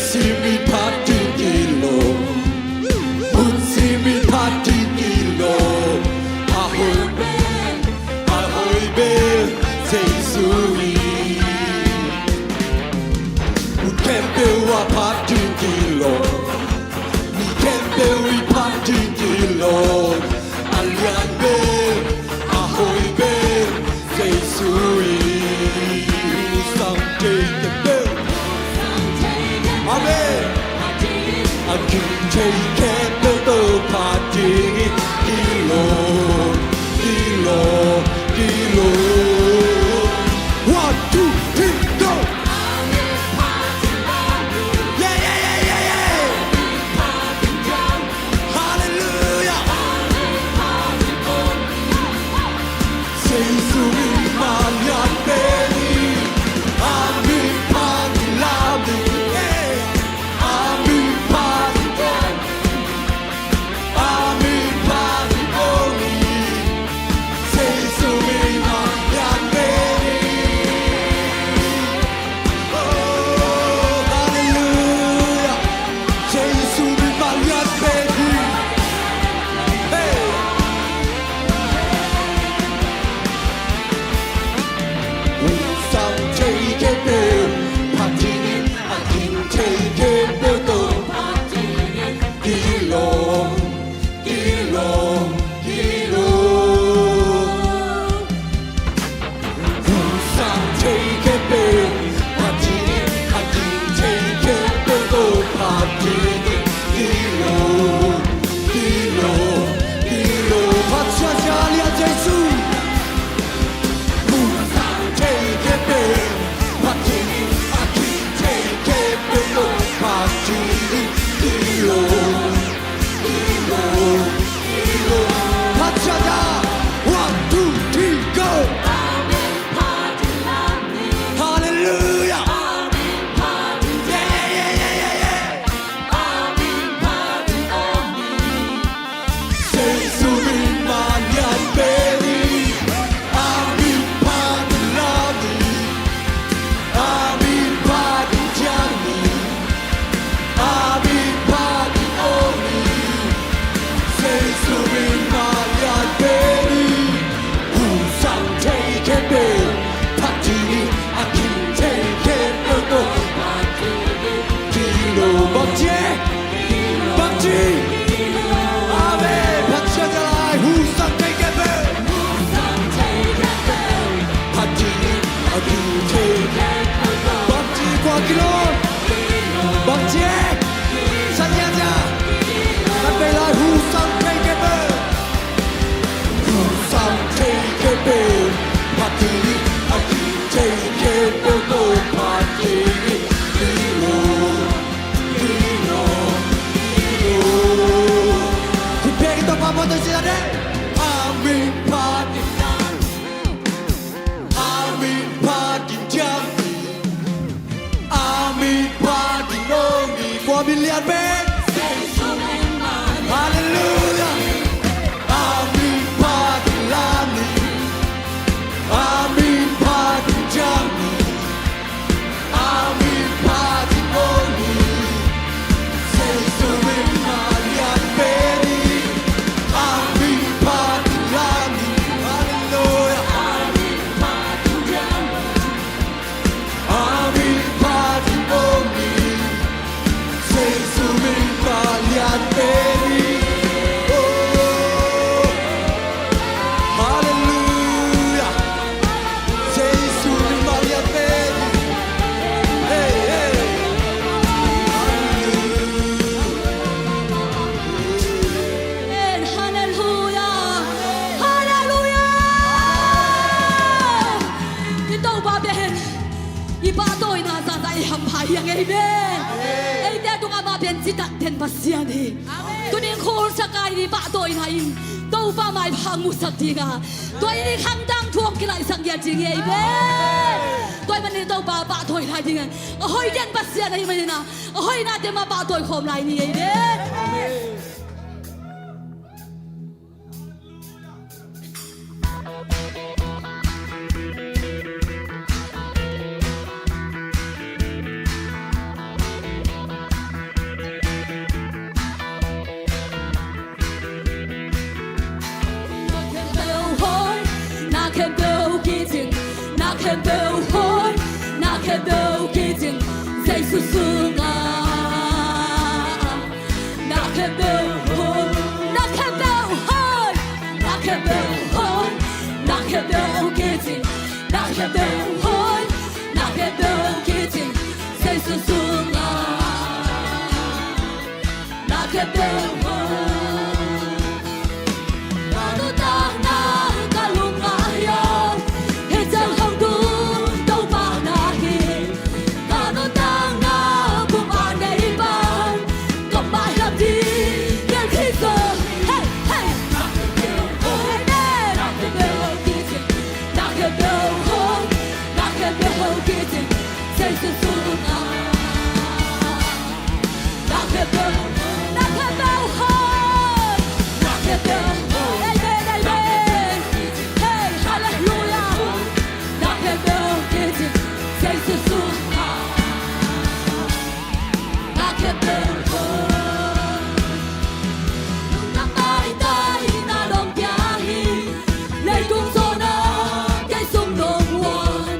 Simin phat ding kilawm, hun simin phat ding kilawm. A hoih bel, a hoih bel Jesu hi. Hun khempeuh ah phat ding kilawm, ni khempeuh i phat ding kilawm. A lian bel, a hoih bel Jesu hi. Hong sang thei khempeuh. Amen. A ging thei khempeuh tawh phat ding hi. Kilawm, kilawm, kilawm. One, two, three, go. Yeah, yeah, yeah, yeah, yeah. Hallelujah. Jesu min mah lian pen hi. A min phat ding lam hi. A min phat ding, a min phat ding lam hi. Jesu min mah lian pen hi. Oh, hallelujah. Jesu min mah lian pen hi. Hey. Hun sang thei khempeuh phat ding hi. A ging thei khempeuh tawh phat ding hi. Kilawm, kilawm, kilawm. Hun sang thei khempeuh phat ding hi. A ging thei khempeuh tawh phat ding hi. Kilawm, kilawm, kilawm. Phat ciat ciat lian Jesu. Hun sang thei khempeuh phat ding hi. A ging thei khempeuh tawh phat ding hi. Kilawm, kilawm, kilawm. Phat ciat ciat. One, two, three, go. Hallelujah. Yeah, yeah, yeah, yeah, yeah, yeah. Jesu min mah lian pen hi. A min phat ding lam hi. A min phat ding ciang hi. A min phat ding om hi. Jesu min mah lian pen hi. Hun sang thei khempeuh phat ding hi. A ging thei khempeuh tawh phat ding hi. Kilawm. Bangci, bangci. Amen. Phat ciat ciat lai. Hun sang thei khempeuh phat ding hi. A ging thei, bangci, kua kilawm. Bangci, sang ciat ciat. Kan vei lai. Hun sang thei khempeuh. Hun sang thei khempeuh phat ding hi. A ging thei khempeuh tawh phat ding hi. Kilawm, kilawm, kilawm. Khut beng in Topa phat ding hi. A min phat ding, a min phat ding ciang hi. A min phat ding om hi. Kua min lian pen? Hallelujah. A min phat ding lam hi. A min phat ding ciang hi. A min phat ding om hi. Jesu min mah lian pen hi. A min phat ding lam hi. Hallelujah. A min phat ding om hi. Jesu min mah lian pen hi. Oh, hallelujah. Jesu min mah lian pen hi. Hey, hey. Hallelujah. Amen. Hallelujah. Hallelujah. I Topa pen i pahtawina zahzah i hampha hi hang, amen. Eite a tungah amah pen citak den Pasian hi. Tuni in khawlsak a i pahtawina in Topa maipha hong musak ding a, tua in i khangtang thu hong kilaihsak ngiat ding hi, amen. Tua ahih manin Topa pahtawi lai ding a, a hoih den Pasian ahih manin a, a hoihnate mah pahtawi khawm lai ni, amen. Jesu sungah na khempeuh hong, na khempeuh hong, na khempeuh hong, na khempeuh hong kicing, na khempeuh hong, na khempeuh hong kicing, Jesu sungah na khempeuh hong. Ka nuntakna ka lungah hiam, hih ciang hong tung Topa na hi. Ka nuntakna buma nei pan, ka mailam ding ngian khi zo. Hey, hey. Amen. Na khempeuh hong, na khempeuh hong kicing, Jesu sungah. Na khempeuh, na khempeuh hong, na khempeuh hong. Amen, amen. Hey, hallelujah. Na khempeuh hong kicing, Jesu sungah. Na khempeuh hong. Nuntak taitai na lawm pia hi. Leitung zawhna kei sung dong uan.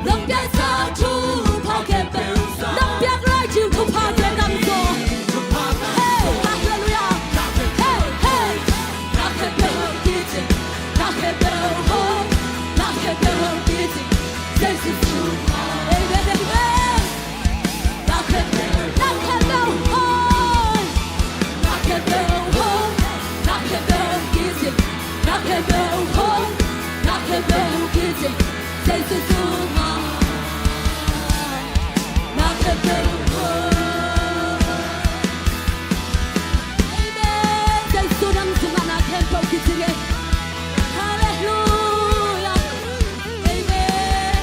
Nang piaksa thupha khempeuh, nang piak lai cing thuphate nang zaw. Hey, hallelujah. Hey, hey. Na khempeuh hong kicing, na khempeuh hong, na khempeuh hong kicing, Jesu sungah. Amen, amen. Na khempeuh, na khempeuh hong, na khempeuh hong, na khempeuh hong kicing, na khempeuh hong, na khempeuh hong kicing, Jesu sungah. Na khempeuh hong. Amen. Jesu nang sungah na khempeuh kicing e. Hallelujah. Amen.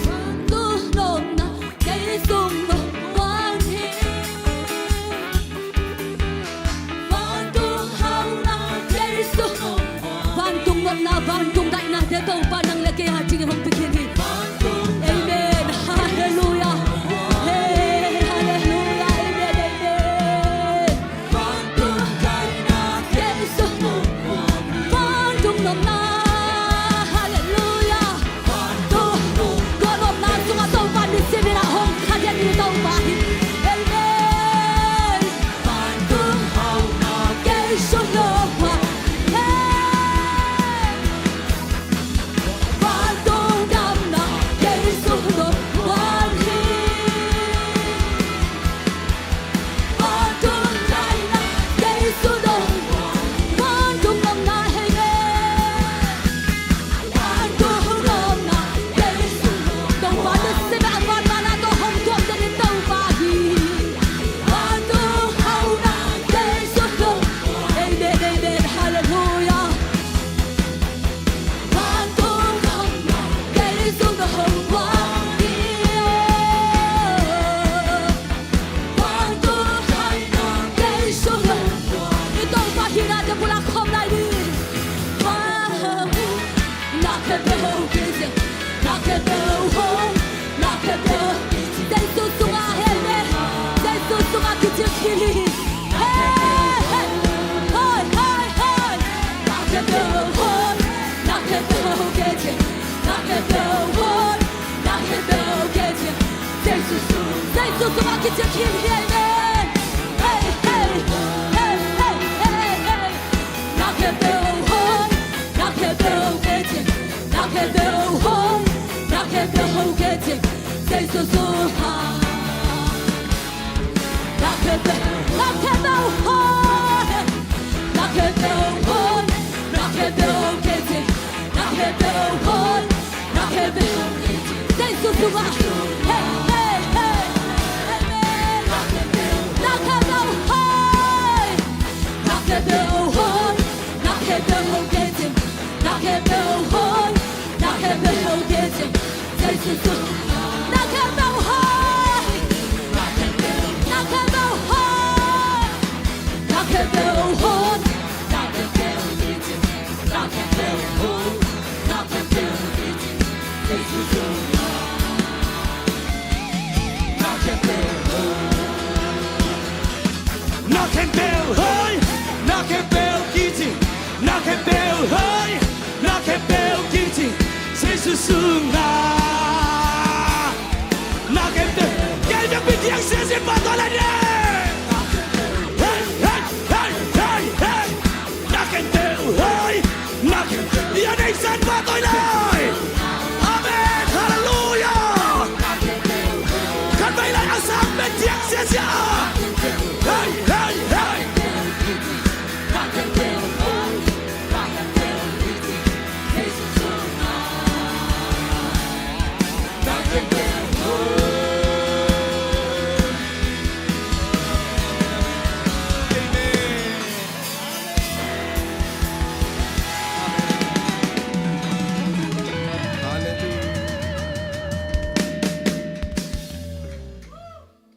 Vantung nopna kei sung nop uan hi. Vantung hauhna kei sung nop uan. Vantung nopna, vantung daihnate Topa nang le kei a dingin hong pia khin hi. Amen. Hallelujah. Hey, hallelujah. Amen, amen. Vantung nopna, hallelujah. Tua nopna sungah Topa nisim in a hong kha den ni Topa hi. Amen. Kei sung nop uan. Hey. Vantung damna kei sung nop uan hi. Vantung daihna kei sung nop uan. Vantung nopna hei nge. Vantung nopna kei sung nop uan. Topa nisim a vanvana tawh hong tuam den ni Topa hi. Vantung hauhna kei sung nop uan. Amen, amen, hallelujah. Vantung nopna kei sung nop uan hi. Vantung daihna kei sung nop uan. I Topa hinate pulak khawm lai ni. Vantung na khempeuh hong kicing, na khempeuh hong, na khempeuh hong kicing. Jesu sungah, amen. Jesu sungah kicing khin hi. Hey, hey. Hoi, hoi, hoi. Na khempeuh hong, na khempeuh hong kicing, na khempeuh hong, na khempeuh hong kicing, Jesu sung, Jesu sungah kicing khin hi, amen. Hey, hey, hey, hey, hey, hey. Na khempeuh hong, na khempeuh hong kicing, na khempeuh hong, na khempeuh hong kicing, Jesu sungah. Na khempeuh, na khempeuh hong, na khempeuh hong, na khempeuh hong kicing, na khempeuh hong, na khempeuh hong kicing, Jesu sungah. Hey, hey, hey. Amen. Na khempeuh hong, na khempeuh hong, na khempeuh hong kicing, na khempeuh hong, na khempeuh hong kicing, Jesu sungah. Na khempeuh hong, na khempeuh hong, na khempeuh hong, na khempeuh hong kicing, na khempeuh hong, na khempeuh hong kicing, Jesu sungah. Na khempeuh hong, na khempeuh hong kicing, na khempeuh hong, na khempeuh hong kicing, Sungah na kemte, kemte pi tiang siasia pa to la de. Hey, hey, hey, hey, hey. Na kemte, hey, na kemte, ya nei san pa to lai. Amen, hallelujah. Kan bai lai asam pi tiang siasia. Hey, hey, hey.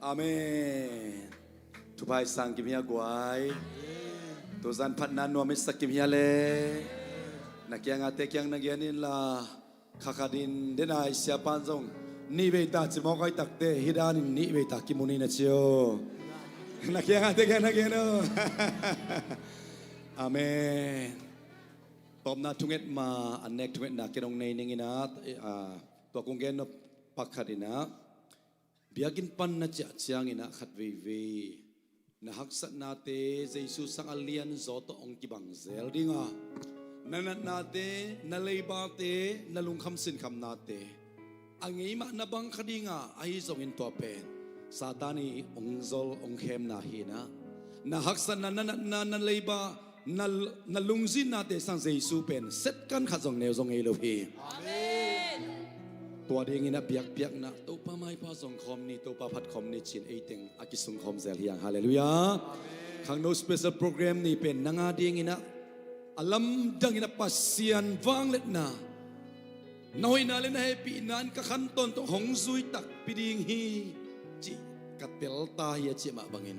Amen. Thupha i sang kim hia guai. Tuzan phatna nuam i sak kim hia le. Na kiangah te kiang na gen inla, kha khat in den a i siapan zong nih vei ta ci mawk a, i takte hi danin nih vei ta kimu ni na ci o. Na kiangah te kiang na gen o. Amen. Tawpna thunget ma, an nek thungetna ken hong nei ning inah, tua kong gen nop pak khat inah, biakinn pan na ciah ciangin ah khat veivei na haksatnate Jesu sang a lianzaw tawh hong kibang zel ding a, na natnate, na leibate, na lungkham sinkhamnate a ngei mah na bang kha ding a, ahi zongin tua pen Satan i hong zol hong khemna hi inah, na haksatna, na natna, na leiba, na, na lungzinnate sang Jesu pen setkan khat zong neu zong ngei lo hi. Amen. Tua dingin a biakpiakna, Topa maipha zong khawm ni, Topa phat khawm ni cin eiteng a kisung khawm zel hi ang. Halleluiah. Amen. Khangno special program ni pen nang a dingin a, a lamdangin a Pasian vangliatna, na hoihna le na hehpihna in ka khan tawntung hong zui takpi ding hi, cih ka tel ta hi a cih mah bangin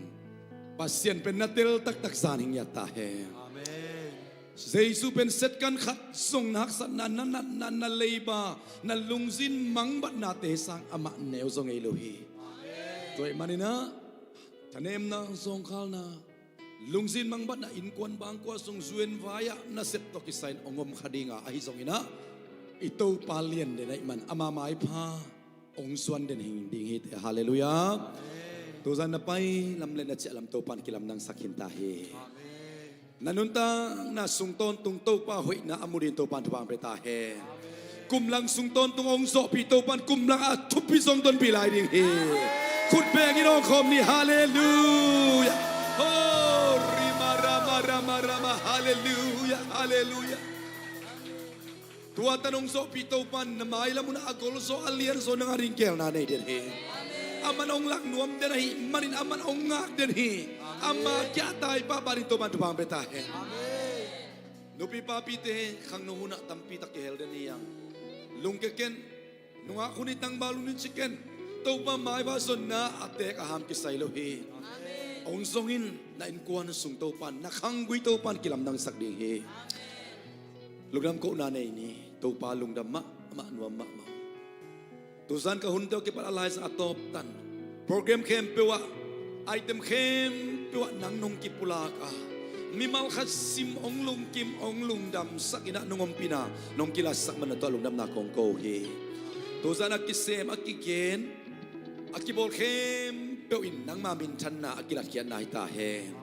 Pasian pen na tel taktak zan hing ngiat ta hen. Amen. Jesu pen setkan khat zong na haksatna, na natna, na leiba, na lungzin mangbatnate sang amah neu zong ngei lo hi. Amen. Tua ahih manin ah thanemna, zawngkhalna, lungzin mangbatna, innkuan bangkua sung zu-en vai-ah nasep tawh kisai-in hong om kha ding a, ahi zongin ah i Topa lian den ahih man ama maipha hong zuan den hing ding hi teh. Halleluiah. Amen. Tuzan na pai lam le na ciah lam Topa in kilamdangsak khin ta hi. Amen. Na nuntakna sung tawntung Topa hoihna a mu dingin Topa in thupha hong pia ta hen. Amen. Kum lang sung tawntung hong zawhpih Topa in kum lang a thupi zong tonpih lai ding hi. Amen. Khut bengin hong khawm ni. Halleluiah. Oh, rima rama rama rama. Halleluiah. Halleluiah. Tua tan hong zawhpih Topa in na mailam un a golzaw a lianzaw nang a ding geelna nei den hi. Amen. Aman hong lak nuam den ahih manin aman hong ngak den hi. Amen. Ama kiang a tai pahpah dingin Topa in thupha hong pia ta hen. Amen. Nupi papite khangno hunah tampi tak kihel den hi hang. Lungke ken, nungak hun hi tangval hun hi ci ken, Topa maipha zonna a teek a ham kisai lo hi. Amen. Hong zong in, na innkuan sung Topa in, na khanggui Topa in kilamdangsak ding hi. Amen. Lungdam kohna nei ni. Topa lungdam mahmah, nuam mahmah. Tuzan ka hunte uh kipat a laizang a tawptan program khempeuh ah, item khempeuh ah nang nong kipulak a, mimal khat sim hong lungkim, hong lungdamsak in ah nong ompihna nong kilatsak man na tua lungdamna kong ko uh hi. Tuzan a kisem, a kigen, a kibawl khempeuh in nangma minthanna a kilatkhiatna hi ta hen.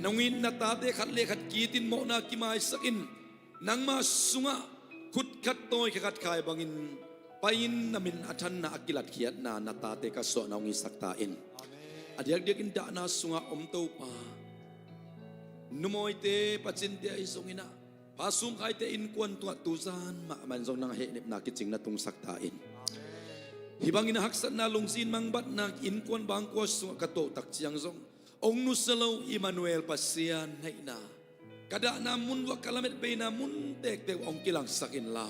Nong it na tate khat le khat ki-it in mawhna kimaisak in, nangma sungah khut khat tawi khe khat khai bangin pai-in na min a thanna a kilatkhiatna na tate ka suahna hong hisak ta in. Amen. A diakdiakin dahna sungah om Topa, numawite, pacinte ahi zongin ah, pa sumkhaite innkuan tungah tuzan mahmah in zong nang a hehnepna kicing na tungsak ta in. Amen. Hih bangin a haksatna, lungzin mangbatna innkuan bangkua sungah ka tuah uh tak ciang zong hong nusia lo Emmanuel Pasian na hihna, ka dahna mun uah, ka lametbeina mun tektek uah hong kilangsak inla,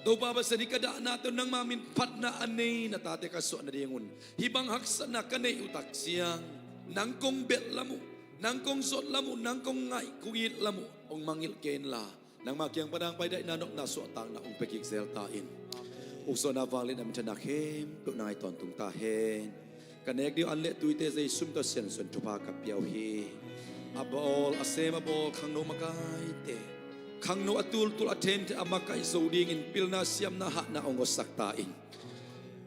Topa Pasian, hih ka dahnate uh nangma min phatna a nei na tate ka suah nadingun hih bang haksatna ka neih uh tak ciang nang kong belh lam uh, nang kong zot lam uh, nang kong ngaih, kong it lam uh hong mangngilh kei inla, nangma kiang pan a dang pai daihna, nopna, suahtakna hong pia kik zel ta in. Amen. Uksuahna, vangliatna, minthanna khempeuh nang a hi tawntung ta hen. Ka nek ding uh an le tuite Jesu min tawh siansuah in thupha ka pia uh hi. A bawl, a sem a bawl khangno makaite, Khangno a tultul a thenthe a makaih zo dingin pilna siamna hahna hong guansak ta in.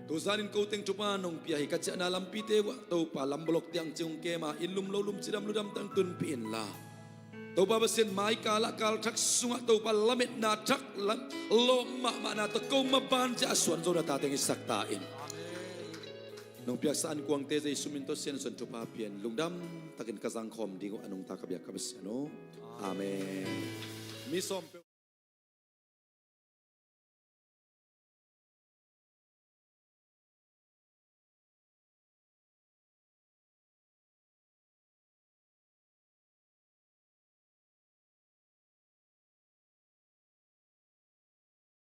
Tuzan in ko teng thupha nong pia hi ka ciahna lampite uh ah Topa lam bolok tiang cing hong kem a, inn lum lo lum cidam ludam tang tunpih inla, Topa Pasian, mai kal ah kal thak sungah Topa lametna thak lam lawm mahmahna tawh ko maban ciah a suan zona tate hong hisak ta in. Nong piaksa ankuangte Jesu min tawh siansuan thupha pia in. Lungdam takin ka zangkhawm ding uh a nungta ka biak ka Pasian aw. Amen. Mi sawm